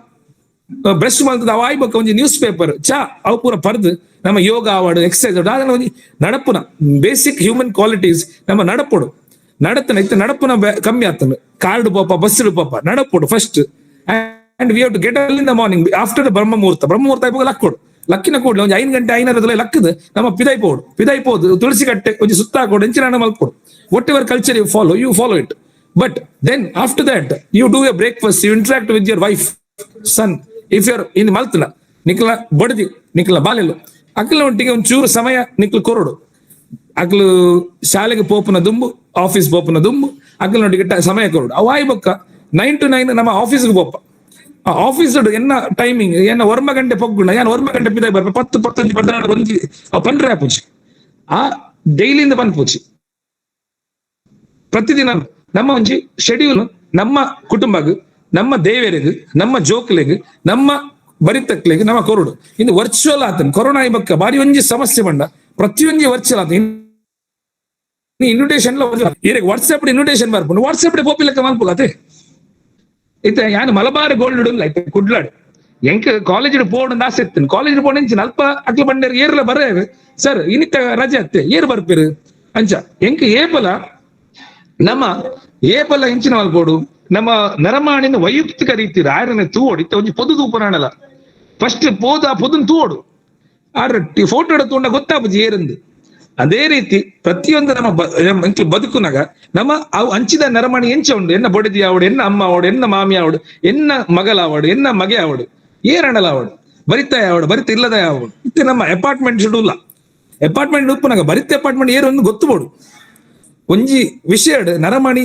ಬ್ರಷ್ ಮಲ್ತದ ಅವು ಆಯ್ಬೊಕ್ಕ ಒಂಜಿ ನ್ಯೂಸ್ ಪೇಪರ್ ಚಾ ಅವು ಪೂರ ಪರ್ದು ನಮ್ಮ ಯೋಗ ಆವಡು ಎಕ್ಸರ್ಸೈಸ್ ಆವಡು ಒಂಜಿ ನಡಪುನ basic human qualities ನಮ್ಮ ನಡಪೊಡು ನಡತನ ಇತ್ತ ನಡಪುನ ಕಮ್ಮಿ ಆಗ್ತದೆ. ಕಾರ್ಡ್ ಪೋಪ ಬಸ್ ಪೋಪ ನಡಪೊಡು first. And we have to get early in the morning after the Brahma ಮುಹೂರ್ತ. ಬ್ರಹ್ಮ ಮುಹೂರ್ತ ಆಯ್ಪೋಗ ಲಕ್ಕೊಡು ಲಕ್ಕಿನ ಕೂಡಲೇ ಒಂಜಿ 5 ಗಂಟೆ 5 ಲಕ್ಕದ ನಮ್ಮ ಪಿದಾಯಿ ಪೋಡು ಪಿದಾಯಿ ಪೋದು ತುಳಸಿ ಕಟ್ಟೆ ಒಂಜಿ ಸುತ್ತ ಹಾಕೋಡು ಎಂಚಿನ ಮಲ್ಪೊಡು. Whatever culture you follow you follow it. But then after that you do a breakfast, you interact with your wife, son. If your in ಮಲ್ತನ ನಿಕ್ಲ ಬಡದಿ ನಿಕ್ಲ ಬಾಲೆಲು ಅಕ್ಲ ಒಟ್ಟಿಗೆ ಒಂಚೂರು ಸಮಯ ನಿಕ್ಲು ಕೊರಡು. ಅಕ್ಲು ಶಾಲೆಗೆ ಪೋಪುನ ದುಂಬು ಆಫೀಸ್ ಪೋಪುನ ದುಂಬು ಅಕ್ಲನೊಟ್ಟಿಗೆ ಸಮಯ ಕೊರಡು. ಅವು ಆಯ್ಬೊಕ್ಕ 9 to 9 ನಮ್ಮ ಆಫೀಸ್ಗೆ ಪೋಪ. ಆ ಆಫೀಸ್ ಎನ್ನ ಟೈಮಿಂಗ್ ಎನ್ನ ಒರ್ಮ ಗಂಟೆ ಪೊಗ್ಗುಣ ಯಾನ್ ಒರ್ಮ ಗಂಟೆ ಪಿದಾಯಿ ಬರ್ಪ 10 10 12 ಒಂಜಿ ಪನ್ರೆ ಆಪುಜಿ. ಆ ಡೈಲಿಂದ ಪನ್ಪುಜಿ ಪ್ರತಿದಿನ ನಮ್ಮ ಒಂಜಿ ಶೆಡ್ಯೂಲ್ ನಮ್ಮ ಕುಟುಂಬಗ್ ನಮ್ಮ ದೇವರಿಗೆ ನಮ್ಮ ಜೋಕ್ಲೆಗ್ ನಮ್ಮ ಬರಿತಕ್ಲೆಗ್ ನಮ್ಮ ಕೊರಡು. ಇನ್ನು ವರ್ಚುವಲ್ ಆತನ್ ಕೊರೋನಾ ಬಕ್ಕ ಬಾರಿ ಒಂಜಿ ಸಮಸ್ಯೆ ಬಂಡ ಪ್ರತಿಯೊಂಜಿ ವರ್ಚುವಲ್ ಆತ ಇನ್ವಿಟೇಷನ್ ವಾಟ್ಸ್ಆಪ್ ಇನ್ವಿಟೇಷನ್ ಬರ್ಪುಂಡು ವಾಟ್ಸ್ಆಪ್ ಪೋಪಿಲಕ್ಕ ಮಲ್ಪುಲತೆ ಇತ್ತೆ ಯಾನ್ ಮಲಬಾರ್ ಗೋಲ್ಡ್ ಐತೆ ಕುಡ್ಲಾಡ್ ಎಂಕ್ ಕಾಲೇಜ್ ಪೋಡು ಆಸೆ ಇತ್ತು. ಕಾಲೇಜ್ ಪೋಣ ಅಲ್ಪ ಅಕ್ಲ ಬಂಡೇರ್ ಏರ್ಲ ಬರ ಸರ್ ಇನ್ನಿತ್ತ ರಜೆ ಅತ್ತೆ ಏರ್ ಬರ್ಪಿರು ಅಂಚ ಎಂಕ್ ಏಪಲ ನಮ್ಮ ಏಪಲ ಎಂಚಿನ ಮಲ್ಪೋಡು ನಮ್ಮ ನರಮಾಣಿನ ವೈಯಕ್ತಿಕ ರೀತಿ ಆರನೆ ತೂವೋಡು ಇತ್ತ ಒಂಜಿ ಪೊದು ತೂಪನಾಣಲ ಫಸ್ಟ್ ಪೋದ ಆ ಪೊದನ್ ತೂವೋಡು ಆರ್ ಫೋಟೋ ತೂಂಡ ಗೊತ್ತಾಪುಜಿ ಏರಂದು ಅದೇ ರೀತಿ ಪ್ರತಿಯೊಂದು ನಮ್ಮ ಬದುಕುನಾಗ ನಮ್ಮ ಅವು ಅಂಚಿದ ನರಮಣಿ ಎಂಚ ಉಂಡು, ಎನ್ನ ಬೊಡದಿ ಆವಡು, ಎನ್ನ ಅಮ್ಮ ಆವಡು, ಎನ್ನ ಮಾಮಿ ಆವಡು, ಎನ್ನ ಮಗಲಾವಡು, ಎನ್ನ ಮಗೆ ಆವಡು, ಏರಣಲ ಆವಡು, ಬರಿತ ಯಾವಡು, ಬರಿತ ಇಲ್ಲದ ಯಾವಡು. ಇತ್ತೆ ನಮ್ಮ ಅಪಾರ್ಟ್ಮೆಂಟ್ ಶೆಡ್ಯೂಲ್, ಅಪಾರ್ಟ್ಮೆಂಟ್ ಉಪ್ಪುನಾಗ ಬರಿತ ಅಪಾರ್ಟ್ಮೆಂಟ್ ಏರು ಒಂದು ಗೊತ್ತು ಬೋಡು. ಒಂಜಿ ವಿಷಯ ನರಮಣಿ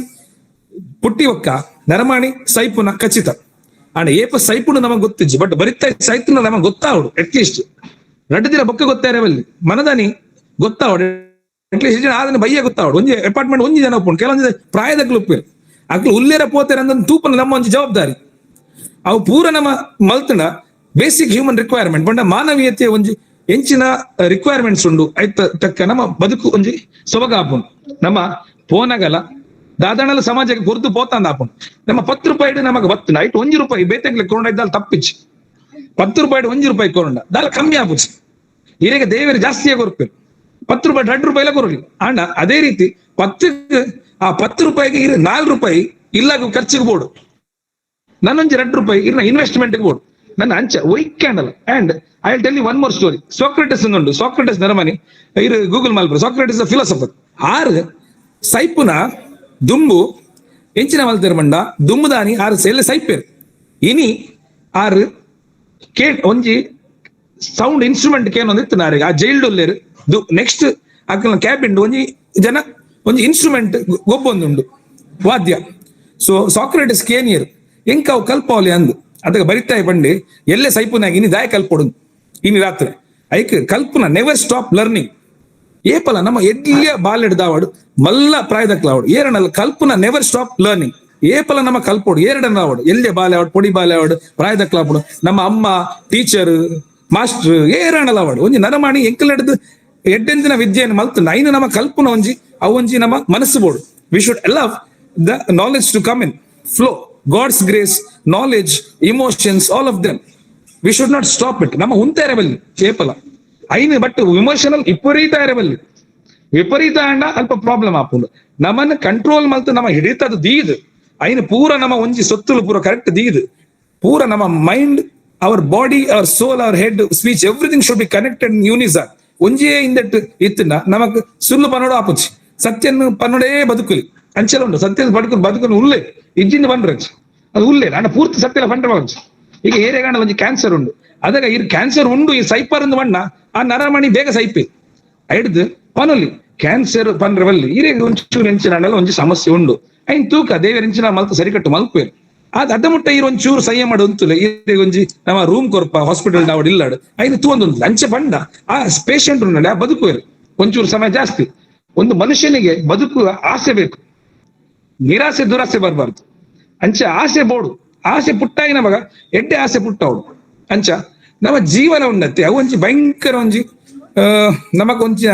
ಪುಟ್ಟಿ ಒಕ್ಕ ನರಮಾಣಿ ಸೈಪುನ ಖಚಿತ. ಅಂಡ್ ಏಪ ಸೈಪುನ ನಮಗೆ ಗೊತ್ತಿಜ್ಜಿ, ಬಟ್ ಬರಿತ ಸೈತುನ ನಮಗೆ ಗೊತ್ತಾವಡು. ಅಟ್ಲೀಸ್ಟ್ ರಡ್ಡು ದಿನ ಬೊಕ್ಕ ಗೊತ್ತಾರವಲ್ಲಿ ಮನದಾನಿ ಗೊತ್ತಾವಡು. ಅಟ್ಲೀಸ್ಟ್ ಆದನ ಬಯ್ಯ ಗೊತ್ತಾವಡು. ಒಂಜಿ ಅಪಾರ್ಟ್ಮೆಂಟ್ ಒಂಜಿ ಜನ ಉಪ್ಪುಂಡು, ಕೆಲವೊಂದು ಪ್ರಾಯದ ಉಪ್ಪೇರು ಅಕ್ಲು ಉಲ್ಲೇರ ಪೋತೇರ ಅಂದ ತೂಪನ ನಮ್ಮ ಒಂಜಿ ಜವಾಬ್ದಾರಿ. ಅವು ಪೂರ ನಮ್ಮ ಮಲ್ತನ basic human requirement ಬಂಡ ಮಾನವೀಯತೆ ಒಂಜಿ ಎಂಚಿನ ರಿಕ್ವೈರ್ಮೆಂಟ್ಸ್ ಉಂಡು ಐತ ತಕ್ಕ ನಮ್ಮ ಬದುಕು ಒಂಜಿ ಸೊಬಗಾಪುಂಡು. ನಮ್ಮ ಪೋನಗಲ ದಾದಾಣಲ ಸಮಾಜಕ್ಕೆ ಗುರುತು ಪೋತಾಂದ ಆಪುಂಡು. ನಮ್ಮ 10 ರೂಪಾಯಿ ನಮಗೆ ಬತ್ತು ಐಟ್ 1 ರೂಪಾಯಿ ಬೇತೆಗ್ಲೆ ಕೊರೊಂಡ ಇದ್ದಲ್ಲಿ ತಪ್ಪಿಚ್ಚಿ. 10 ರೂಪಾಯಿ 1 ರೂಪಾಯಿ ಕೊರೊಂಡ ದಾಲ ಕಮ್ಮಿ ಆಪುಜಿ. ಈರೆಗೆ ದೇವರು ಜಾಸ್ತಿಯಾಗಿ ಕೊರ್ಪೇರು 10 ರೂಪಾಯಿ 2 ರೂಪಾಯಿ ಕೊರಲಿ. ಅಂಡ ಅದೇ ರೀತಿ 10 ಆ 10 ರೂಪಾಯಿಗೆ ಇರ 4 ರೂಪಾಯಿ ಇಲ್ಲ ಖರ್ಚಿಗೆ ಬೋಡು, ನನ್ನೊಂಜಿ 2 ರೂಪಾಯಿ ಇರ್ನ ಇನ್ವೆಸ್ಟ್ಮೆಂಟ್ ಬೋಡು. ನನ್ನ ಅಂಚ ಒಯ್ಕ್ಯಾಂಡಲ್. And I will tell you one more story. Socrates ಉಂಡು, ಸೋಕ್ರೆಟಿಸ್ ನರಮನಿ ಇರು ಗೂಗಲ್ ಮಲ್ಪರು. Socrates philosopher. ಆರು ಸೈಪುನ ದುಂಬು ಎಂಚಿನ ಮಲ್ತೇರ್ ಮಂಡ ದುಂಬುದಾನಿ ಆರು ಎಲ್ಲ ಸೈಪೇರ್ ಇನಿ ಆರು ಕೇ ಒಂಜಿ ಸೌಂಡ್ ಇನ್ಸ್ಟ್ರೂಮೆಂಟ್ ಕೇನೊಂದಿತ್ತು ನಾರಿಗೆ ಆ ಜೈಲ್ಡ್ ಉಲ್ಲೇರು. ನೆಕ್ಸ್ಟ್ ಅಕ್ಕನ ಕ್ಯಾಬಿನ್ ಒಂಜಿ ಜನ ಒಂಜಿ ಇನ್ಸ್ಟ್ರೂಮೆಂಟ್ ಗೊಬ್ಬೊಂದುಂಡು ವಾದ್ಯ. ಸೊ ಸಾಕ್ರೆಟಿಸ್ ಕೇನಿಯರ್ ಎಂಕ ಅವು ಕಲ್ಪಾವಲಿ ಅಂದು ಅದಕ್ಕೆ ಬರಿತಾಯಿ ಬಂಡಿ ಎಲ್ಲೇ ಸೈಪುನಾಗಿ ಇನಿ ದಾಯ ಕಲ್ಪೊಡು ಇನಿ ರಾತ್ರಿ ಐಕ್ ಕಲ್ಪನ never stop learning. ಏಪಲ ನಮ್ಮ ಎಡ್ಲಿಯ ಬಾಲೆಡ್ದಾವಡು ಮಲ್ಲ ಪ್ರಾಯದಕ್ಲಾವಡು ಏರನಲ್ಲ ಕಲ್ಪನ never stop learning. ಏಪಲ ನಮ್ಮ ಕಲ್ಪೋಡು ಏರಡನ ಆವಡು ಎಲ್ಲೆ ಬಾಲೆ ಆವಡು ಪೊಡಿ ಬಾಲೆ ಆವಡು ಪ್ರಾಯದಕ್ಲಾವಡು ನಮ್ಮ ಅಮ್ಮ ಟೀಚರ್ ಮಾಸ್ಟರ್ ಏರನಲ್ಲ ಆವಡು ಒಂಜಿ ನರಮಾಣಿ ಎಂಕಲೆಡ್ದು ಎಡ್ಡೆಂದಿನ ವಿದ್ಯೆಯನ್ನು ಮಲ್ತು ನೈನ ನಮ್ಮ ಕಲ್ಪನ ಒಂಜಿ ಅವು ಒಂಜಿ ನಮ್ಮ ಮನಸ್ಸು ಬೋಡು. We should allow the knowledge to come in flow. God's grace, knowledge, emotions, all of them. We should not stop it. ನಮ್ಮ ಉಂತೇರೆ ಬಲ್ಲಿ ಏಪಲ ಐನ್ ಬಟ್ ಇಮೋಷನಲ್ ವಿಪರೀತ ಇರಬಲ್ಲಿ ವಿಪರೀತ ಅಂಡ ಅಲ್ಪ ಪ್ರಾಬ್ಲಮ್ ಆಪುಂಡು. ನಮ್ಮನ್ನ ಕಂಟ್ರೋಲ್ ಮಲ್ತು ನಮ್ಮ ಹಿಡಿತದ ದೀದ್ ಐನ್ ಪೂರ ನಮ್ಮ ಒಂಜಿ ಸೊತ್ತುಲು ಪೂರ ಕರೆಕ್ಟ್ ದೀದ್ ಪೂರ ನಮ್ಮ mind, our body, our soul, our head, speech, everything should be connected in unison. ಒಂಜೇ ಇಂದಟ್ ಇತ್ತನ ನಮಕ್ ಸುಳ್ಳು ಪನ್ನೋಡು ಆಪುಚಿ ಸತ್ಯನ್ನು ಪನ್ನೋಡೇ ಬದುಕಲಿ ಅಂಚೆಲ ಉಂಡು ಸತ್ಯ ಬದುಕು ಬದುಕಲು ಉಲ್ಲೆ ಇಜ್ಜಿಂದ ಬಂದ್ರೆ ಅದು ಉಲ್ಲೆ ನಾನು ಪೂರ್ತಿ ಸತ್ಯಲ ಪಂಡ್ರೆ ಬಂಚು. ಈಗ ಏರಿಯಾಗಾಣ ಒಂಜಿ ಕ್ಯಾನ್ಸರ್ ಉಂಡು ಅದಾಗ ಈ ಕ್ಯಾನ್ಸರ್ ಉಂಡು ಈ ಸೈಪರ್ ಒಂದು ಬಣ್ಣ ಆ ನರಮಣಿ ಬೇಗ ಸೈಪೆ ಐಡ್ದು ಪನೊಲಿ ಕ್ಯಾನ್ಸರ್ ಪನ್ರವಲ್ಲಿ ಈರೆಗೆ ಒಂಚೂರು ಎಂಚಿನ ಒಂಜಿ ಸಮಸ್ಯೆ ಉಂಡು ಐನ್ ತೂಕ ದೇವರ ಎಂಚಿನ ಮಲ್ತ ಸರಿಕಟ್ಟು ಮಲ್ಪೇರು ಅದ್ ಅಡ್ಡ ಮುಟ್ಟ ಈರ್ ಒಂಚೂರು ಸಂಯಮ ಉಂತುಲೆ ಈರೆಗೆ ಒಂಜಿ ನಮ್ಮ ರೂಮ್ ಕೊರ್ಪ ಹಾಸ್ಪಿಟಲ್ ನಾವಡ್ ಇಲ್ಲಾಡು ಐನ್ ತೂವೊಂದು ಅಂಚೆ ಬಂಡ ಆ ಪೇಷಂಟ್ ಉಂಡಲ್ಲ ಆ ಬದುಕುವೇರು ಒಂಚೂರು ಸಮಯ ಜಾಸ್ತಿ. ಒಂದು ಮನುಷ್ಯನಿಗೆ ಬದುಕುವ ಆಸೆ ಬೇಕು, ನಿರಾಸೆ ದುರಾಸೆ ಬರಬಾರ್ದು. ಅಂಚೆ ಆಸೆ ಬೋಡು ಆಸೆ ಪುಟ್ಟಾಯಿನ ಮಗ ಎಡ್ಡೆ ಆಸೆ ಪುಟ್ಟವಡು ಅಂಚ ನಮ್ಮ ಜೀವನ ಉನ್ನತಿ ಅವು ಒಂಜಿ ಭಯಂಕರ ಒಂಜಿ ನಮಗ ಒಂಜಿ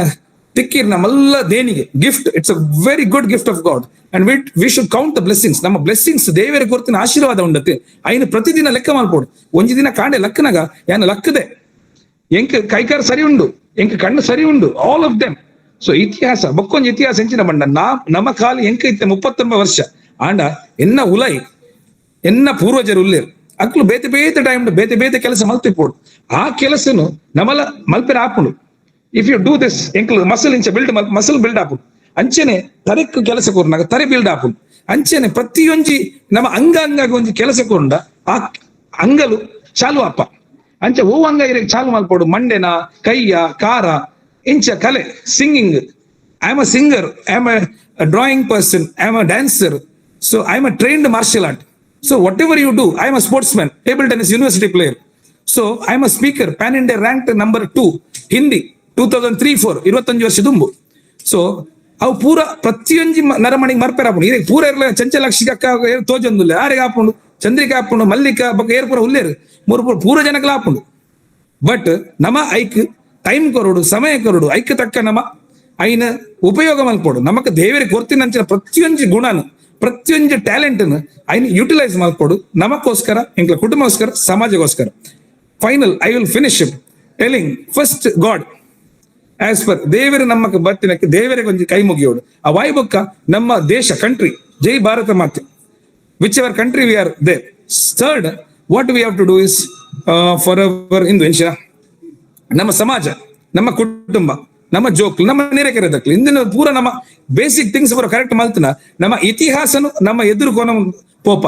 ತಿಕ್ಕಿರ್ ನಮ್ಮೆಲ್ಲ ದೇಣಿಗೆ gift. It's a very good gift of God and we should count the blessings. ನಮ್ಮ ಬ್ಲೆಸ್ಸಿಂಗ್ಸ್ ದೇವರ ಕೊರ್ತಿನ ಆಶೀರ್ವಾದ ಉಂಡತೆ ಐನು ಪ್ರತಿದಿನ ಲೆಕ್ಕ ಮಾಡ್ಬೋದು. ಒಂಜಿ ದಿನ ಕಾಂಡೆ ಲಕ್ಕನಾಗ ಯಾನ ಲಕ್ಕದೆ ಎಂಕ್ ಕೈಕಾರ ಸರಿ ಉಂಡು, ಎಂಕ್ ಕಣ್ಣು ಸರಿ ಉಂಡು, all of them. So ಇತಿಹಾಸ ಬೊಕ್ಕೊಂಜಿ ಇತಿಹಾಸ ಎಂಚಿನ ಬಂಡ ನಾ ನಮ್ಮ ಕಾಲ ಎಂಕ ಇತ್ತೆ 39 ವರ್ಷ ಆಂಡ ಎನ್ನ ಉಲೈ ಎನ್ನ ಪೂರ್ವಜರು ಉಲ್ಲೇರು ಅಕ್ಲು ಬೇತೆ ಬೇತೆ ಟೈಮ್ ಬೇತೆ ಬೇತೆ ಕೆಲಸ ಮಲ್ತಿಪ್ಪೋಡು. ಆ ಕೆಲಸನು ನಮಲ ಮಲ್ಪೆರ ಆಪುಂಡು. If you do this ಎಂಕ್ಲು muscle ಇಂಚ build muscle build ಆಪುಂಡು. ಅಂಚೆನೆ ತರೆಕ್ ಕೆಲಸ ಕೊರ್ನಾಗ ತರೆ ಬಿಲ್ಡ್ ಆಪುಂಡು. ಅಂಚೆನೆ ಪ್ರತಿಯೊಂಜಿ ನಮ್ಮ ಅಂಗ ಅಂಗಾಗ ಒಂಜಿ ಕೆಲಸ ಕೊರಂಡ ಆ ಅಂಗಲು ಚಾಲು ಅಪ್ಪ. ಅಂಚೆ ಓ ಅಂಗ ಇರಕ್ಕೆ ಚಾಲು ಮಲ್ಪೋಡು ಮಂಡೆನ ಕೈಯ ಕಾರ ಇಂಚ ಕಲೆ singing. I am a singer, I am a drawing person, I am a dancer, so I am a trained martial art. So whatever you do, I am a sportsman, table tennis university player. So I am a speaker, pan India rank number 2 Hindi 2003-4 25 ವರ್ಷ ದುಂಬು. ಸೊ ಅವು ಪೂರ ಪ್ರತಿಯೊಂಜಿ ನರಮಣಿಗೆ ಮರ್ಪೆರ ಆಪುಂಡು. ಇರೆ ಪೂರ ಇರ್ಲ ಚಂಚಲಕ್ಷಿ ಅಕ್ಕ ತೋಜೊಂದುಲ್ಲ ಯಾರಿಗೆ ಆಪುಂಡು ಚಂದ್ರಿಕಾ ಆಪುಂಡು ಮಲ್ಲಿಕಾ ಬೊಕ್ಕ ಏರ್ ಪೂರ ಉಲ್ಲೇರು ಮೂರು ಪೂರ ಪೂರ ಜನಕ್ಲ ಆಪುಂಡು. ಬಟ್ ನಮ ಐಕ್ ಟೈಮ್ ಕೊರಡು ಸಮಯ ಕೊರಡು ಐಕ್ ತಕ್ಕ ನಮ ಐನ ಉಪಯೋಗ ಮಲ್ಪೋಡು. ನಮಕ್ ದೇವರಿಗೆ ಕೊರ್ತಿನಂಚಿನ ಪ್ರತಿಯೊಂಜಿ ಗುಣನು ಪ್ರತಿಯೊಂಜಿ ಟ್ಯಾಲೆಂಟ್ ಐನ utilise ಮಲ್ಪೋಡು ನಮಕ್ಕೋಸ್ಕರ ಎಂಕ್ಲ ಕುಟುಂಬಕ್ಕೋಸ್ಕರ ಸಮಾಜಕ್ಕೋಸ್ಕರ. Final I will finish telling first God as per ದೇವರು ನಮ್ಮಕ್ಕೆ ಬರ್ತಿನಕ್ಕೆ ದೇವರಿಗೆ ಒಂಜಿ ಕೈ ಮುಗಿಯೋಡು. ಆ ವಾಯುಬೊಕ್ಕ ನಮ್ಮ ದೇಶ ಕಂಟ್ರಿ ಜೈ ಭಾರತ ಮಾತೆ, whichever country we are there. Third what we have to do is for our ಇಂದು ಎಂಚಿನ ನಮ್ಮ ಸಮಾಜ ನಮ್ಮ ಕುಟುಂಬ ನಮ್ಮ ಜೋಕ್ಲು, ನಮ್ಮ ನೆರೆಕೆರೆದಕ್ಲು ಇಂದಿನ ಪೂರ ನಮ್ಮ ಬೇಸಿಕ್ ಥಿಂಗ್ಸ್ ಪೂರ ಕರೆಕ್ಟ್ ಮಲ್ತನ ನಮ್ಮ ಇತಿಹಾಸನು ನಮ್ಮ ಎದುರು ಕೋನ ಪೋಪ.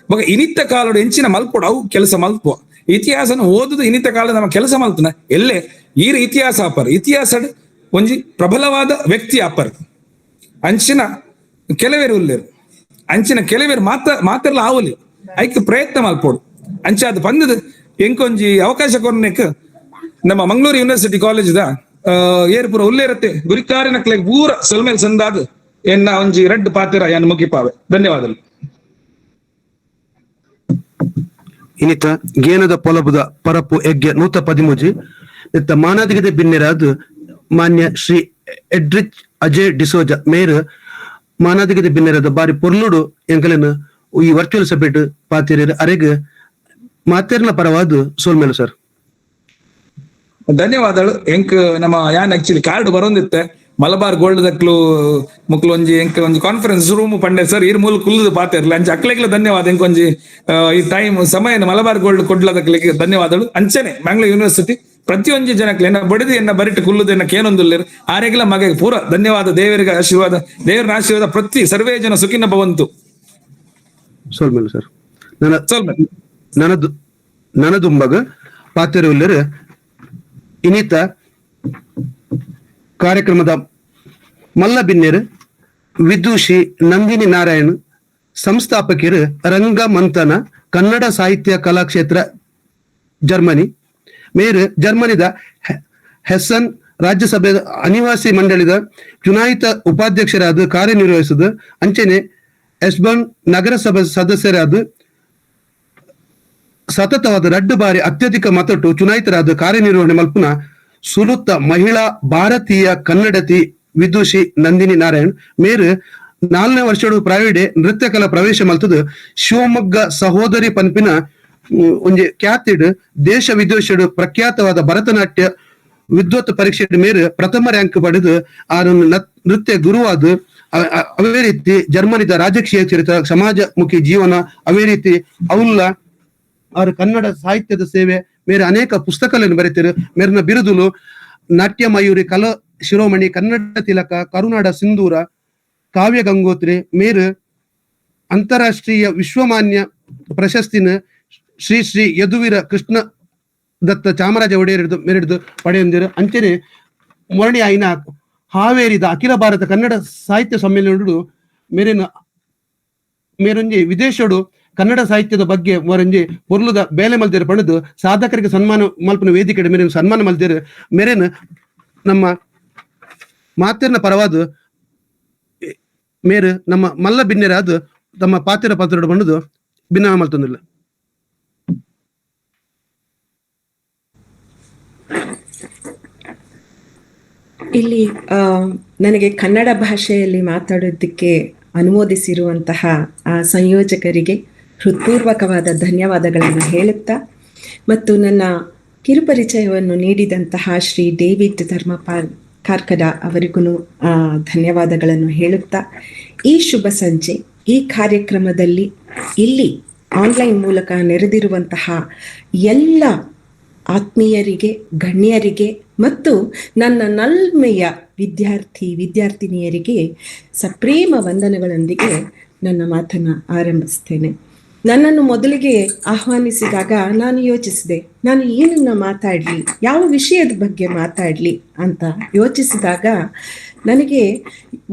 ಬೊಕ ಇನಿತ್ತ ಕಾಲಡು ಎಂಚಿನ ಮಲ್ಪೊಡು ಅವು ಕೆಲಸ ಮಲ್ಪುವ. ಇತಿಹಾಸನ ಓದುದು ಇನಿತ ಕಾಲ ನಮ್ಮ ಕೆಲಸ ಮಲ್ತನ ಎಲ್ಲೇ ಈರ್ ಇತಿಹಾಸ ಆಪರ್, ಇತಿಹಾಸ ಒಂಜಿ ಪ್ರಬಲವಾದ ವ್ಯಕ್ತಿ ಆಪರ್. ಅಂಚಿನ ಕೆಲವೇರು ಉಲ್ಲೇರು, ಅಂಚಿನ ಕೆಲವೇರು ಮಾತ ಮಾತೆಲ್ಲ ಆವಲಿ, ಐಕ್ ಪ್ರಯತ್ನ ಮಲ್ಪೋಡು. ಅಂಚ ಅದು ಪಂದದ ಎಂಕೊಂಜಿ ಅವಕಾಶ ಕೊರ್ನೆಕ್ ನಮ್ಮ ಮಂಗಳೂರು ಯೂನಿವರ್ಸಿಟಿ ಕಾಲೇಜ್ the ಏರ್ಪುರ ಉಲ್ಲೇರತ್ತೆ ಗುರಿಕಾರಿನಕ್ಲೆ ಪೂರ ಸೊಲ್ಮೇಲ್ ಸಂದಾದ್ ಎನ್ನ ಒಂಜಿ ರೆಡ್ ಪಾತಿರ ಯಾನ್ ಮುಗಿಪಾವೆ. ಧನ್ಯವಾದಗಳು. ಇನಿತ ಗೇನದ ಪೊಲಬುದ ಪರಪು ಎಗ್ಗೆ 113 ಇತ್ತ ಮಾನಾದಿಗದ ಬಿನ್ನೆರಾದ ಮಾನ್ಯ ಶ್ರೀ ಎಡ್ರಿಚ್ ಅಜಯ್ ಡಿಸೋಜ ಮೇರ್ ಮಾನಾದಿಗದ ಬಿನ್ನೆರಾದ ಬಾರಿ ಪೊರ್ಲುಡು ಎಂಕಲೆನ ಈ ವರ್ಚುವಲ್ ಸಭೆಟ್ ಪಾತಿರೇರು ಅರೆಗ್ ಮಾತೇರ್ನ ಪರವಾದ ಸೋಲ್ಮೇಲು ಸರ್. ಧನ್ಯವಾದಗಳು. ಎಂಕ್ ನಮ್ಮ ಯಾನ್ ಆಕ್ಚುಲಿ ಕಾರ್ಡ್ ಬರೋಂದಿತ್ತೆ ಮಲಬಾರ್ ಗೋಲ್ಡ್ ದಕ್ಲು ಮುಕ್ಲು ಒಂಜಿ ಎಂಕ್ ಒಂಜಿ ಕಾನ್ಫರೆನ್ಸ್ ರೂಮ್ ಪಂಡೆ ಸರ್ ಇರ್ ಮೂಲ ಕುಲ್ಲುದು ಪಾತೆರ್ಲ. ಅಂಚ ಅಕ್ಲೆಗ್ಲ ಧನ್ಯವಾದ. ಎಂಕ್ ಒಂಜಿ ಈ ಟೈಮ್ ಸಮಯ ಮಲಬಾರ್ ಗೋಲ್ಡ್ ಕೊಡ್ಲದಕ್ಲೆಗ್ ಧನ್ಯವಾದಗಳು. ಅಂಚನೆ ಮಂಗಳೂರು ಯೂನಿವರ್ಸಿಟಿ ಪ್ರತಿಯೊಂಜಿ ಜನಕ್ಲೆ ಎನ್ನ ಬಡಿದು ಎನ್ನ ಬರಿಟ್ ಕುಲ್ಲುದು ಎನ್ನ ಕೇನೊಂದುಲ್ಲೇರು ಆರೆಗ್ಲ ಮಗ ಪೂರ ಧನ್ಯವಾದ. ದೇವರಿಗೆ ಆಶೀರ್ವಾದ, ದೇವರ ಆಶೀರ್ವಾದ ಪ್ರತಿ ಸರ್ವೇ ಜನ ಸುಖಿನ ಭವಂತು. ಸೋಲ್ಮೇಲು ಸರ್. ಸೊಲ್ಮೆಲು. ನನದು ನನದುಂಬಗ ಪಾತೆರುಲ್ಲೇರು ಇನಿತ ಕಾರ್ಯಕ್ರಮದ ಮಲ್ಲ ಬಿನ್ನೆರು ವಿದುಷಿ ನಂದಿನಿ ನಾರಾಯಣ್, ಸಂಸ್ಥಾಪಕರು ರಂಗ ಮಂಥನ ಕನ್ನಡ ಸಾಹಿತ್ಯ ಕಲಾಕ್ಷೇತ್ರ ಜರ್ಮನಿ. ಮೇರು ಜರ್ಮನಿದ ಹೆಸನ್ ರಾಜ್ಯಸಭೆ ಅನಿವಾಸಿ ಮಂಡಳಿದ ಚುನಾಯಿತ ಉಪಾಧ್ಯಕ್ಷರಾದ ಕಾರ್ಯನಿರ್ವಹಿಸಿದ ಅಂಚನೆ ಎಸ್ಬನ್ ನಗರಸಭೆ ಸದಸ್ಯರಾದ ಸತತವಾದ ರಡ್ಡು ಬಾರಿ ಅತ್ಯಧಿಕ ಮತಟು ಚುನಾಯಿತರಾದ ಕಾರ್ಯನಿರ್ವಹಣೆ ಮಲ್ಪುನ ಸುಲುತ್ತ ಮಹಿಳಾ ಭಾರತೀಯ ಕನ್ನಡತಿ ವಿದುಷಿ ನಂದಿನಿ ನಾರಾಯಣ್. ಮೇರು 4ನೇ ವರ್ಷಡು ಪ್ರೈವೇಟ್ ನೃತ್ಯ ಕಲಾ ಪ್ರವೇಶ ಮಲ್ತದು ಶಿವಮೊಗ್ಗ ಸಹೋದರಿ ಪನ್ಪಿನ ಒಂಜಿ ಖ್ಯಾತಿಡ್ ದೇಶ ವಿದೇಶಡ್ ಪ್ರಖ್ಯಾತವಾದ ಭರತನಾಟ್ಯ ವಿದ್ವತ್ ಪರೀಕ್ಷೆ ಮೇರು ಪ್ರಥಮ ರ್ಯಾಂಕ್ ಪಡೆದು ಆ ನೃತ್ಯ ಗುರುವಾದ ಅವೇ ರೀತಿ ಜರ್ಮನಿದ ರಾಜಕೀಯ ಚರಿತ ಸಮಾಜಮುಖಿ ಜೀವನ ಅವೇ ರೀತಿ ಅವುಲ್ಲ ಅವರು ಕನ್ನಡ ಸಾಹಿತ್ಯದ ಸೇವೆ ಮೇರೆ ಅನೇಕ ಪುಸ್ತಕಗಳನ್ನು ಬರೆತಿರು. ಮೇರಿನ ಬಿರುದುಲು ನಾಟ್ಯ ಮಯೂರಿ, ಕಲ ಶಿರೋಮಣಿ, ಕನ್ನಡ ತಿಲಕ, ಕರುನಾಡ ಸಿಂಧೂರ, ಕಾವ್ಯ ಗಂಗೋತ್ರಿ. ಮೇರು ಅಂತಾರಾಷ್ಟ್ರೀಯ ವಿಶ್ವಮಾನ್ಯ ಪ್ರಶಸ್ತಿನ ಶ್ರೀ ಶ್ರೀ ಯದುವೀರ ಕೃಷ್ಣ ದತ್ತ ಚಾಮರಾಜ ಒಡೆಯರ್ ಮೇರೆಡ್ದು ಪಡೆಯೊಂದಿರು. ಅಂಚನೆ ಮೊರಣಿ ಆಯಿನ ಹಾವೇರಿದ ಅಖಿಲ ಭಾರತ ಕನ್ನಡ ಸಾಹಿತ್ಯ ಸಮ್ಮೇಳನಡು ಮೇರಿನ ಮೇರೊಂಜಿ ವಿದೇಶಡು ಕನ್ನಡ ಸಾಹಿತ್ಯದ ಬಗ್ಗೆ ಮೊರಂಜಿ ಪೊರ್ಲುದ ಬೇಲೆ ಮಲ್ದಿರ ಪಡೆದು ಸಾಧಕರಿಗೆ ಸನ್ಮಾನ ಮಲ್ಪನ ವೇದಿಕೆ ಮೇರಿನ ಸನ್ಮಾನ ಮಲ್ದಿರ. ಮೇರೇನು ನಮ್ಮ ಮಾತಿನ ಪರವಾದ ಮೇರು ನಮ್ಮ ಮಲ್ಲ ಬಿನ್ನೆರಾದ ತಮ್ಮ ಪಾತಿರ ಪಾತ್ರ ಬಂದು ಭಿನ್ನ ಮಲ್ತೊಂದಿಲ್ಲ. ಇಲ್ಲಿ ನನಗೆ ಕನ್ನಡ ಭಾಷೆಯಲ್ಲಿ ಮಾತಾಡೋದಕ್ಕೆ ಅನುಮೋದಿಸಿರುವಂತಹ ಆ ಸಂಯೋಜಕರಿಗೆ ಹೃತ್ಪೂರ್ವಕವಾದ ಧನ್ಯವಾದಗಳನ್ನು ಹೇಳುತ್ತಾ ಮತ್ತು ನನ್ನ ಕಿರುಪರಿಚಯವನ್ನು ನೀಡಿದಂತಹ ಶ್ರೀ ಡೇವಿಡ್ ಧರ್ಮಪಾಲ್ ಕಾರ್ಕಡ ಅವರಿಗೂ ಧನ್ಯವಾದಗಳನ್ನು ಹೇಳುತ್ತಾ, ಈ ಶುಭ ಸಂಜೆ ಈ ಕಾರ್ಯಕ್ರಮದಲ್ಲಿ ಇಲ್ಲಿ ಆನ್ಲೈನ್ ಮೂಲಕ ನೆರೆದಿರುವಂತಹ ಎಲ್ಲ ಆತ್ಮೀಯರಿಗೆ, ಗಣ್ಯರಿಗೆ ಮತ್ತು ನನ್ನ ನಲ್ಮೆಯ ವಿದ್ಯಾರ್ಥಿ ವಿದ್ಯಾರ್ಥಿನಿಯರಿಗೆ ಸಪ್ರೇಮ ವಂದನೆಗಳೊಂದಿಗೆ ನನ್ನ ಮಾತನ್ನು ಆರಂಭಿಸ್ತೇನೆ. ನನ್ನನ್ನು ಮೊದಲಿಗೆ ಆಹ್ವಾನಿಸಿದಾಗ ನಾನು ಯೋಚಿಸಿದೆ, ನಾನು ಏನನ್ನ ಮಾತಾಡಲಿ, ಯಾವ ವಿಷಯದ ಬಗ್ಗೆ ಮಾತಾಡಲಿ ಅಂತ ಯೋಚಿಸಿದಾಗ ನನಗೆ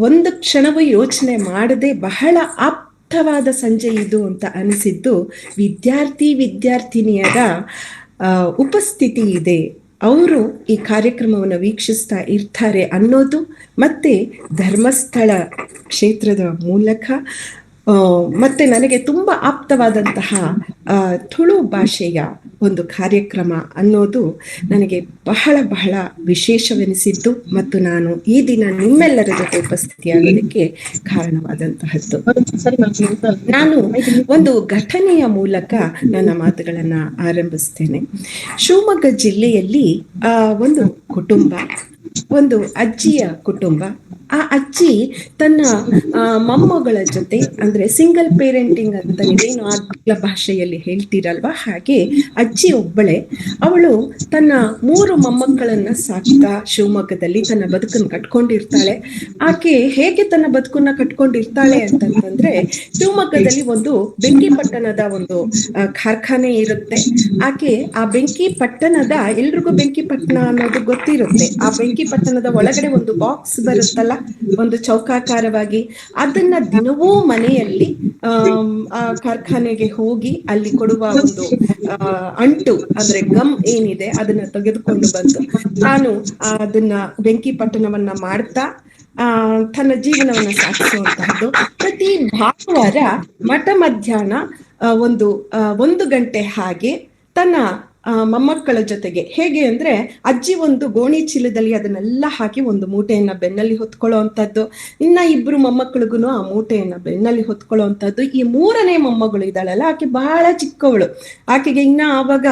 ಒಂದು ಕ್ಷಣವೂ ಯೋಚನೆ ಮಾಡದೆ ಬಹಳ ಆಪ್ತವಾದ ಸಂಜೆ ಇದು ಅಂತ ಅನಿಸಿದ್ದು ವಿದ್ಯಾರ್ಥಿ ವಿದ್ಯಾರ್ಥಿನಿಯರ ಉಪಸ್ಥಿತಿ ಇದೆ, ಅವರು ಈ ಕಾರ್ಯಕ್ರಮವನ್ನು ವೀಕ್ಷಿಸ್ತಾ ಇರ್ತಾರೆ ಅನ್ನೋದು, ಮತ್ತು ಧರ್ಮಸ್ಥಳ ಕ್ಷೇತ್ರದ ಮೂಲಕ ಮತ್ತೆ ನನಗೆ ತುಂಬ ಆಪ್ತವಾದಂತಹ ತುಳು ಭಾಷೆಯ ಒಂದು ಕಾರ್ಯಕ್ರಮ ಅನ್ನೋದು ನನಗೆ ಬಹಳ ಬಹಳ ವಿಶೇಷವೆನಿಸಿದ್ದು ಮತ್ತು ನಾನು ಈ ದಿನ ನಿಮ್ಮೆಲ್ಲರ ಜೊತೆ ಉಪಸ್ಥಿತಿಯಾಗೋದಕ್ಕೆ ಕಾರಣವಾದಂತಹದ್ದು. ನಾನು ಒಂದು ಘಟನೆಯ ಮೂಲಕ ನನ್ನ ಮಾತುಗಳನ್ನು ಆರಂಭಿಸ್ತೇನೆ. ಶಿವಮೊಗ್ಗ ಜಿಲ್ಲೆಯಲ್ಲಿ ಒಂದು ಕುಟುಂಬ, ಒಂದು ಅಜ್ಜಿಯ ಕುಟುಂಬ. ಆ ಅಜ್ಜಿ ತನ್ನ ಮೊಮ್ಮಗಳ ಜೊತೆ, ಅಂದ್ರೆ ಸಿಂಗಲ್ ಪೇರೆಂಟಿಂಗ್ ಅಂತ ನೀವೇನು ಆಂಗ್ಲ ಭಾಷೆಯಲ್ಲಿ ಹೇಳ್ತೀರಲ್ವಾ, ಹಾಗೆ ಅಜ್ಜಿ ಒಬ್ಬಳೆ, ಅವಳು ತನ್ನ 3 ಮೊಮ್ಮಕ್ಕಳನ್ನ ಸಾಕ್ತಾ ಶಿವಮೊಗ್ಗದಲ್ಲಿ ತನ್ನ ಬದುಕನ್ನು ಕಟ್ಕೊಂಡಿರ್ತಾಳೆ. ಆಕೆ ಹೇಗೆ ತನ್ನ ಬದುಕನ್ನ ಕಟ್ಕೊಂಡಿರ್ತಾಳೆ ಅಂತಂತಂದ್ರೆ, ಶಿವಮೊಗ್ಗದಲ್ಲಿ ಒಂದು ಬೆಂಕಿ ಪಟ್ಟಣದ ಒಂದು ಕಾರ್ಖಾನೆ ಇರುತ್ತೆ. ಆಕೆ ಆ ಬೆಂಕಿ ಪಟ್ಟಣದ, ಎಲ್ರಿಗೂ ಬೆಂಕಿ ಪಟ್ಟಣ ಅನ್ನೋದು ಗೊತ್ತಿರುತ್ತೆ, ಆ ಬೆಂಕಿ ಪಟ್ಟಣದ ಒಳಗಡೆ ಒಂದು ಬಾಕ್ಸ್ ಬರುತ್ತಲ್ಲ, ಒಂದು ಚೌಕಾಕಾರವಾಗಿ, ಅದನ್ನ ದಿನವೂ ಮನೆಯಲ್ಲಿ ಆ ಕಾರ್ಖಾನೆಗೆ ಹೋಗಿ ಅಲ್ಲಿ ಕೊಡುವ ಒಂದು ಅಂಟು ಅಂದ್ರೆ ಗಮ್ ಏನಿದೆ ಅದನ್ನ ತೆಗೆದುಕೊಂಡು ಬಂದು ತಾನು ಅದನ್ನ ಬೆಂಕಿ ಪಟ್ಟಣವನ್ನ ಮಾಡ್ತಾ ತನ್ನ ಜೀವನವನ್ನ ಸಾಗಿಸುವಂತಹದ್ದು. ಪ್ರತಿ ಭಾನುವಾರ ಮಠ ಮಧ್ಯಾಹ್ನ 1 ಗಂಟೆ ಹಾಗೆ ತನ್ನ ಮೊಮ್ಮಕ್ಕಳ ಜೊತೆಗೆ, ಹೇಗೆ ಅಂದ್ರೆ ಅಜ್ಜಿ ಒಂದು ಗೋಣಿ ಚೀಲದಲ್ಲಿ ಅದನ್ನೆಲ್ಲ ಹಾಕಿ ಒಂದು ಮೂಟೆಯನ್ನ ಬೆನ್ನಲ್ಲಿ ಹೊತ್ಕೊಳ್ಳೋ ಅಂತದ್ದು, ಇನ್ನ 2 ಮೊಮ್ಮಕ್ಕಳಿಗೂ ಆ ಮೂಟೆಯನ್ನ ಬೆನ್ನಲ್ಲಿ ಹೊತ್ಕೊಳ್ಳೋ ಅಂತದ್ದು. ಈ 3ನೇ ಮೊಮ್ಮಗಳು ಇದ್ದಾಳಲ್ಲ, ಆಕೆ ಬಹಳ ಚಿಕ್ಕವಳು, ಆಕೆಗೆ ಇನ್ನ ಆವಾಗ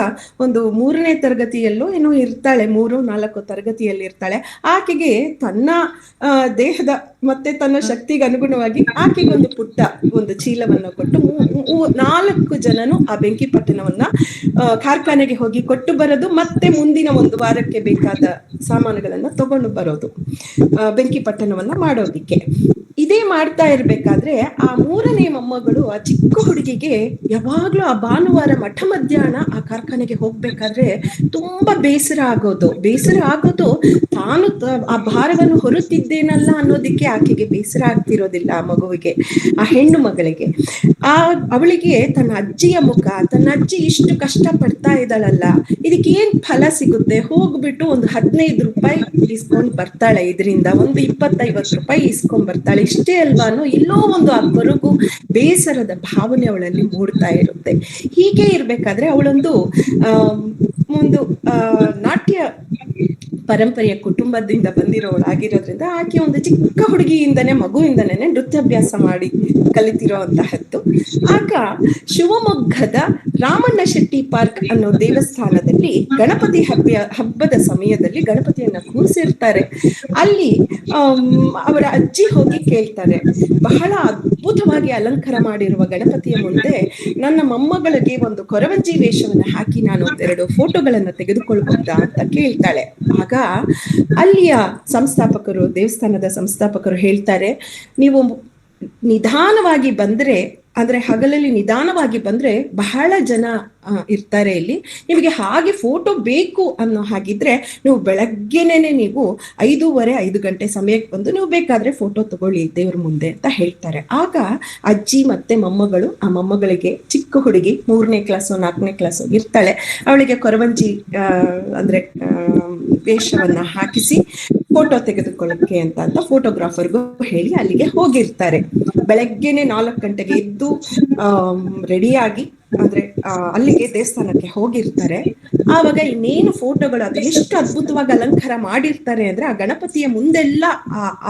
ಒಂದು 3ನೇ ತರಗತಿಯಲ್ಲೋ ಏನೋ ಇರ್ತಾಳೆ, 3-4 ತರಗತಿಯಲ್ಲಿ ಇರ್ತಾಳೆ. ಆಕೆಗೆ ತನ್ನ ದೇಹದ ಮತ್ತೆ ತನ್ನ ಶಕ್ತಿಗೆ ಅನುಗುಣವಾಗಿ ಆಕೆಗೊಂದು ಪುಟ್ಟ ಒಂದು ಚೀಲವನ್ನು ಕೊಟ್ಟು 4 ಜನನು ಆ ಬೆಂಕಿ ಪಟ್ಟಣವನ್ನ ಕಾರ್ಖಾನೆಗೆ ಹೋಗಿ ಕೊಟ್ಟು ಬರೋದು, ಮತ್ತೆ ಮುಂದಿನ ಒಂದು ವಾರಕ್ಕೆ ಬೇಕಾದ ಸಾಮಾನುಗಳನ್ನ ತಗೊಂಡು ಬರೋದು, ಬೆಂಕಿ ಪಟ್ಟಣವನ್ನ ಮಾಡೋದಿಕ್ಕೆ. ಇದೇ ಮಾಡ್ತಾ ಇರ್ಬೇಕಾದ್ರೆ ಆ 3ನೇ ಮೊಮ್ಮಗಳು, ಆ ಚಿಕ್ಕ ಹುಡುಗಿಗೆ ಯಾವಾಗ್ಲೂ ಆ ಭಾನುವಾರ ಮಠ ಮಧ್ಯಾಹ್ನ ಆ ಕಾರ್ಖಾನೆಗೆ ಹೋಗ್ಬೇಕಾದ್ರೆ ತುಂಬಾ ಬೇಸರ ಆಗೋದು. ಬೇಸರ ಆಗೋದು ತಾನು ಆ ಭಾರವನ್ನು ಹೊರುತ್ತಿದ್ದೇನಲ್ಲ ಅನ್ನೋದಕ್ಕೆ ಆಕೆಗೆ ಬೇಸರ ಆಗ್ತಿರೋದಿಲ್ಲ, ಆ ಮಗುವಿಗೆ, ಆ ಹೆಣ್ಣು ಮಗಳಿಗೆ. ಆ ಅವಳಿಗೆ ತನ್ನ ಅಜ್ಜಿಯ ಮುಖ, ತನ್ನ ಅಜ್ಜಿ ಇಷ್ಟು ಕಷ್ಟ ಪಡ್ತಾ ಇದ್ದಾಳಲ್ಲ, ಇದಕ್ಕೆ ಏನ್ ಫಲ ಸಿಗುತ್ತೆ, ಹೋಗ್ಬಿಟ್ಟು ಒಂದು 15 ರೂಪಾಯಿ ಇಸ್ಕೊಂಡ್ ಬರ್ತಾಳೆ, ಇದರಿಂದ ಒಂದು 20-50 ರೂಪಾಯಿ ಇಸ್ಕೊಂಡ್ ಬರ್ತಾಳೆ, ಇಷ್ಟೇ ಅಲ್ವಾನೋ ಎಲ್ಲೋ ಒಂದು ಆ ಕೊರಗು ಬೇಸರದ ಭಾವನೆ ಅವಳಲ್ಲಿ ಮೂಡ್ತಾ ಇರುತ್ತೆ. ಹೀಗೆ ಇರ್ಬೇಕಾದ್ರೆ ಅವಳೊಂದು ಒಂದು ನಾಟ್ಯ ಪರಂಪರೆಯ ಕುಟುಂಬದಿಂದ ಬಂದಿರೋಳಾಗಿರೋದ್ರಿಂದ ಆಕೆ ಒಂದು ಚಿಕ್ಕ ಹುಡುಗಿಯಿಂದನೇ, ಮಗುವಿಂದನೇ ನೃತ್ಯಾಭ್ಯಾಸ ಮಾಡಿ ಕಲಿತಿರೋ ಅಂತಹದ್ದು. ಆಗ ಶಿವಮೊಗ್ಗದ ರಾಮಣ್ಣ ಶೆಟ್ಟಿ ಪಾರ್ಕ್ ಅನ್ನೋ ದೇವಸ್ಥಾನದಲ್ಲಿ ಗಣಪತಿ ಹಬ್ಬದ ಸಮಯದಲ್ಲಿ ಗಣಪತಿಯನ್ನ ಕೂರಿಸಿರ್ತಾರೆ. ಅಲ್ಲಿ ಅವರ ಅಜ್ಜಿ ಹೋಗಿ ಕೇಳ್ತಾರೆ, ಬಹಳ ಅದ್ಭುತವಾಗಿ ಅಲಂಕಾರ ಮಾಡಿರುವ ಗಣಪತಿಯ ಮುಂದೆ ನನ್ನ ಮೊಮ್ಮಗಳಿಗೆ ಒಂದು ಕೊರವಂಜಿ ವೇಷವನ್ನು ಹಾಕಿ ನಾನು ಒಂದೆರಡು ಫೋಟೋಗಳನ್ನ ತೆಗೆದುಕೊಳ್ಬಹುದಾ ಅಂತ ಕೇಳ್ತಾಳೆ. ಆಗ ಅಲ್ಲಿಯ ಸಂಸ್ಥಾಪಕರು, ದೇವಸ್ಥಾನದ ಸಂಸ್ಥಾಪಕರು ಹೇಳ್ತಾರೆ, ನೀವು ನಿಧಾನವಾಗಿ ಬಂದ್ರೆ, ಅಂದ್ರೆ ಹಗಲಲ್ಲಿ ನಿಧಾನವಾಗಿ ಬಂದ್ರೆ ಬಹಳ ಜನ ಇರ್ತಾರೆ ಇಲ್ಲಿ, ನಿಮಗೆ ಹಾಗೆ ಫೋಟೋ ಬೇಕು ಅನ್ನೋ ಹಾಗಿದ್ರೆ ನೀವು ಬೆಳಗ್ಗೆನೇ ನೀವು 5:30-5 ಗಂಟೆ ಸಮಯಕ್ಕೆ ಬಂದು ನೀವು ಬೇಕಾದ್ರೆ ಫೋಟೋ ತಗೊಳ್ಳಿ ದೇವ್ರ ಮುಂದೆ ಅಂತ ಹೇಳ್ತಾರೆ. ಆಗ ಅಜ್ಜಿ ಮತ್ತೆ ಮೊಮ್ಮಗಳು, ಆ ಮೊಮ್ಮಗಳಿಗೆ ಚಿಕ್ಕ ಹುಡುಗಿ 3ನೇ ಕ್ಲಾಸು 4ನೇ ಕ್ಲಾಸು ಇರ್ತಾಳೆ, ಅವಳಿಗೆ ಕೊರವಂಜಿ ಅಂದ್ರೆ ವೇಷವನ್ನ ಹಾಕಿಸಿ ಫೋಟೋ ತೆಗೆದುಕೊಳ್ಳಕ್ಕೆ ಅಂತ ಅಂತ ಫೋಟೋಗ್ರಾಫರ್ಗೂ ಹೇಳಿ ಅಲ್ಲಿಗೆ ಹೋಗಿರ್ತಾರೆ. ಬೆಳಗ್ಗೆನೆ 4 ಗಂಟೆಗೆ ಎದ್ದು ರೆಡಿಯಾಗಿ ಅಂದ್ರೆ ಅಲ್ಲಿಗೆ ದೇವಸ್ಥಾನಕ್ಕೆ ಹೋಗಿರ್ತಾರೆ. ಆವಾಗ ಇನ್ನೇನು ಫೋಟೋಗಳು ಅದು ಎಷ್ಟು ಅದ್ಭುತವಾಗಿ ಅಲಂಕಾರ ಮಾಡಿರ್ತಾರೆ ಅಂದ್ರೆ, ಆ ಗಣಪತಿಯ ಮುಂದೆಲ್ಲ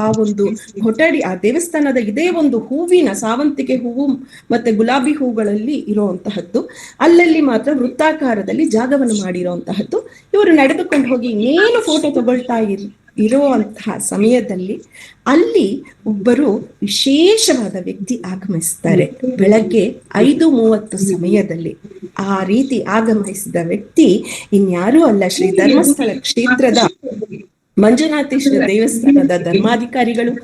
ಆ ಒಂದು ಕೊಠಡಿ, ಆ ದೇವಸ್ಥಾನದ ಇದೇ ಒಂದು ಹೂವಿನ ಸಾವಂತಿಗೆ ಹೂವು ಮತ್ತೆ ಗುಲಾಬಿ ಹೂಗಳಲ್ಲಿ ಇರುವಂತಹದ್ದು, ಅಲ್ಲಲ್ಲಿ ಮಾತ್ರ ವೃತ್ತಾಕಾರದಲ್ಲಿ ಜಾಗವನ್ನು ಮಾಡಿರುವಂತಹದ್ದು. ಇವರು ನಡೆದುಕೊಂಡು ಹೋಗಿ ಇನ್ನೇನು ಫೋಟೋ ತಗೊಳ್ತಾ ಇರುವಂತಹ ಸಮಯದಲ್ಲಿ ಅಲ್ಲಿ ಒಬ್ಬರು ವಿಶೇಷವಾದ ವ್ಯಕ್ತಿ ಆಗಮಿಸ್ತಾರೆ. ಬೆಳಗ್ಗೆ 5:30 ಸಮಯದಲ್ಲಿ ಆ ರೀತಿ ಆಗಮಿಸಿದ ವ್ಯಕ್ತಿ ಇನ್ಯಾರೂ ಅಲ್ಲ, ಶ್ರೀ ಧರ್ಮಸ್ಥಳ ಕ್ಷೇತ್ರದ ಮಂಜುನಾಥೇಶ್ವರ ದೇವಸ್ಥಾನದ ಧರ್ಮಾಧಿಕಾರಿಗಳು,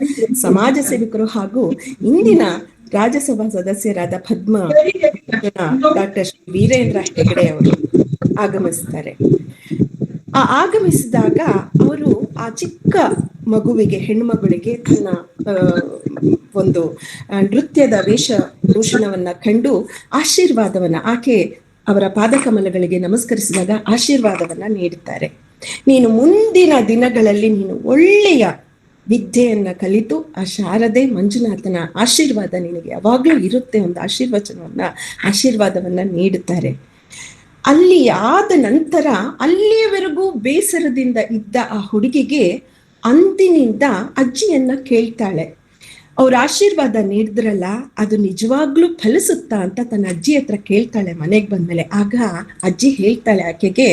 ಸಮಾಜ ಸೇವಕರು ಹಾಗೂ ಇಂದಿನ ರಾಜ್ಯಸಭಾ ಸದಸ್ಯರಾದ ಪದ್ಮ ಡಾಕ್ಟರ್ ಶ್ರೀ ವೀರೇಂದ್ರ ಹೆಗಡೆ ಅವರು ಆಗಮಿಸ್ತಾರೆ. ಆ ಆಗಮಿಸಿದಾಗ ಅವರು ಆ ಚಿಕ್ಕ ಮಗುವಿಗೆ, ಹೆಣ್ಣುಮಗಳಿಗೆ ತನ್ನ ಒಂದು ನೃತ್ಯದ ವೇಷಭೂಷಣವನ್ನ ಕಂಡು ಆಶೀರ್ವಾದವನ್ನ, ಆಕೆ ಅವರ ಪಾದಕಮಲಗಳಿಗೆ ನಮಸ್ಕರಿಸಿದಾಗ ಆಶೀರ್ವಾದವನ್ನ ನೀಡುತ್ತಾರೆ. ನೀನು ಮುಂದಿನ ದಿನಗಳಲ್ಲಿ ನೀನು ಒಳ್ಳೆಯ ವಿದ್ಯೆಯನ್ನ ಕಲಿತು ಆ ಶಾರದೆ ಮಂಜುನಾಥನ ಆಶೀರ್ವಾದ ನಿನಗೆ ಯಾವಾಗ್ಲೂ ಇರುತ್ತೆ, ಒಂದು ಆಶೀರ್ವಾದವನ್ನ ನೀಡುತ್ತಾರೆ. ಅಲ್ಲಿ ಆದ ನಂತರ ಅಲ್ಲಿಯವರೆಗೂ ಬೇಸರದಿಂದ ಇದ್ದ ಆ ಹುಡುಗಿಗೆ ಅಂದಿನಿಂದ ಅಜ್ಜಿಯನ್ನ ಕೇಳ್ತಾಳೆ, ಅವ್ರ ಆಶೀರ್ವಾದ ನೀಡಿದ್ರಲ್ಲ ಅದು ನಿಜವಾಗ್ಲೂ ಫಲಿಸುತ್ತಾ ಅಂತ ತನ್ನ ಅಜ್ಜಿ ಹತ್ರ ಕೇಳ್ತಾಳೆ ಮನೆಗೆ ಬಂದ್ಮೇಲೆ. ಆಗ ಅಜ್ಜಿ ಹೇಳ್ತಾಳೆ ಆಕೆಗೆ,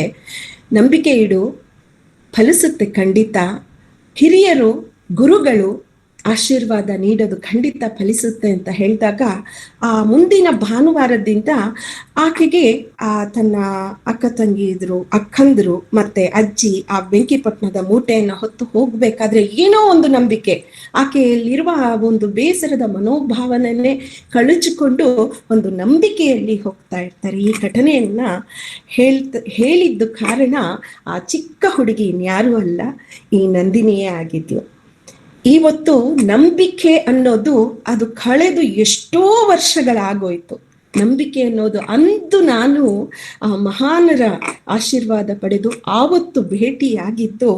ನಂಬಿಕೆ ಇಡು, ಫಲಿಸುತ್ತೆ ಖಂಡಿತ. ಹಿರಿಯರು, ಗುರುಗಳು ಆಶೀರ್ವಾದ ನೀಡೋದು ಖಂಡಿತ ಫಲಿಸುತ್ತೆ ಅಂತ ಹೇಳಿದಾಗ ಆ ಮುಂದಿನ ಭಾನುವಾರದಿಂದ ಆಕೆಗೆ ಆ ತನ್ನ ಅಕ್ಕ ತಂಗಿದ್ರು, ಅಕ್ಕಂದ್ರು ಮತ್ತೆ ಅಜ್ಜಿ ಆ ಬೆಂಕಿಪಟ್ಟಣದ ಮೂಟೆಯನ್ನು ಹೊತ್ತು ಹೋಗ್ಬೇಕಾದ್ರೆ ಏನೋ ಒಂದು ನಂಬಿಕೆ, ಆಕೆಯಲ್ಲಿರುವ ಆ ಒಂದು ಬೇಸರದ ಮನೋಭಾವನೆ ಕಳಚಿಕೊಂಡು ಒಂದು ನಂಬಿಕೆಯಲ್ಲಿ ಹೋಗ್ತಾ ಇರ್ತಾರೆ. ಈ ಘಟನೆಯನ್ನ ಹೇಳಿದ್ದು ಕಾರಣ ಆ ಚಿಕ್ಕ ಹುಡುಗಿ ಇನ್ಯಾರೂ ಅಲ್ಲ, ಈ ನಂದಿನಿಯೇ ಆಗಿದ್ಲು. ಇವತ್ತು ನಂಬಿಕೆ ಅನ್ನೋದು ಅದು ಕಳೆದು ಎಷ್ಟೋ ವರ್ಷಗಳಾಗೋಯ್ತು. ನಂಬಿಕೆ ಅನ್ನೋದು ಅಂದು ನಾನು ಆ ಮಹಾನರ ಆಶೀರ್ವಾದ ಪಡೆದು ಆವತ್ತು ಭೇಟಿಯಾಗಿದ್ದು,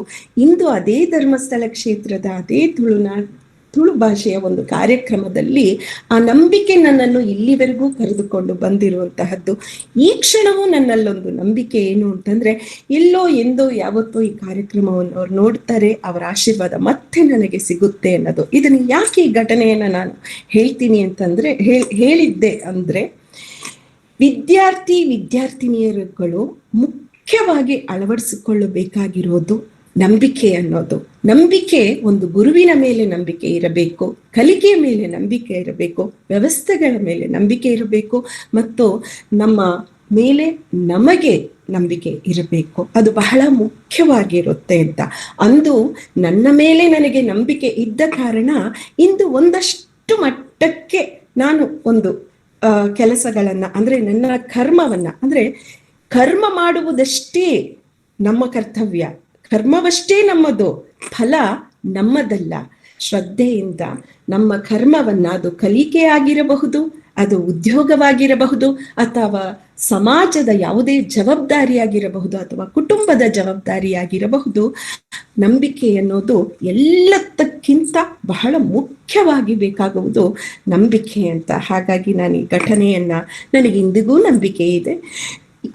ಇಂದು ಅದೇ ಧರ್ಮಸ್ಥಳ ಕ್ಷೇತ್ರದ ಅದೇ ತುಳು ಭಾಷೆಯ ಒಂದು ಕಾರ್ಯಕ್ರಮದಲ್ಲಿ ಆ ನಂಬಿಕೆ ನನ್ನನ್ನು ಇಲ್ಲಿವರೆಗೂ ಕರೆದುಕೊಂಡು ಬಂದಿರುವಂತಹದ್ದು. ಈ ಕ್ಷಣವೂ ನನ್ನಲ್ಲೊಂದು ನಂಬಿಕೆ ಏನು ಅಂತಂದ್ರೆ, ಎಲ್ಲೋ ಎಂದೋ ಯಾವತ್ತೋ ಈ ಕಾರ್ಯಕ್ರಮವನ್ನು ಅವ್ರು ನೋಡ್ತಾರೆ, ಅವರ ಆಶೀರ್ವಾದ ಮತ್ತೆ ನನಗೆ ಸಿಗುತ್ತೆ ಅನ್ನೋದು. ಇದನ್ನು ಯಾಕೆ ಈ ಘಟನೆಯನ್ನ ನಾನು ಹೇಳ್ತೀನಿ ಅಂತಂದ್ರೆ, ಹೇಳಿದ್ದೆ ಅಂದ್ರೆ, ವಿದ್ಯಾರ್ಥಿ ವಿದ್ಯಾರ್ಥಿನಿಯರುಗಳು ಮುಖ್ಯವಾಗಿ ಅಳವಡಿಸಿಕೊಳ್ಳಬೇಕಾಗಿರೋದು ನಂಬಿಕೆ ಅನ್ನೋದು. ನಂಬಿಕೆ ಒಂದು ಗುರುವಿನ ಮೇಲೆ ನಂಬಿಕೆ ಇರಬೇಕು, ಕಲಿಕೆಯ ಮೇಲೆ ನಂಬಿಕೆ ಇರಬೇಕು, ವ್ಯವಸ್ಥೆಗಳ ಮೇಲೆ ನಂಬಿಕೆ ಇರಬೇಕು, ಮತ್ತು ನಮ್ಮ ಮೇಲೆ ನಮಗೆ ನಂಬಿಕೆ ಇರಬೇಕು. ಅದು ಬಹಳ ಮುಖ್ಯವಾಗಿರುತ್ತೆ ಅಂತ. ಅಂದು ನನ್ನ ಮೇಲೆ ನನಗೆ ನಂಬಿಕೆ ಇದ್ದ ಕಾರಣ ಇಂದು ಒಂದಷ್ಟು ಮಟ್ಟಕ್ಕೆ ನಾನು ಒಂದು ಕೆಲಸಗಳನ್ನ, ಅಂದ್ರೆ ನನ್ನ ಕರ್ಮವನ್ನ, ಅಂದ್ರೆ ಕರ್ಮ ಮಾಡುವುದಷ್ಟೇ ನಮ್ಮ ಕರ್ತವ್ಯ, ಕರ್ಮವಷ್ಟೇ ನಮ್ಮದು, ಫಲ ನಮ್ಮದಲ್ಲ. ಶ್ರದ್ಧೆಯಿಂದ ನಮ್ಮ ಕರ್ಮವನ್ನ, ಅದು ಕಲಿಕೆಯಾಗಿರಬಹುದು, ಅದು ಉದ್ಯೋಗವಾಗಿರಬಹುದು, ಅಥವಾ ಸಮಾಜದ ಯಾವುದೇ ಜವಾಬ್ದಾರಿಯಾಗಿರಬಹುದು, ಅಥವಾ ಕುಟುಂಬದ ಜವಾಬ್ದಾರಿಯಾಗಿರಬಹುದು, ನಂಬಿಕೆ ಅನ್ನೋದು ಎಲ್ಲದಕ್ಕಿಂತ ಬಹಳ ಮುಖ್ಯವಾಗಿ ಬೇಕಾಗುವುದು ನಂಬಿಕೆ ಅಂತ. ಹಾಗಾಗಿ ನಾನು ಈ ಘಟನೆಯನ್ನ, ನನಗೆ ಇಂದಿಗೂ ನಂಬಿಕೆ ಇದೆ,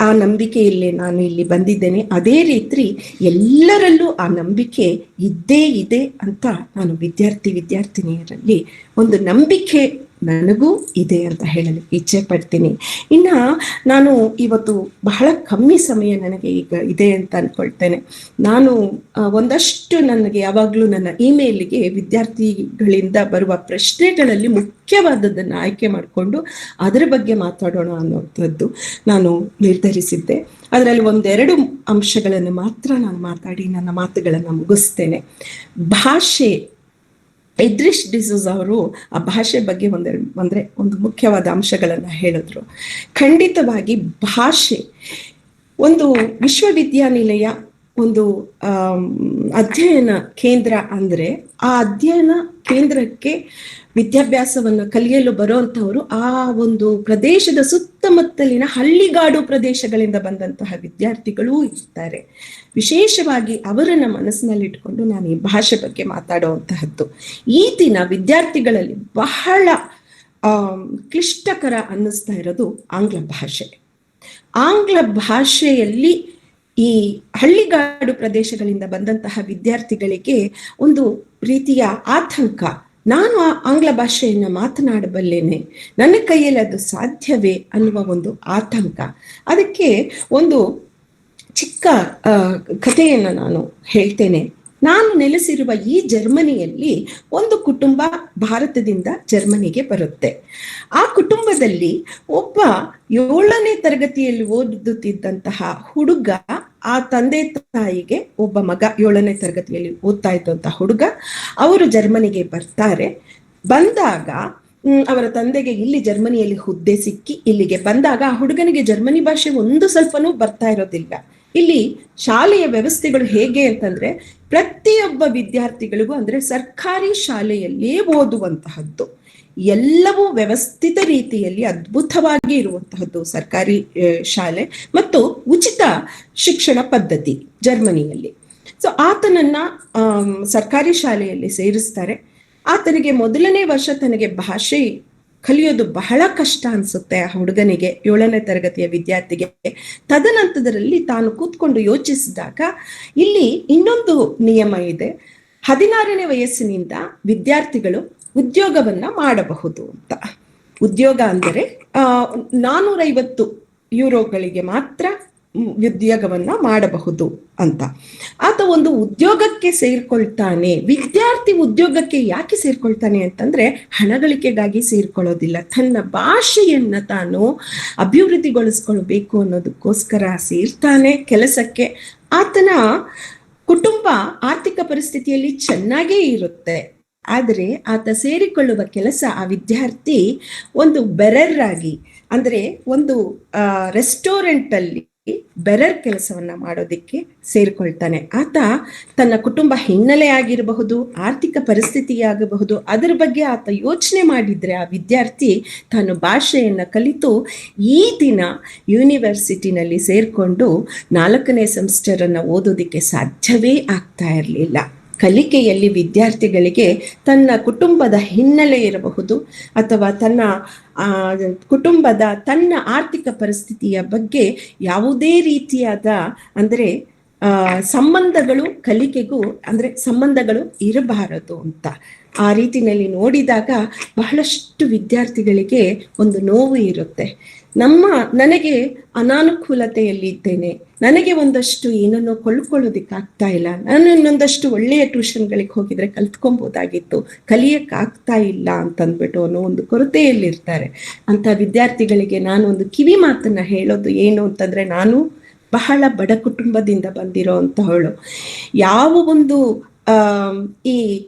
ಆ ನಂಬಿಕೆಯಲ್ಲೇ ನಾನು ಇಲ್ಲಿ ಬಂದಿದ್ದೇನೆ. ಅದೇ ರೀತಿ ಎಲ್ಲರಲ್ಲೂ ಆ ನಂಬಿಕೆ ಇದ್ದೇ ಇದೆ ಅಂತ ನಾನು ವಿದ್ಯಾರ್ಥಿ ವಿದ್ಯಾರ್ಥಿನಿಯರಲ್ಲಿ ಒಂದು ನಂಬಿಕೆ ನನಗೂ ಇದೆ ಅಂತ ಹೇಳಲಿಕ್ಕೆ ಇಚ್ಛೆ ಪಡ್ತೀನಿ. ಇನ್ನು ನಾನು ಇವತ್ತು ಬಹಳ ಕಮ್ಮಿ ಸಮಯ ನನಗೆ ಈಗ ಇದೆ ಅಂತ ಅಂದ್ಕೊಳ್ತೇನೆ. ನಾನು ಒಂದಷ್ಟು ನನಗೆ ಯಾವಾಗಲೂ ನನ್ನ ಇಮೇಲ್ಗೆ ವಿದ್ಯಾರ್ಥಿಗಳಿಂದ ಬರುವ ಪ್ರಶ್ನೆಗಳಲ್ಲಿ ಮುಖ್ಯವಾದದ್ದನ್ನು ಆಯ್ಕೆ ಮಾಡಿಕೊಂಡು ಅದರ ಬಗ್ಗೆ ಮಾತಾಡೋಣ ಅನ್ನೋಂಥದ್ದು ನಾನು ನಿರ್ಧರಿಸಿದ್ದೆ. ಅದರಲ್ಲಿ ಒಂದೆರಡು ಅಂಶಗಳನ್ನು ಮಾತ್ರ ನಾನು ಮಾತಾಡಿ ನನ್ನ ಮಾತುಗಳನ್ನು ಮುಗಿಸ್ತೇನೆ. ಭಾಷೆ, ಇದ್ರಿಶ್ ಡಿಸೋಜ್ ಅವರು ಆ ಭಾಷೆ ಬಗ್ಗೆ ಒಂದೆರಡು ಅಂದರೆ ಒಂದು ಮುಖ್ಯವಾದ ಅಂಶಗಳನ್ನು ಹೇಳಿದ್ರು. ಖಂಡಿತವಾಗಿ ಭಾಷೆ ಒಂದು ವಿಶ್ವವಿದ್ಯಾನಿಲಯ, ಒಂದು ಅಧ್ಯಯನ ಕೇಂದ್ರ ಅಂದರೆ ಆ ಅಧ್ಯಯನ ಕೇಂದ್ರಕ್ಕೆ ವಿದ್ಯಾಭ್ಯಾಸವನ್ನು ಕಲಿಯಲು ಬರುವಂಥವರು ಆ ಒಂದು ಪ್ರದೇಶದ ಸುತ್ತಮುತ್ತಲಿನ ಹಳ್ಳಿಗಾಡು ಪ್ರದೇಶಗಳಿಂದ ಬಂದಂತಹ ವಿದ್ಯಾರ್ಥಿಗಳೂ ಇರ್ತಾರೆ. ವಿಶೇಷವಾಗಿ ಅವರನ್ನ ಮನಸ್ಸಿನಲ್ಲಿಟ್ಕೊಂಡು ನಾನು ಈ ಭಾಷೆ ಬಗ್ಗೆ ಮಾತಾಡುವಂತಹದ್ದು. ಈ ದಿನ ವಿದ್ಯಾರ್ಥಿಗಳಲ್ಲಿ ಬಹಳ ಕ್ಲಿಷ್ಟಕರ ಅನ್ನಿಸ್ತಾ ಇರೋದು ಆಂಗ್ಲ ಭಾಷೆ. ಆಂಗ್ಲ ಭಾಷೆಯಲ್ಲಿ ಈ ಹಳ್ಳಿಗಾಡು ಪ್ರದೇಶಗಳಿಂದ ಬಂದಂತಹ ವಿದ್ಯಾರ್ಥಿಗಳಿಗೆ ಒಂದು ರೀತಿಯ ಆತಂಕ, ನಾನು ಆ ಆಂಗ್ಲ ಭಾಷೆಯನ್ನು ಮಾತನಾಡಬಲ್ಲೇನೆ, ನನ್ನ ಕೈಯಲ್ಲಿ ಅದು ಸಾಧ್ಯವೇ ಅನ್ನುವ ಒಂದು ಆತಂಕ. ಅದಕ್ಕೆ ಒಂದು ಚಿಕ್ಕ ಕಥೆಯನ್ನು ನಾನು ಹೇಳ್ತೇನೆ. ನಾನು ನೆಲೆಸಿರುವ ಈ ಜರ್ಮನಿಯಲ್ಲಿ ಒಂದು ಕುಟುಂಬ ಭಾರತದಿಂದ ಜರ್ಮನಿಗೆ ಬರುತ್ತೆ. ಆ ಕುಟುಂಬದಲ್ಲಿ ಒಬ್ಬ 7ನೇ ತರಗತಿಯಲ್ಲಿ ಓದುತ್ತಿದ್ದಂತಹ ಹುಡುಗ, ಆ ತಂದೆ ತಾಯಿಗೆ ಒಬ್ಬ ಮಗ, 7ನೇ ತರಗತಿಯಲ್ಲಿ ಓದ್ತಾ ಇದ್ದಂತಹ ಹುಡುಗ, ಅವರು ಜರ್ಮನಿಗೆ ಬರ್ತಾರೆ. ಬಂದಾಗ ಅವರ ತಂದೆಗೆ ಇಲ್ಲಿ ಜರ್ಮನಿಯಲ್ಲಿ ಹುದ್ದೆ ಸಿಕ್ಕಿ ಇಲ್ಲಿಗೆ ಬಂದಾಗ ಆ ಹುಡುಗನಿಗೆ ಜರ್ಮನಿ ಭಾಷೆ ಒಂದು ಸ್ವಲ್ಪನೂ ಬರ್ತಾ ಇರೋದಿಲ್ಲ. ಇಲ್ಲಿ ಶಾಲೆಯ ವ್ಯವಸ್ಥೆಗಳು ಹೇಗೆ ಅಂತಂದ್ರೆ, ಪ್ರತಿಯೊಬ್ಬ ವಿದ್ಯಾರ್ಥಿಗಳಿಗೂ ಅಂದ್ರೆ ಸರ್ಕಾರಿ ಶಾಲೆಯಲ್ಲೇ ಓದುವಂತಹದ್ದು, ಎಲ್ಲವೂ ವ್ಯವಸ್ಥಿತ ರೀತಿಯಲ್ಲಿ ಅದ್ಭುತವಾಗಿ ಇರುವಂತಹದ್ದು ಸರ್ಕಾರಿ ಶಾಲೆ ಮತ್ತು ಉಚಿತ ಶಿಕ್ಷಣ ಪದ್ಧತಿ ಜರ್ಮನಿಯಲ್ಲಿ. ಸೊ ಆತನನ್ನ ಸರ್ಕಾರಿ ಶಾಲೆಯಲ್ಲಿ ಸೇರಿಸ್ತಾರೆ. ಆತನಿಗೆ ಮೊದಲನೇ ವರ್ಷ ತನಗೆ ಭಾಷೆ ಕಲಿಯೋದು ಬಹಳ ಕಷ್ಟ ಅನ್ಸುತ್ತೆ ಆ ಹುಡುಗನಿಗೆ, 7ನೇ ತರಗತಿಯ ವಿದ್ಯಾರ್ಥಿಗೆ. ತದನಂತರದಲ್ಲಿ ತಾನು ಕೂತ್ಕೊಂಡು ಯೋಚಿಸಿದಾಗ ಇಲ್ಲಿ ಇನ್ನೊಂದು ನಿಯಮ ಇದೆ, 16ನೇ ವಯಸ್ಸಿನಿಂದ ವಿದ್ಯಾರ್ಥಿಗಳು ಉದ್ಯೋಗವನ್ನ ಮಾಡಬಹುದು ಅಂತ. ಉದ್ಯೋಗ ಅಂದರೆ 450 ಯೂರೋಗಳಿಗೆ ಮಾತ್ರ ಉದ್ಯೋಗವನ್ನ ಮಾಡಬಹುದು ಅಂತ. ಆತ ಒಂದು ಉದ್ಯೋಗಕ್ಕೆ ಸೇರ್ಕೊಳ್ತಾನೆ. ವಿದ್ಯಾರ್ಥಿ ಉದ್ಯೋಗಕ್ಕೆ ಯಾಕೆ ಸೇರ್ಕೊಳ್ತಾನೆ ಅಂತಂದ್ರೆ ಹಣಗಳಿಕೆಗಾಗಿ ಸೇರ್ಕೊಳ್ಳೋದಿಲ್ಲ, ತನ್ನ ಭಾಷೆಯನ್ನ ತಾನು ಅಭಿವೃದ್ಧಿಗೊಳಿಸ್ಕೊಳ್ಬೇಕು ಅನ್ನೋದಕ್ಕೋಸ್ಕರ ಸೇರ್ತಾನೆ ಕೆಲಸಕ್ಕೆ. ಆತನ ಕುಟುಂಬ ಆರ್ಥಿಕ ಪರಿಸ್ಥಿತಿಯಲ್ಲಿ ಚೆನ್ನಾಗೇ ಇರುತ್ತೆ, ಆದರೆ ಆತ ಸೇರಿಕೊಳ್ಳುವ ಕೆಲಸ, ಆ ವಿದ್ಯಾರ್ಥಿ ಒಂದು ಬೆರರ್ ಆಗಿ, ಅಂದ್ರೆ ಒಂದು ರೆಸ್ಟೋರೆಂಟ್ ಅಲ್ಲಿ ಬೆರರ್ ಕೆಲಸವನ್ನ ಮಾಡೋದಿಕ್ಕೆ ಸೇರಿಕೊಳ್ತಾನೆ. ಆತ ತನ್ನ ಕುಟುಂಬ ಹಿನ್ನೆಲೆ ಆಗಿರಬಹುದು, ಆರ್ಥಿಕ ಪರಿಸ್ಥಿತಿಯಾಗಬಹುದು, ಅದರ ಬಗ್ಗೆ ಆತ ಯೋಚನೆ ಮಾಡಿದ್ರೆ ಆ ವಿದ್ಯಾರ್ಥಿ ತಾನು ಭಾಷೆಯನ್ನ ಕಲಿತು ಈ ದಿನ ಯೂನಿವರ್ಸಿಟಿನಲ್ಲಿ ಸೇರ್ಕೊಂಡು 4ನೇ ಸೆಮಿಸ್ಟರ್ ಅನ್ನ ಓದೋದಿಕ್ಕೆ ಸಾಧ್ಯವೇ ಆಗ್ತಾ ಇರಲಿಲ್ಲ. ಕಲಿಕೆಯಲ್ಲಿ ವಿದ್ಯಾರ್ಥಿಗಳಿಗೆ ತನ್ನ ಕುಟುಂಬದ ಹಿನ್ನೆಲೆ ಇರಬಹುದು ಅಥವಾ ತನ್ನ ಕುಟುಂಬದ ತನ್ನ ಆರ್ಥಿಕ ಪರಿಸ್ಥಿತಿಯ ಬಗ್ಗೆ ಯಾವುದೇ ರೀತಿಯಾದ ಅಂದರೆ ಸಂಬಂಧಗಳು ಕಲಿಕೆಗೂ ಅಂದರೆ ಸಂಬಂಧಗಳು ಇರಬಾರದು ಅಂತ ಆ ರೀತಿಯಲ್ಲಿ ನೋಡಿದಾಗ ಬಹಳಷ್ಟು ವಿದ್ಯಾರ್ಥಿಗಳಿಗೆ ಒಂದು ನೋವು ಇರುತ್ತೆ. ನನಗೆ ಅನಾನುಕೂಲತೆಯಲ್ಲಿ ಇದ್ದೇನೆ, ನನಗೆ ಒಂದಷ್ಟು ಏನನ್ನೋ ಕೊಳ್ಳೋದಿಕ್ಕಾಗ್ತಾ ಇಲ್ಲ, ನಾನು ಇನ್ನೊಂದಷ್ಟು ಒಳ್ಳೆಯ ಟ್ಯೂಷನ್ಗಳಿಗೆ ಹೋಗಿದ್ರೆ ಕಲ್ತ್ಕೊಬೋದಾಗಿತ್ತು, ಕಲಿಯಕ್ಕಾಗ್ತಾ ಇಲ್ಲ ಅಂತಂದ್ಬಿಟ್ಟು ಅನ್ನೋ ಒಂದು ಕೊರತೆಯಲ್ಲಿರ್ತಾರೆ. ಅಂಥ ವಿದ್ಯಾರ್ಥಿಗಳಿಗೆ ನಾನು ಒಂದು ಕಿವಿ ಮಾತನ್ನ ಹೇಳೋದು ಏನು ಅಂತಂದ್ರೆ, ನಾನು ಬಹಳ ಬಡ ಕುಟುಂಬದಿಂದ ಬಂದಿರೋ ಅಂತಹವಳು. ಯಾವ ಒಂದು ಈ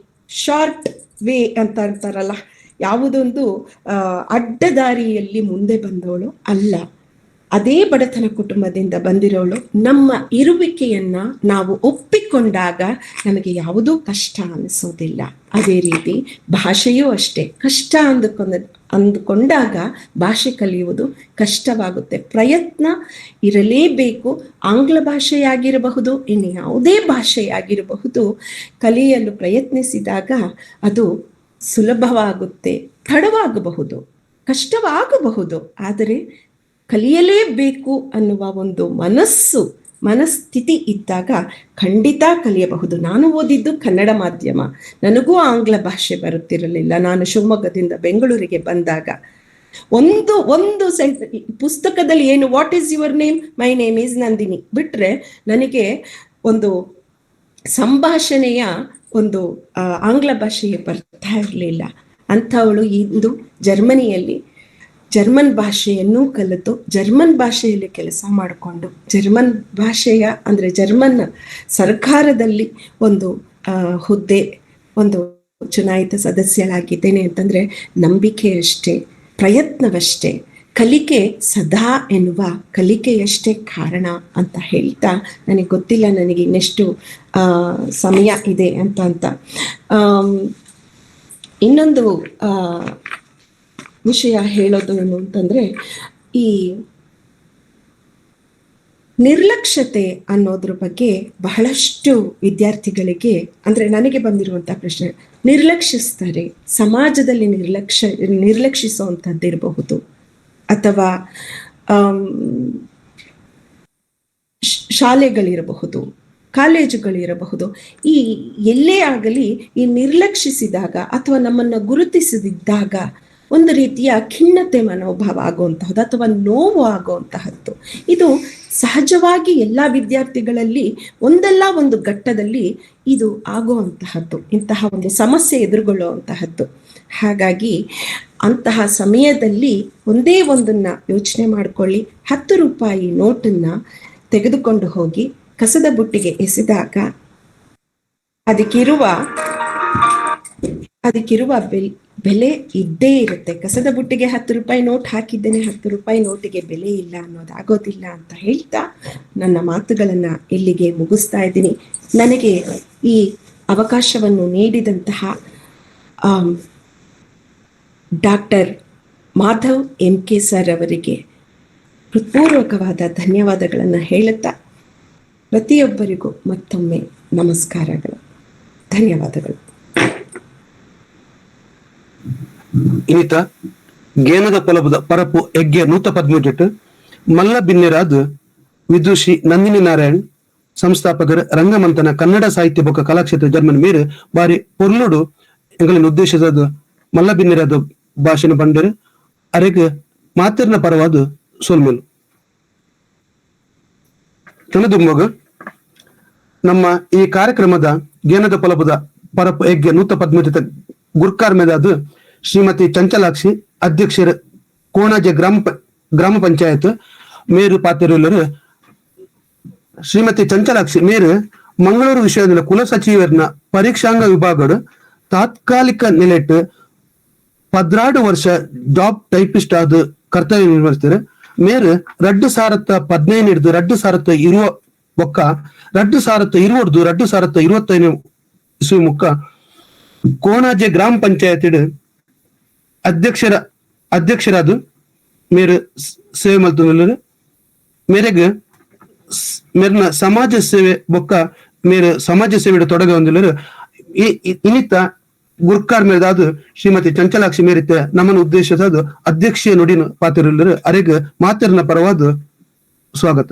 ಶಾರ್ಟ್ ವೇ ಅಂತ ಅಂತಾರಲ್ಲ, ಯಾವುದೊಂದು ಅಡ್ಡದಾರಿಯಲ್ಲಿ ಮುಂದೆ ಬಂದವಳು ಅಲ್ಲ, ಅದೇ ಬಡತನ ಕುಟುಂಬದಿಂದ ಬಂದಿರೋಳು. ನಮ್ಮ ಇರುವಿಕೆಯನ್ನ ನಾವು ಒಪ್ಪಿಕೊಂಡಾಗ ನಮಗೆ ಯಾವುದೂ ಕಷ್ಟ ಅನಿಸೋದಿಲ್ಲ. ಅದೇ ರೀತಿ ಭಾಷೆಯೂ ಅಷ್ಟೇ, ಕಷ್ಟ ಅಂದುಕೊಂಡಾಗ ಭಾಷೆ ಕಲಿಯುವುದು ಕಷ್ಟವಾಗುತ್ತೆ. ಪ್ರಯತ್ನ ಇರಲೇಬೇಕು. ಆಂಗ್ಲ ಭಾಷೆಯಾಗಿರಬಹುದು, ಇನ್ನು ಯಾವುದೇ ಭಾಷೆಯಾಗಿರಬಹುದು, ಕಲಿಯಲು ಪ್ರಯತ್ನಿಸಿದಾಗ ಅದು ಸುಲಭವಾಗುತ್ತೆ. ತಡವಾಗಬಹುದು, ಕಷ್ಟವಾಗಬಹುದು, ಆದರೆ ಕಲಿಯಲೇಬೇಕು ಅನ್ನುವ ಒಂದು ಮನಸ್ಥಿತಿ ಇದ್ದಾಗ ಖಂಡಿತ ಕಲಿಯಬಹುದು. ನಾನು ಓದಿದ್ದು ಕನ್ನಡ ಮಾಧ್ಯಮ, ನನಗೂ ಆಂಗ್ಲ ಭಾಷೆ ಬರುತ್ತಿರಲಿಲ್ಲ. ನಾನು ಶಿವಮೊಗ್ಗದಿಂದ ಬೆಂಗಳೂರಿಗೆ ಬಂದಾಗ ಒಂದು ಒಂದು ಪುಸ್ತಕದಲ್ಲಿ ಏನು what is your name, my name is Nandini ಬಿಟ್ರೆ ನನಗೆ ಒಂದು ಸಂಭಾಷಣೆಯ ಒಂದು ಆಂಗ್ಲ ಭಾಷೆಯೇ ಬರ್ತಾ ಇರಲಿಲ್ಲ. ಅಂಥವಳು ಇಂದು ಜರ್ಮನಿಯಲ್ಲಿ ಜರ್ಮನ್ ಭಾಷೆಯನ್ನು ಕಲಿತು ಜರ್ಮನ್ ಭಾಷೆಯಲ್ಲಿ ಕೆಲಸ ಮಾಡಿಕೊಂಡು ಜರ್ಮನ್ ಭಾಷೆಯ ಅಂದರೆ ಜರ್ಮನ್ ಸರ್ಕಾರದಲ್ಲಿ ಒಂದು ಹುದ್ದೆ, ಒಂದು ಚುನಾಯಿತ ಸದಸ್ಯಳಾಗಿದ್ದೇನೆ ಅಂತಂದರೆ ನಂಬಿಕೆಯಷ್ಟೇ, ಪ್ರಯತ್ನವಷ್ಟೇ, ಕಲಿಕೆ ಸದಾ ಎನ್ನುವ ಕಲಿಕೆಯಷ್ಟೇ ಕಾರಣ ಅಂತ ಹೇಳ್ತಾ, ನನಗೆ ಗೊತ್ತಿಲ್ಲ ನನಗೆ ಇನ್ನೆಷ್ಟು ಸಮಯ ಇದೆ ಅಂತ ಅಂತ ಇನ್ನೊಂದು ವಿಷಯ ಹೇಳೋದು ಏನು ಅಂತಂದರೆ, ಈ ನಿರ್ಲಕ್ಷ್ಯತೆ ಅನ್ನೋದ್ರ ಬಗ್ಗೆ ಬಹಳಷ್ಟು ವಿದ್ಯಾರ್ಥಿಗಳಿಗೆ ಅಂದರೆ ನನಗೆ ಬಂದಿರುವಂಥ ಪ್ರಶ್ನೆ, ನಿರ್ಲಕ್ಷಿಸ್ತಾರೆ, ಸಮಾಜದಲ್ಲಿ ನಿರ್ಲಕ್ಷಿಸುವಂಥದ್ದಿರಬಹುದು, ಅಥವಾ ಶಾಲೆಗಳಿರಬಹುದು, ಕಾಲೇಜುಗಳಿರಬಹುದು, ಈ ಎಲ್ಲೇ ಆಗಲಿ ಈ ನಿರ್ಲಕ್ಷಿಸಿದಾಗ ಅಥವಾ ನಮ್ಮನ್ನು ಗುರುತಿಸದಿದ್ದಾಗ ಒಂದು ರೀತಿಯ ಖಿನ್ನತೆ ಮನೋಭಾವ ಆಗುವಂತಹದ್ದು ಅಥವಾ ನೋವು ಆಗುವಂತಹದ್ದು. ಇದು ಸಹಜವಾಗಿ ಎಲ್ಲ ವಿದ್ಯಾರ್ಥಿಗಳಲ್ಲಿ ಒಂದಲ್ಲ ಒಂದು ಘಟ್ಟದಲ್ಲಿ ಇದು ಆಗುವಂತಹದ್ದು, ಇಂತಹ ಒಂದು ಸಮಸ್ಯೆ ಎದುರುಗೊಳ್ಳುವಂತಹದ್ದು. ಹಾಗಾಗಿ ಅಂತಹ ಸಮಯದಲ್ಲಿ ಒಂದೇ ಒಂದನ್ನ ಯೋಚನೆ ಮಾಡಿಕೊಳ್ಳಿ. 10 ರೂಪಾಯಿ ನೋಟನ್ನ ತೆಗೆದುಕೊಂಡು ಹೋಗಿ ಕಸದ ಬುಟ್ಟಿಗೆ ಎಸೆದಾಗ ಅದಕ್ಕಿರುವ ಬೆಲೆ ಇದ್ದೇ ಇರುತ್ತೆ. ಕಸದ ಬುಟ್ಟಿಗೆ 10 ರೂಪಾಯಿ ನೋಟ್ ಹಾಕಿದ್ದೇನೆ, 10 ರೂಪಾಯಿ ನೋಟಿಗೆ ಬೆಲೆ ಇಲ್ಲ ಅನ್ನೋದಾಗೋದಿಲ್ಲ ಅಂತ ಹೇಳ್ತಾ ನನ್ನ ಮಾತುಗಳನ್ನ ಇಲ್ಲಿಗೆ ಮುಗಿಸ್ತಾ ಇದ್ದೀನಿ. ನನಗೆ ಈ ಅವಕಾಶವನ್ನು ನೀಡಿದಂತಹ Doctor Madhav M K sir ಅವರಿಗೆ ಹೃತ್ಪೂರ್ವಕವಾದ ಧನ್ಯವಾದಗಳನ್ನು ಹೇಳುತ್ತಾ ಪ್ರತಿಯೊಬ್ಬರಿಗೂ ಮತ್ತೊಮ್ಮೆ ನಮಸ್ಕಾರಗಳು, ಧನ್ಯವಾದಗಳು. ಇನ್ನಿತ ಗೇನದ ಪೊಲಬದ ಪರಪು ಯಜ್ಞ ನೂತ ಪದ್ಮಜೆಟ್ ಮಲ್ಲ ಬಿನ್ನೆರಾದ್ ವಿದುಷಿ ನಂದಿನಿ ನಾರಾಯಣ್ ಸಂಸ್ಥಾಪಕರು ರಂಗಮಂಥನ ಕನ್ನಡ ಸಾಹಿತ್ಯ ಬೊಕ್ಕ ಕಲಾಕ್ಷೇತ್ರ ಜರ್ಮನ್ ಮೇರು ಬಾರಿ ಪೊರ್ಲುಡು ಎಂಗಳಿನ ಉದ್ದೇಶದ ಮಲ್ಲ ಬಿನ್ನೆರಾದ ಭಾಷಣ ಬಂಡರು ಅರೆಗ್ ಮಾತಿರ್ನ ಪರವಾದ ಸೋಲ್ಮೇಲು. ತುಳುದುಂಬಗ್ ನಮ್ಮ ಈ ಕಾರ್ಯಕ್ರಮದ ಗೇನದ ಪಲಪದ ಪರಪ್ ಯಜ್ಞ ನೂತ ಪದ್ಮಜಿತ ಗುರ್ಕಾರ್ ಮೇದಾದ ಶ್ರೀಮತಿ ಚಂಚಲಾಕ್ಷಿ ಅಧ್ಯಕ್ಷರ ಕೋಣಾಜೆ ಗ್ರಾಮ ಗ್ರಾಮ ಪಂಚಾಯತ್ ಮೇರು ಪಾತೆರುಲ್ಲರು. ಶ್ರೀಮತಿ ಚಂಚಲಾಕ್ಷಿ ಮೇರು ಮಂಗಳೂರು ವಿಶ್ವವಿದ್ಯಾಲಯ ಕುಲ ಸಚಿವರನ ಪರೀಕ್ಷಾಂಗ ವಿಭಾಗಡು ತಾತ್ಕಾಲಿಕ ನೆಲೆಟ್ 12 ವರ್ಷ ಜಾಬ್ ಟೈಪಿಸ್ಟ್ ಆದ ಕರ್ತವ್ಯ ನಿರ್ವಹಿಸ್ತಾರೆ. ಮೇರು 2015 ಹಿಡಿದು 2020 ಬೊಕ್ಕ 2020 2025 ಇಸ್ವಿ ಮುಕ್ಕ ಕೋಣಾಜೆ ಗ್ರಾಮ ಪಂಚಾಯತ್ ಅಧ್ಯಕ್ಷರಾದ ಮೇರು ಸೇವೆ ಮಲ್ತೊಂದುಲ್ಲೆರ್. ಮೇರೆಗ್ ಮೇರ್ನ ಸಮಾಜ ಸೇವೆ ಬೊಕ್ಕ ಮೇರು ಸಮಾಜ ಸೇವೆ ತೊಡಗ ಇನಿತ ಗುರ್ಕಾರ್ ಮೇದಾದ ಶ್ರೀಮತಿ ಚಂಚಲಾಕ್ಷಿ ಮೇರಿತ ನಮ್ಮನ ಉದ್ದೇಶದ ಅಧ್ಯಕ್ಷೀಯ ನುಡಿನ ಪಾತಿರುಲ್ಲರು. ಅರೆಗ್ ಮಾತೆರ್ನ ಪರವಾದ ಸ್ವಾಗತ.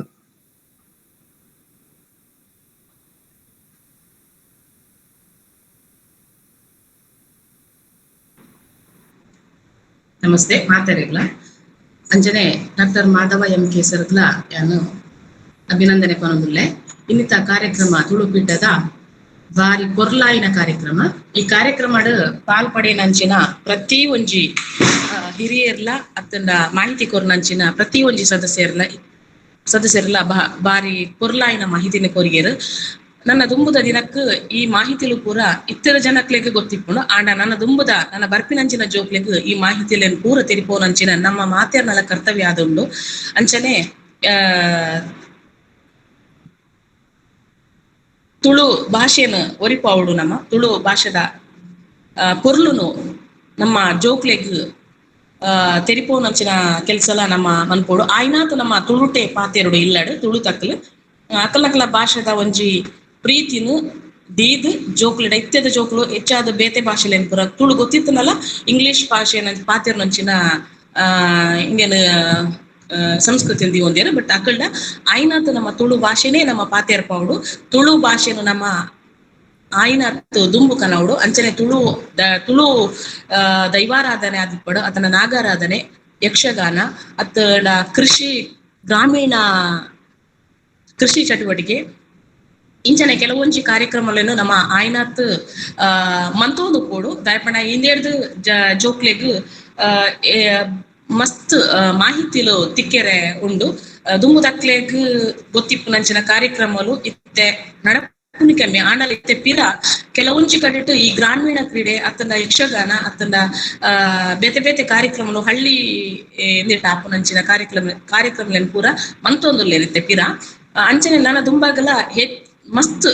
ನಮಸ್ತೆ ಮಾತೆರೆಗ್ಲ ಅಂಜನೆ doctor Madhava M K ಸರ್ಗ್ಲ ಯಾನು ಅಭಿನಂದನೆ ಪನೊಂದುಲ್ಲೆ. ಇನ್ನಿತ ಕಾರ್ಯಕ್ರಮ ತುಳುಪೀಠದ ಬಾರಿ ಕೊರ್ಲಾಯಿನ ಕಾರ್ಯಕ್ರಮ. ಈ ಕಾರ್ಯಕ್ರಮಡ್ ಪಾಲ್ಪಡೆನಂಚಿನ ಪ್ರತಿ ಒಂಜಿ ಹಿರಿಯರ್ಲ ಅತ್ತಂಡ ಮಾಹಿತಿ ಕೊರ್ನಂಚಿನ ಪ್ರತಿ ಒಂಜಿ ಸದಸ್ಯರ್ಲ ಬಾರಿ ಕೊರ್ಲಾಯಿನ ಮಾಹಿತಿನ ಕೊರಿಯರು. ನನ್ನ ದುಂಬುದ ದಿನಕ್ ಈ ಮಾಹಿತಿಲು ಪೂರ ಇತರ ಜನಕ್ಲೆಗ್ ಗೊತ್ತಿಪ್ಪುಂಡು. ಆಂಡ ನನ್ನ ದುಂಬುದ ನನ್ನ ಬರ್ಪಿನಂಚಿನ ಜೋಕ್ಲೆಗ್ ಈ ಮಾಹಿತಿಲೆನ್ ಪೂರ ತೆರಿಪೋನಂಚಿನ ನಮ್ಮ ಮಾತೆರ್ನಲ ಕರ್ತವ್ಯ ಆದುಂಡು. ಅಂಚನೆ ತುಳು ಭಾಷೆನ ಒರಿಪಾವುಡು, ನಮ್ಮ ತುಳು ಭಾಷೆದ ಪೊರ್ಲುನು ನಮ್ಮ ಜೋಕ್ಲೆಗ್ ತೆರಿಪೋನಂಚಿನ ಕೆಲ್ಸಲ ನಮ್ಮ ಮನ್ಪೋಡು. ಆಯ್ನಾತು ನಮ್ಮ ತುಳುಟೆ ಪಾತೆರುಡು ಇಲ್ಲಡು ತುಳು ತಕ್ಕಲು ಅಕಲಕಲ ಭಾಷೆದ ಒಂಜಿ ಪ್ರೀತಿನು ದೀದ್ ಜೋಕ್ಲೆಡ ಇತ್ಯದ ಜೋಕ್ಲು ಹೆಚ್ಚಾದ ಬೇತೆ ಭಾಷೆಲೇನ್ ಪೂರ ತುಳು ಗೊತ್ತಿತ್ತನಲ್ಲ ಇಂಗ್ಲಿಷ್ ಭಾಷೆ ಪಾತೆರ್ನಂಚಿನ ಇಂಡಿಯನ್ ಸಂಸ್ಕೃತಿ ಒಂದೇನು. ಬಟ್ ಅಕಲ್ಡ ಆಯ್ನಾತು ನಮ್ಮ ತುಳು ಭಾಷೆನೇ ನಮ್ಮ ಪಾತೆರ್ಪಾವುಡು. ತುಳು ಭಾಷೆನು ನಮ್ಮ ಆಯ್ನಾತು ದುಂಬು ಕನವುಡು. ಅಂಚನೆ ತುಳು ತುಳು ದೈವಾರಾಧನೆ ಆದಿಪ್ಪಡು, ಅತನ ನಾಗಾರಾಧನೆ, ಯಕ್ಷಗಾನ, ಅತ್ತಡ ಕೃಷಿ, ಗ್ರಾಮೀಣ ಕೃಷಿ ಚಟುವಟಿಕೆ, ಇಂಚನೆ ಕೆಲವೊಂಜಿ ಕಾರ್ಯಕ್ರಮಗಳನ್ನು ನಮ್ಮ ಆಯ್ನಾತ್ ಮಂತೋದು ಪೋಡು. ದಾಯಪಣ ಇಂದೇರ್ದು ಜೋಕ್ಲೆಗ್ ಮಸ್ತ್ ಮಾಹಿತಿಲು ತಿಕ್ಕೆರೆ ಉಂಡು. ದುಂಬುದಕ್ಲೆಗ್ ಗೊತ್ತಿಪ್ಪುನಂಚಿನ ಕಾರ್ಯಕ್ರಮಲು ಇತ್ತೆ ನಡಪುನಿ ಕಮ್ಮಿ. ಆಂಡಲ ಇತ್ತೆ ಪಿರ ಕೆಲವೊಂಜಿ ಕಡೆಟ್ ಈ ಗ್ರಾಮೀಣ ಕ್ರೀಡೆ ಅತ್ತಂಡ ಯಕ್ಷಗಾನ ಅತ್ತಂಡ ಬೇತೆ ಬೇತೆ ಕಾರ್ಯಕ್ರಮಲು ಹಳ್ಳಿ ಆಪುನಂಚಿನ ಕಾರ್ಯಕ್ರಮಲೆನ್ ಪೂರ ಮಂತೊಂದುಲ್ಲೆರ್ ಇತ್ತೆ ಪಿರ. ಅಂಚನೆ ನನ್ನ ದುಂಬಾಗಲ ಮಸ್ತ್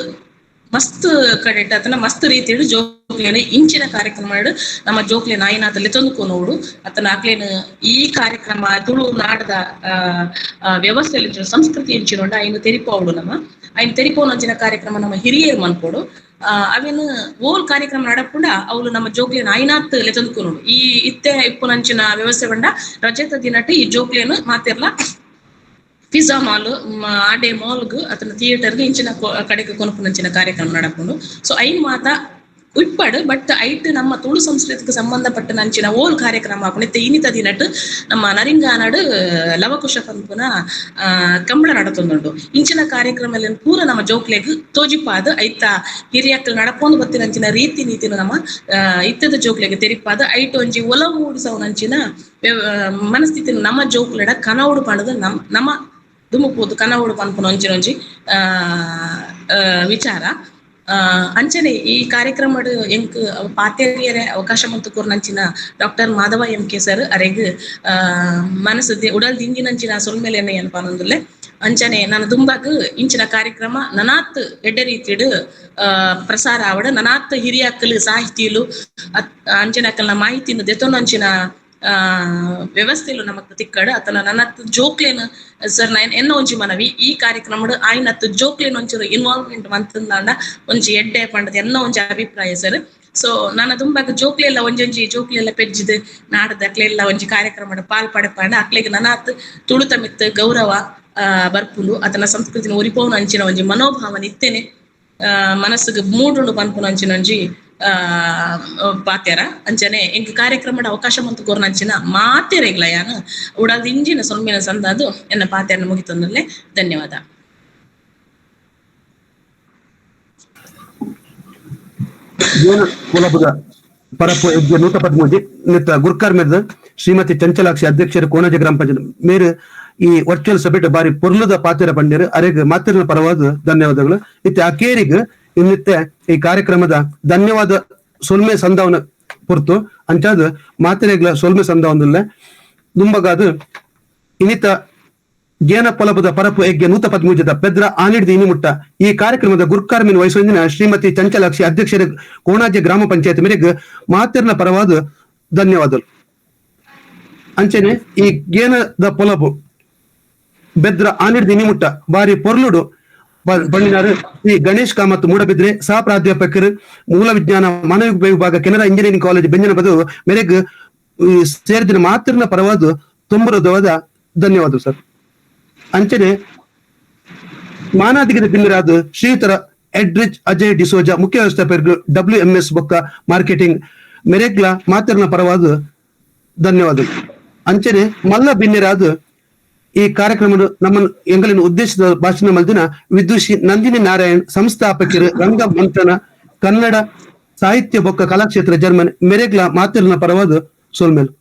ಮಸ್ತ್ ಕಡೆಟ್ ಅತನ ಮಸ್ತ್ ರೀತಿಡು ಜೋಕ್ಲೇನ ಇಂಚಿನ ಕಾರ್ಯಕ್ರಮ ನಮ್ಮ ಜೋಕ್ಲೆ ನಾಯಿನಾಥಲ್ಲಿ ತಂದುಕೊನೋಡು. ಅತನ ಅಕ್ಲೇನ ಈ ಕಾರ್ಯಕ್ರಮ ತುಳು ನಾಡದ ವ್ಯವಸ್ಥೆಯಲ್ಲಿ ಸಂಸ್ಕೃತಿ ಎಂಚಿನೊಂಡ ಐನು ತೆರಿಪೋವಡು. ನಮ್ಮ ಐನು ತೆರಿಪೋನಂಚಿನ ಕಾರ್ಯಕ್ರಮ ನಮ್ಮ ಹಿರಿಯರು ಮನ್ಪೋಡು. ಅವೇನು ಓಲ್ ಕಾರ್ಯಕ್ರಮ ನಡಪುಂಡ ಅವಳು ನಮ್ಮ ಜೋಕ್ಲೇನ ಐನಾತ್ ಲೆತಂದುಕೊನೋಡು. ಈ ಇತ್ತೆ ಇಪ್ಪುನಂಚಿನ ವ್ಯವಸ್ಥೆ ಬಂಡ ರಜತ ದಿನಟ್ ಈ ಜೋಕ್ಲೇನು ಮಾತಿರ್ಲ ಪಿಜ್ಜಾ ಮಾಲ್ ಆಡೆ ಮಾಲ್ಗ್ ಅತನ ಥಿಯೇಟರ್ಗೆ ಇಂಚಿನ ಕಡೆಗೆ ಕೊನಪುನಂಚಿನ ಕಾರ್ಯಕ್ರಮ ನಡಪುಂಡು. ಸೊ ಐನ್ ಮಾತ ಉಟ್ಪಾಡು. ಬಟ್ ಐಟ್ ನಮ್ಮ ತುಳು ಸಂಸ್ಕೃತಿಗೆ ಸಂಬಂಧಪಟ್ಟ ನಂಚಿನ ಓಲ್ ಕಾರ್ಯಕ್ರಮ ಆಪುಂಡು. ಇನ್ನಿತ ದಿನಟ್ ನಮ್ಮ ನರಿಂಗಾನಾಡು ಲವಕುಶ ಪನ್ಪುನ ಕಂಬಳ ನಡತೊಂದುಂಡು. ಇಂಚಿನ ಕಾರ್ಯಕ್ರಮ ಪೂರ ನಮ್ಮ ಜೋಕ್ಲೆಗ್ ತೋಜಿಪಾದ ಐತ ಹಿರಿಯಕ್ಲು ನಡಪೊಂದು ಬತ್ತಿನಂಚಿನ ರೀತಿ ನೀತಿನ ನಮ್ಮ ಇತ್ತದ ಜೋಕ್ಲೆಗ್ ತೆರಿಪಾದ ಐಟ್ ಒಂಜಿ ಒಲವು ಮೂಡಿಸವನಂಚಿನ ಮನಸ್ಥಿತಿನ ನಮ್ಮ ಜೋಕ್ಲೆಡ ಕನವುಡು ಪಂಡದು ನಮ್ಮ ನಮ್ಮ ದುಮುಪೋದು ಕನವುಡು ಪನ್ಪುನ ಒಂಜಿನೊಂಜಿ ವಿಚಾರ. ಅಂಚನೆ ಈ ಕಾರ್ಯಕ್ರಮಡ್ ಎಂಕ್ ಪಾತೆರಿಯರೆ ಅವಕಾಶ ಮಂತು ಕೊರ್ನಂಚಿನ doctor Madhava M K sir ಅರೆಗ್ ಮನಸ್ಸು ಉಡಲ್ ದಿಂಜಿನಂಚಿನ ಸೊಲ್ಮೆಲೆನ ಏನ್ ಪನೊಂದುಲ್ಲೆ. ಅಂಚನೆ ನಾನು ದುಂಬಾಗ್ ಇಂಚಿನ ಕಾರ್ಯಕ್ರಮ ನನಾತ್ ಎಡ್ಡೆ ರೀತಿಡ್ ಪ್ರಸಾರ ಆವಡ್, ನನಾತ್ ಹಿರಿಯಕ್ಕಲು ಸಾಹಿತಿಲು ಅಂಚನೆ ಅಕ್ಕಲ್ನ ಮಾಹಿತಿನ ದೆತೊನಂಚಿನ ವ್ಯವಸ್ಥೆಲು ನಮಕ್ ತಿಕ್ಕಡು. ಅತನ ನನ್ನತ್ ಜೋಕ್ಲೇನ್ ಸರ್ ನಾ ಎನ್ನ ಒಂಜಿ ಮನವಿ ಈ ಕಾರ್ಯಕ್ರಮಡ್ ಆಯ್ನತ್ ಜೋಕ್ಲೇನ್ ಒಂಚೂರು ಇನ್ವಾಲ್ವ್ಮೆಂಟ್ ಮಂತಂದಾಂಡ ಒಂಜಿ ಎಡ್ಡೆ ಪಂಡದ ಎನ್ನ ಒಂಜಿ ಅಭಿಪ್ರಾಯ ಸರ್. ಸೊ ನಾನು ತುಂಬಾಗ ಜೋಕ್ಲೆಲ್ಲ ಒಂಜೊಂಜಿ ಜೋಕ್ಲೆಲ್ಲ ಪೆಜ್ಜಿದ್ ನಾಡದ ಅಕ್ಲೆಲ್ಲ ಒಂಜಿ ಕಾರ್ಯಕ್ರಮಡ್ ಪಾಲ್ ಪಡೆಪಾಂಡ ಅಕ್ಲೆಗ್ ನನಾತ್ ತುಳುತ ಮಿತ್ ಗೌರವ ಬರ್ಪುಂಡು. ಅತನ ಸಂಸ್ಕೃತಿನ ಒರಿಪೋನ ಅಂಚಿನ ಒಂಜಿ ಮನೋಭಾವನೆ ಇತ್ತೇನೆ ಮನಸ್ಸಿಗೆ ಮೂಡುಂಡು ಪನ್ಪುನ ಅಂಚಿನ ಒಂಜಿ ಪಾತ್ಯಾರ. ಅಂಚನೆ ಎಂಕ್ ಕಾರ್ಯಕ್ರಮದ ಅವಕಾಶ ಮಂತು ಕೊರ್ನಂಚಿನ ಮಾತೆರೆಗ್ಲ ಯಾನು ಉಡಾದ ಇಂಜಿನ ಸೊಲ್ಮಿನ ಸಂದಾದು ಎನ್ನ ಪಾತ್ಯಾರನ ಮುಗಿತೊಂದಲ್ಲೇ. ಧನ್ಯವಾದ. ಪೊಲಬುದ ಪರಪ್ಪು ಹೆಗ್ಗೆ 113 ನಿತ್ತ ಗುರ್ಕಾರ್ ಮೇರ್ದ ಶ್ರೀಮತಿ ಚಂಚಲಾಕ್ಷಿ ಅಧ್ಯಕ್ಷರು ಕೋಣಜ ಗ್ರಾಮ ಪಂಚಾಯತ್ ಮೇರು ಈ ವರ್ಚುವಲ್ ಸಭೆಟ್ ಬಾರಿ ಪೊರ್ಲುದ ಪಾತೆರ ಪಂಡೇರು ಅರೆಗ್ ಮಾತಿನ ಪರವಾದ ಧನ್ಯವಾದಗಳು. ಇತ್ತೆ ಅಕೇರಿಗ್ ಇನ್ನಿತ್ತೆ ಈ ಕಾರ್ಯಕ್ರಮದ ಧನ್ಯವಾದ ಸೊಲ್ಮೆ ಸಂದವನ ಪೊರ್ತು ಅಂಚಾದ ಮಾತೆರೆಗ್ಲ ಸೊಲ್ಮೆ ಸಂದವನಲ್ಲ ದುಂಬಗಾದು ಇನ್ನಿತ ಗೇನ ಪೊಲಬದ ಪರಪು ಎಗ್ಗೆ 113 ಪೆದ್ರ ಆನಿಡ್ದು ಇನಿಮುಟ್ಟ ಈ ಕಾರ್ಯಕ್ರಮದ ಗುರ್ಕಾರ್ಮಿನ್ ವಹಿಸುವಂದಿನ ಶ್ರೀಮತಿ ಚಂಚಲಾಕ್ಷಿ ಅಧ್ಯಕ್ಷರ ಕೋಣಾಜೆ ಗ್ರಾಮ ಪಂಚಾಯತ್ ಮೇರೆಗೆ ಮಾತಿರ್ನ ಪರವಾದ ಧನ್ಯವಾದಗಳು. ಅಂಚನೆ ಈ ಗೇನದ ಪೊಲಬು ಬೆದ್ರ ಆನಿಡ್ದು ಇನಿಮುಟ್ಟ ಬಾರಿ ಪೊರ್ಲುಡು ಬಣ್ಣಿನಾರು ಶ್ರೀ ಗಣೇಶ್ ಕಾಮತ್ ಮೂಡಬಿದ್ರೆ ಸಹ ಪ್ರಾಧ್ಯಾಪಕರು ಮೂಲ ವಿಜ್ಞಾನ ಮಾನವಿಕ ವಿಭಾಗ ಕೆನರಾ ಇಂಜಿನಿಯರಿಂಗ್ ಕಾಲೇಜ್ ಬೆಂಜನಬದು ಮೇರೆಗೆ ಸೇರಿದಿನ ಮಾತಿರ್ನ ಪರವಾದ ತುಂಬುರದವಾದ ಧನ್ಯವಾದ ಸರ್. ಅಂಚನೆ ಮಾನಾದಿಗದ ಬಿನ್ನರಾದ ಶ್ರೀತರ ಎಡ್ರಿಚ್ ಅಜಯ್ ಡಿಸೋಜಾ ಮುಖ್ಯ ವ್ಯವಸ್ಥಾಪಕರು WMS ಬೊಕ್ಕ ಮಾರ್ಕೆಟಿಂಗ್ ಮೆರೆಗ್ಲ ಮಾತಿರ್ನ ಪರವಾದ ಧನ್ಯವಾದಗಳು. ಅಂಚನೆ ಮಲ್ಲ ಬಿನ್ನೆರಾದ ಈ ಕಾರ್ಯಕ್ರಮದ ನಮ್ಮ ಎಂಗಲಿನ ಉದ್ದೇಶದ ಭಾಷಣ ಮಲ್ದಿನ ವಿದುಷಿ ನಂದಿನಿ ನಾರಾಯಣ್ ಸಂಸ್ಥಾಪಕರು ರಂಗ ಮಂಥನ ಕನ್ನಡ ಸಾಹಿತ್ಯ ಬೊಕ್ಕ ಕಲಾಕ್ಷೇತ್ರ ಜರ್ಮನ್ ಮೆರೆಗ್ಲ ಮಾತಿರ್ನ ಪರವಾದ ಸೋಲ್ಮೇಲ್.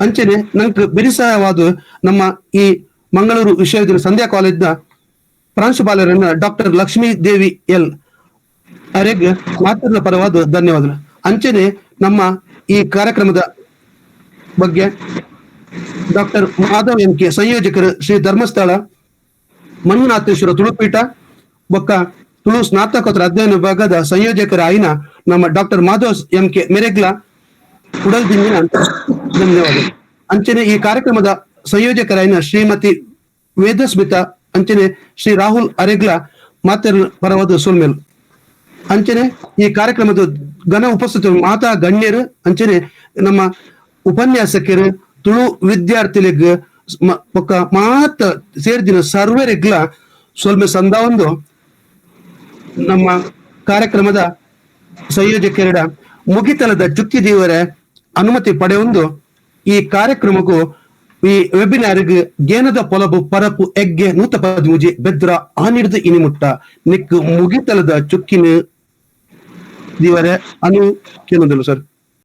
ಅಂಚನೆ ನಂಗೆ ಬಿರಿಸಹವಾದ ನಮ್ಮ ಈ ಮಂಗಳೂರು ವಿಶ್ವವಿದ್ಯಾಲಯ ಸಂಧ್ಯಾ ಕಾಲೇಜ್ನ ಪ್ರಾಂಶುಪಾಲರನ್ನ ಡಾಕ್ಟರ್ ಲಕ್ಷ್ಮೀ ದೇವಿ ಎಲ್ ಅರೆಗ್ ಮಾತಿರ್ನ ಪರವಾದ ಧನ್ಯವಾದಗಳು. ಅಂಚನೆ ನಮ್ಮ ಈ ಕಾರ್ಯಕ್ರಮದ ಬಗ್ಗೆ doctor Madhav M K ಸಂಯೋಜಕರು Shri Dharmasthala Manjunatheshwara ತುಳುಪೀಠ ಬೊಕ್ಕ ತುಳು ಸ್ನಾತಕೋತ್ತರ ಅಧ್ಯಯನ ವಿಭಾಗದ ಸಂಯೋಜಕರ ಆಯ್ನ ನಮ್ಮ doctor Madhav M K ಮೆರೆಗ್ಲ ಉಡಲ್ ದಿಂಜಿನ ಧನ್ಯವಾದ. ಅಂಚನೆ ಈ ಕಾರ್ಯಕ್ರಮದ ಸಂಯೋಜಕರಾಯಿನ ಶ್ರೀಮತಿ ವೇದಸ್ಮಿತಾ ಅಂಚನೆ ಶ್ರೀ ರಾಹುಲ್ ಅರೆಗ್ಲ ಮಾತೆರ್ ಪರವಾದ ಸೋಲ್ಮೇಲ್. ಅಂಚನೆ ಈ ಕಾರ್ಯಕ್ರಮದ ಘನ ಉಪಸ್ಥಿತರು ಮಾತಾ ಗಣ್ಯರು ಅಂಚನೆ ನಮ್ಮ ಉಪನ್ಯಾಸಕರು ತುಳು ವಿದ್ಯಾರ್ಥಿಲಿಗ್ ಬೊಕ್ಕ ಮಾತ ಸೇರ್ದಿನ ಸರ್ವರಿಗ್ಲ ಸೊಲ್ಮೆ ಸಂದಾವೊಂದು ನಮ್ಮ ಕಾರ್ಯಕ್ರಮದ ಸಂಯೋಜಕರ ಮುಗಿತಲದ ಚುಕ್ಕಿ ದೇವರ ಅನುಮತಿ ಪಡೆಯೊಂದು ಈ ಕಾರ್ಯಕ್ರಮಕ್ಕೂ ಈ ವೆಬಿನಾರ್ಗ್ ಗೇನದ ಪೊಲಬು ಪರಪು ಎಗ್ಗೆ 113 ಬೆದ್ರ ಆನಿಡ್ದು ಇನಿಮುಟ್ಟ ನಿಕ್ ಮುಗಿತಲದ ಚುಕ್ಕಿನ ದೇವರೇ ಅನು ಕೇನೊಂದಿಲ್ಲ ಸರ್.